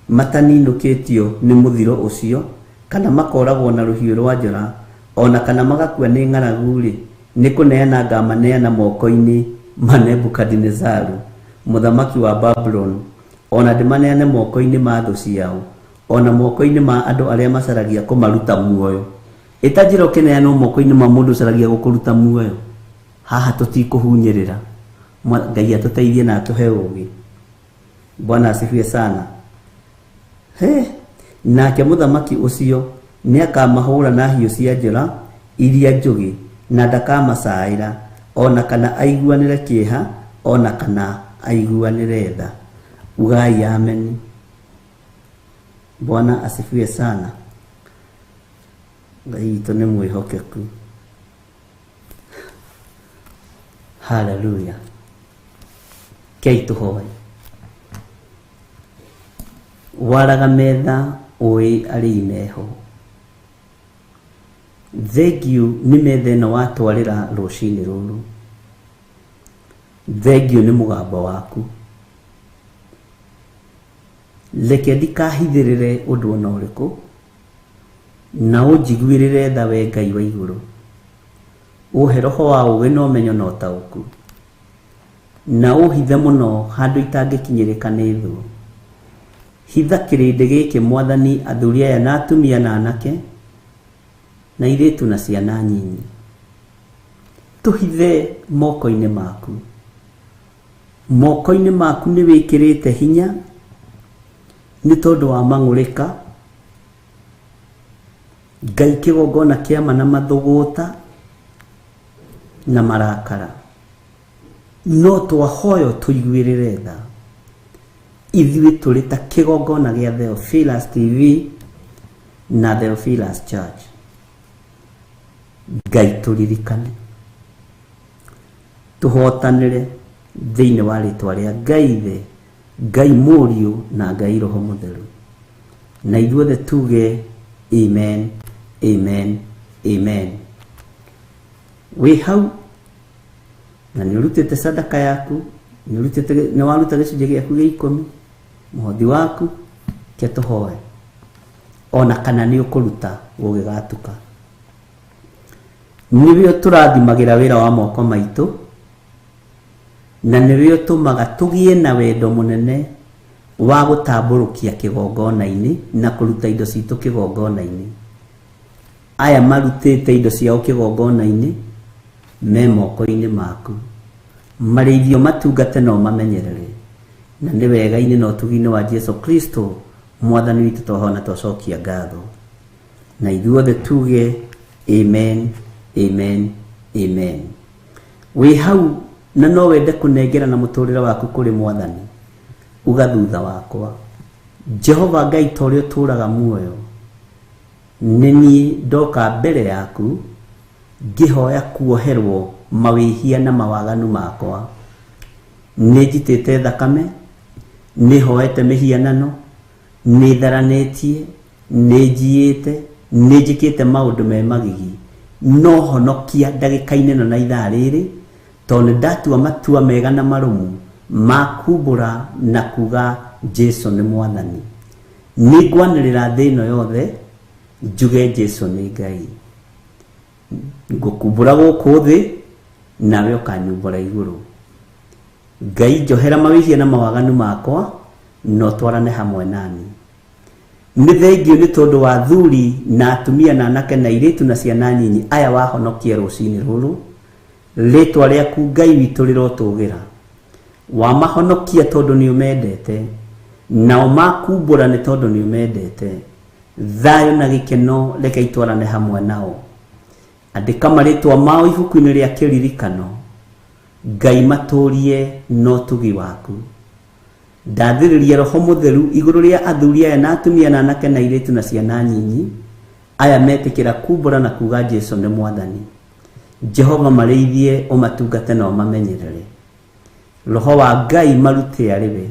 mataninũkĩtio nĩ mũthiro ũcio, kana makooragwo na rũhiũ rwa njora, o na kana magakua nĩ ng'aragu-rĩ, nĩ kũneana ngaamaneana moko-inĩ ma Nebukadinezaru, mũthamaki wa Babuloni, o na ndĩmaneane moko-inĩ ma thũ ciao, o na moko-inĩ ma andũ arĩa macaragia kũmaruta muoyo. Ĩta njĩra ũkĩneanwo moko-inĩ ma mũndũ ũcaragia gũkũruta muoyo. Haha tũtikũhunyĩrĩra. Ngai atũteithie na atũhe ũũgĩ. Bwana asifiwe sana. He! Nake mũthamaki ũcio nĩakamahũũra na hiũ cia njora iria njũgĩ, na ndakamacaĩra, o na kana aiguanĩre kĩeha, o na kana aiguanĩre tha. Ugai ameni. Bwana asifiwe sana. Ngai witũ nĩ mwĩhokeku. Haleluya. Kei tũhoe. Waraga metha ũĩ arĩi meho. Thengiũ nĩ metha ĩno watwarĩra rũcinĩ rũrũ. Thengiũ nĩ mũgambo waku. Reke ndikahithĩrĩre ũndũ ona ũrĩkũ, na ũnjiguĩrĩre tha we Ngai wa igũrũ. Ũhe roho wa ũũgĩ na ũmenyo na ũtaũku. Na ũhithe mũno handũ itangĩkinyĩrĩka nĩ thũ. Hitha kĩrĩndĩ gĩkĩ Mwathani, athuri aya na atumia na anake na airĩtu na ciana nyinyi. Tũhithe moko-inĩ maku. Moko-inĩ maku nĩ wĩkĩrĩte hinya nĩ tondũ wa mang'ũrĩka. Ngai kĩgongona kĩa ma na mathũgũta na marakara. No twahoyo tũiguĩrĩre tha. Ithuĩ tũrĩ ta kĩgongona gĩa Theophilus TV na Theophilus Church. Ngai tũririkane. Tũhotanĩre thĩinĩ wa rĩtwa rĩa Ngai Ithe, Ngai Mũriũ na Ngai Roho Mũtheru. Na ithuothe tuge amen, amen, amen. Wĩ hau na nĩ ũrutĩte sadaka yaku, nĩ ũrutĩte, nĩ waruta gĩcunjĩ gĩaku gĩa ikũmi, mũhothi waku, ke tũhoe. Ona kana nĩ ũkũruta gũgĩgatuka. Nĩwe ũtũrathimagĩra wĩra wa moko maitũ, na nĩwe ũtũmaga tũgĩe na wendo mũnene wa gũtambũrũkia kĩgongona-inĩ na kũruta indo citũ kĩgongona-inĩ. Aya marutĩte indo ciao kĩgongona-inĩ me moko-inĩ maku. Marĩithio matungate na ũmamenyerere. Na nĩ wega-inĩ na ũtugi-inĩ wa Jesu Kristo Mwathani witũ twahoya na twacokia ngatho. Na ithuothe tuge amen, amen, amen. Wĩ hau na no wende kũnengerana mũtũrĩre waku kũrĩ Mwathani, uga thutha wakwa, Jehova Ngai ta ũrĩa ũtũũraga muoyo, nĩ niĩ ndoka mbere yaku ngĩhoya kuoherwo mawĩhia na mawaganu makwa. Nĩ njitĩte thakame, nĩ hoete mĩhianano, nĩ tharanĩtie, nĩ njiyĩte, nĩ njĩkĩte maũndũ me magigi, no honokia ndagĩka-inĩ ĩno na ithaa rĩrĩ, tondũ nĩ ndatua matua mega na marũmu ma kumbũra na kuga Jesu nĩ Mwathani. Nĩ ngwanĩrĩra thĩ ĩno yothe njuge Jesu nĩ Ngai. Ngũkumbũra gũkũ thĩ, nawe ũkanyumbũra igũrũ. Ngai njohera mawĩhia na mawaganu makwa, na ũtwarane hamwe nani. Nĩ thengiũ nĩ tondũ wa athuri na atumia na anake na airĩtu na ciana nyinyi aya wahonokia rũcinĩ rũrũ. Rĩtwa rĩaku Ngai witũ rĩrotũgĩra. Wamahonokia tondũ nĩ ũmendete, nao makumbũra nĩ tondũ nĩ ũmendete. Thayũ na gĩkeno reke itwarane hamwe nao. Andĩka marĩtwa mao ibuku-inĩ rĩa kĩririkano. Ngai matũrie na ũtugi waku. Ndathĩrĩria Roho Mũtheru igũrũ rĩa athuri aya na atumia na anake na airĩtu na ciana nyinyi, aya metĩkĩra kumbũra na kuga Jesu nĩ Mwathani. Jehova marĩithie, ũmatungate na ũmamenyerere. Roho wa Ngai marute arĩ we,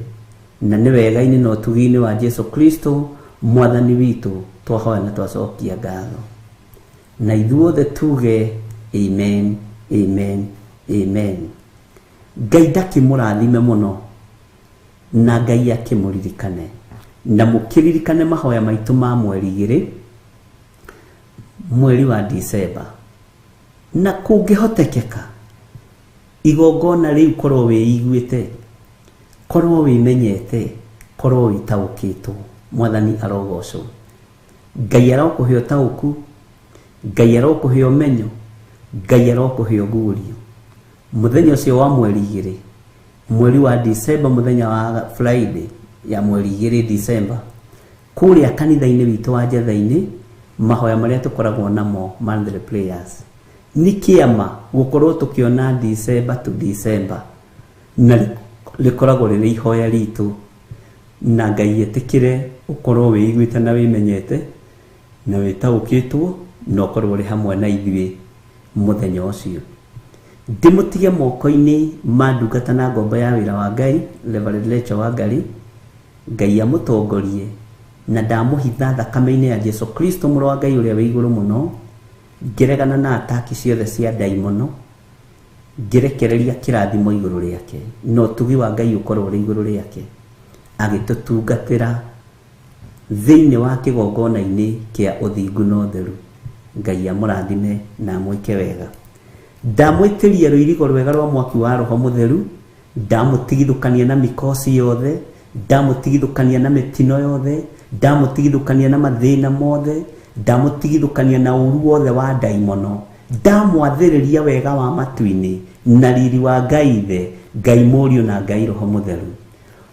na nĩ wega-inĩ na ũtugi-inĩ wa Jesu Kristo Mwathani witũ twahoya na twacokia ngatho. Na ithuothe tuge amen, amen, amen. Ngai ndakĩmũrathime mũno na Ngai akĩmũririkane. Na mũkĩririkane mahoya maitũ ma mweri igĩrĩ, mweri wa Disemba. Na kũngĩhotekeka igongona rĩu korwo wĩiguĩte, korwo wĩmenyete, korwo wĩtaũkĩtwo. Mwathani arogocwo. Ngai arokũhe ũtaũku, Ngai arokũhe ũmenyo, Ngai arokũhe ũguũrio. Mũthenya ũcio wa mweri igĩrĩ, mweri wa Disemba, mũthenya wa Friday ya mweri igĩrĩ Disemba, kũrĩa kanitha-inĩ witũ wa Njetha-inĩ, mahoya marĩa tũkoragwo namo monthly prayers. Nĩ kĩama gũkorwo tũkĩona Disemba to Disemba, na rĩkoragwo rĩrĩ ihoya ritũ, na Ngai etĩkĩre ũkorwo wĩiguĩte na wĩmenyete na wĩtaũkĩtwo na ũkorwo ũrĩ hamwe na ithuĩ mũthenya ũcio. Ndĩmũtige moko-inĩ ma ndungata na ngombo ya wĩra wa Ngai, Reverend Rachel Wangari. Ngai amũtongorie na ndamũhitha thakame-inĩ ya Jesu Kristo mũrũ wa Ngai ũrĩa wĩ igũrũ mũno, ngĩregana na ataki ciothe cia ndaimono, ngĩrekereria kĩrathimo igũrũ rĩake na ũtugi wa Ngai ũkorwo ũrĩ igũrũ rĩake, agĩtũtungatĩra thĩinĩ wa kĩgongona-inĩ kĩa ũthingu na ũtheru. Ngai amũrathime na amwĩke wega. Ndamwĩtĩria rũirigo rwega rwa mwaki wa Roho Mũtheru Ndamũtigithũkania na mĩkosi yothe, ndamũtigithũkania na mĩtino yothe, ndamũtigithũkania na mathĩna mothe, ndamũtigithũkania na ũru wothe wa ndaimono. Ndamwathĩrĩria wega wa matu-inĩ na riri wa Ngai Ithe, Ngai Mũriũ na Ngai Roho Mũtheru.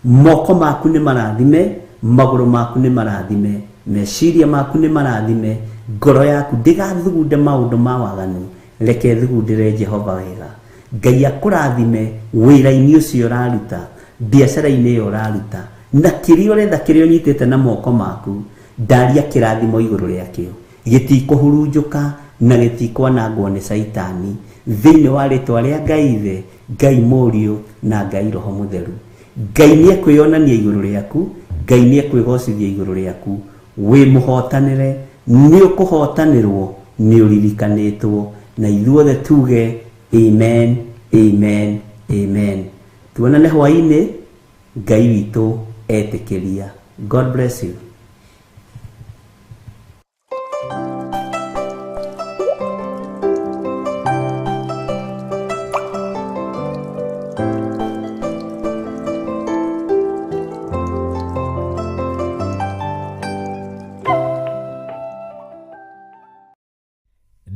Moko maku nĩ marathime, magũrũ maku nĩ marathime, meciria maku nĩ marathime, ngoro yaku ndĩgathugunde maũndũ ma waganu, reke ĩthugundĩre Jehova wega. Ngai akũrathime wĩra-inĩ ũcio ũraruta, biacara-inĩ ĩyo ũraruta, na kĩrĩa ũretha, kĩrĩa ũnyitĩte na moko maku, ndaria kĩrathimo igũrũ rĩakĩo. Gĩtikũhurunjũka na gĩtikwanangwo nĩ Caitani, thĩinĩ wa rĩtwa rĩa Ngai Ithe, Ngai Mũriũ na Ngai Roho Mũtheru. Ngai nĩekwĩyonania igũrũ rĩaku, Ngai nĩekwĩgocithia igũrũ rĩaku. Wĩ mũhotanĩre, nĩũkũhotanĩrwo, nĩũririkanĩtwo. Na ithuothe tuge amen, amen, amen. Tuonane hwaĩ-inĩ, Ngai witũ etĩkĩria. God bless you.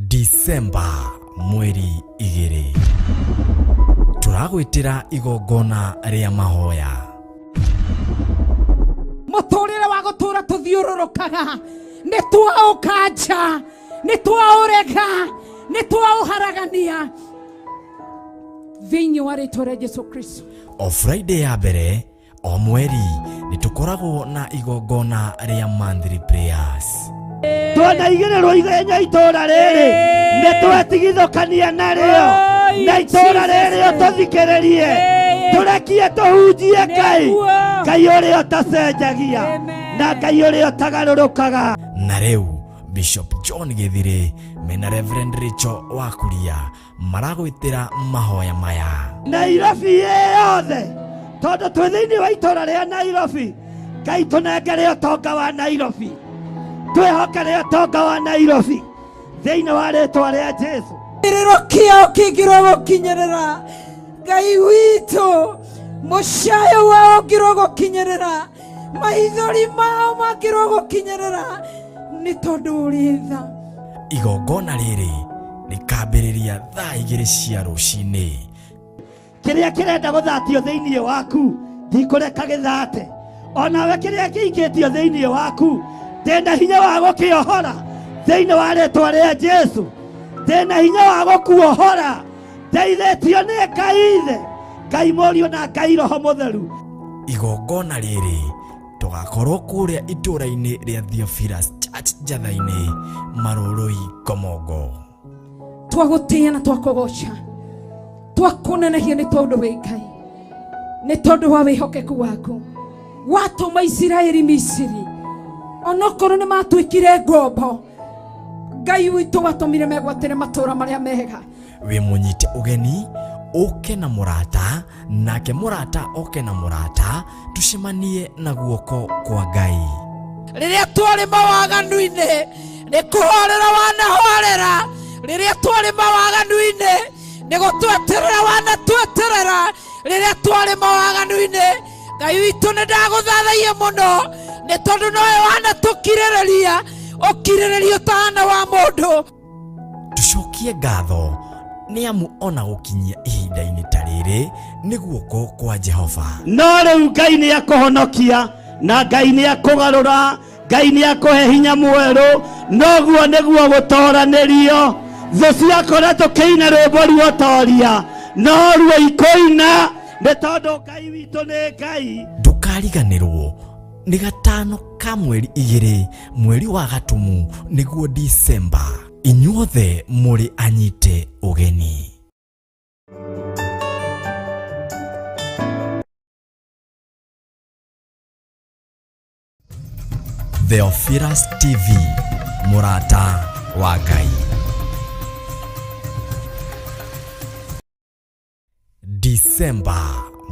Disemba mweri 2 tũragwĩtĩra igongona rĩa mahoya. Mũtũrĩre wa gũtũra tũthiũrũrũkaga nĩ twaũkanja, nĩ twaũrega, nĩ twaũharagania thĩinĩ wa rĩtwa rĩa Jesu Kristo. O Friday ya mbere o mweri nĩ tũkoragwo na igongona rĩa monthly prayers. Twanaigĩrĩrwo ithenya itũra rĩrĩ nĩ twetigithũkania narĩo, na itũra rĩrĩ ũtũthikĩrĩrie, tũrekie tũhunjie Ngai, Ngai ũrĩa ũtacenjagia na Ngai ũrĩa ũtagarũrũkaga. Na rĩu Bishop John Gĩthirĩ mena Reverend Rachel Wakuria maragwĩtĩra mahoya maya. Nairobi yothe, tondũ twĩ thĩinĩ wa itũra rĩa Nairobi, Ngai tũnengere ũtonga wa Nairobi, twĩhokere ũtonga wa Nairobi thĩinĩ wa rĩtwa rĩa Jesu. Kĩrĩro kĩao kĩngĩrwo gũkinyĩrĩra Ngai witũ, mũcayo wao ũngĩrwo gũkinyĩrĩra, maithori mao mangĩrwo gũkinyĩrĩra, nĩ tondũ ũrĩ tha. Igongona rĩrĩ rĩkambĩrĩria thaa 2 cia rũcinĩ. Kĩrĩa kĩrenda gũthatio thĩinĩ waku ndikũreka gĩthate, onawe kĩrĩa kĩikĩtio thĩinĩ waku ndĩna hinya wa gũkĩohora thĩinĩ wa rĩtwa rĩa Jesu. Ndĩna hinya wa gũkuohora, ndeithĩtio nĩ Ngai Ithe, Ngai Mũriũ na Ngai Roho Mũtheru. Igongona rĩrĩ tũgakorwo kũrĩa itũũra-inĩ rĩa Theophilus Church Njatha-inĩ, Marũrũi, Komongo. Twagũtĩĩa na twakũgoca, twakũnenehia nĩ tondũ wĩ Ngai, nĩ tondũ wa wĩhokeku waku. Watũma Isiraeli Misiri, onokorwo nĩ matuĩkire ngombo, Ngai witũ watũmire megwatĩre matũũra marĩa mega. Wĩ mũnyite ũgeni ũke na mũrata, nake mũrata oke na mũrata, tucemanie na guoko kwa Ngai. Rĩrĩa twarĩ mawaganu-inĩ nĩ kũhorera wanahorera, rĩrĩa twarĩ mawaganu-inĩ nĩ gũtweterera wanatweterera, rĩrĩa twarĩ mawaganu-inĩ Ngai witũ nĩ ndagũthathaiya mũno, nĩ tondũ nowe wanatũkirĩrĩria ũkirĩrĩria ũtahana wa mũndũ. Tucokie ngatho nĩ amu ona gũkinyia ihinda-inĩ ta rĩrĩ nĩ guoko kwa Jehova. No rĩu Ngai nĩ akũhonokia na Ngai nĩ akũgarũra, Ngai nĩ akũhe hinya mwerũ, noguo nĩguo gũtoranĩrio. Thũ ciakora tũkĩina rwĩmbo ruotoria, no ruo ikũina nĩ tondũ Ngai witũ nĩ Ngai. Ndũkariganĩrwo nĩ gatano ka mweri 2 mweri wa Gatumu nĩguo Disemba. Inyuothe mũrĩ anyite ũgeni. Theophilus TV, mũrata wa Ngai. Disemba.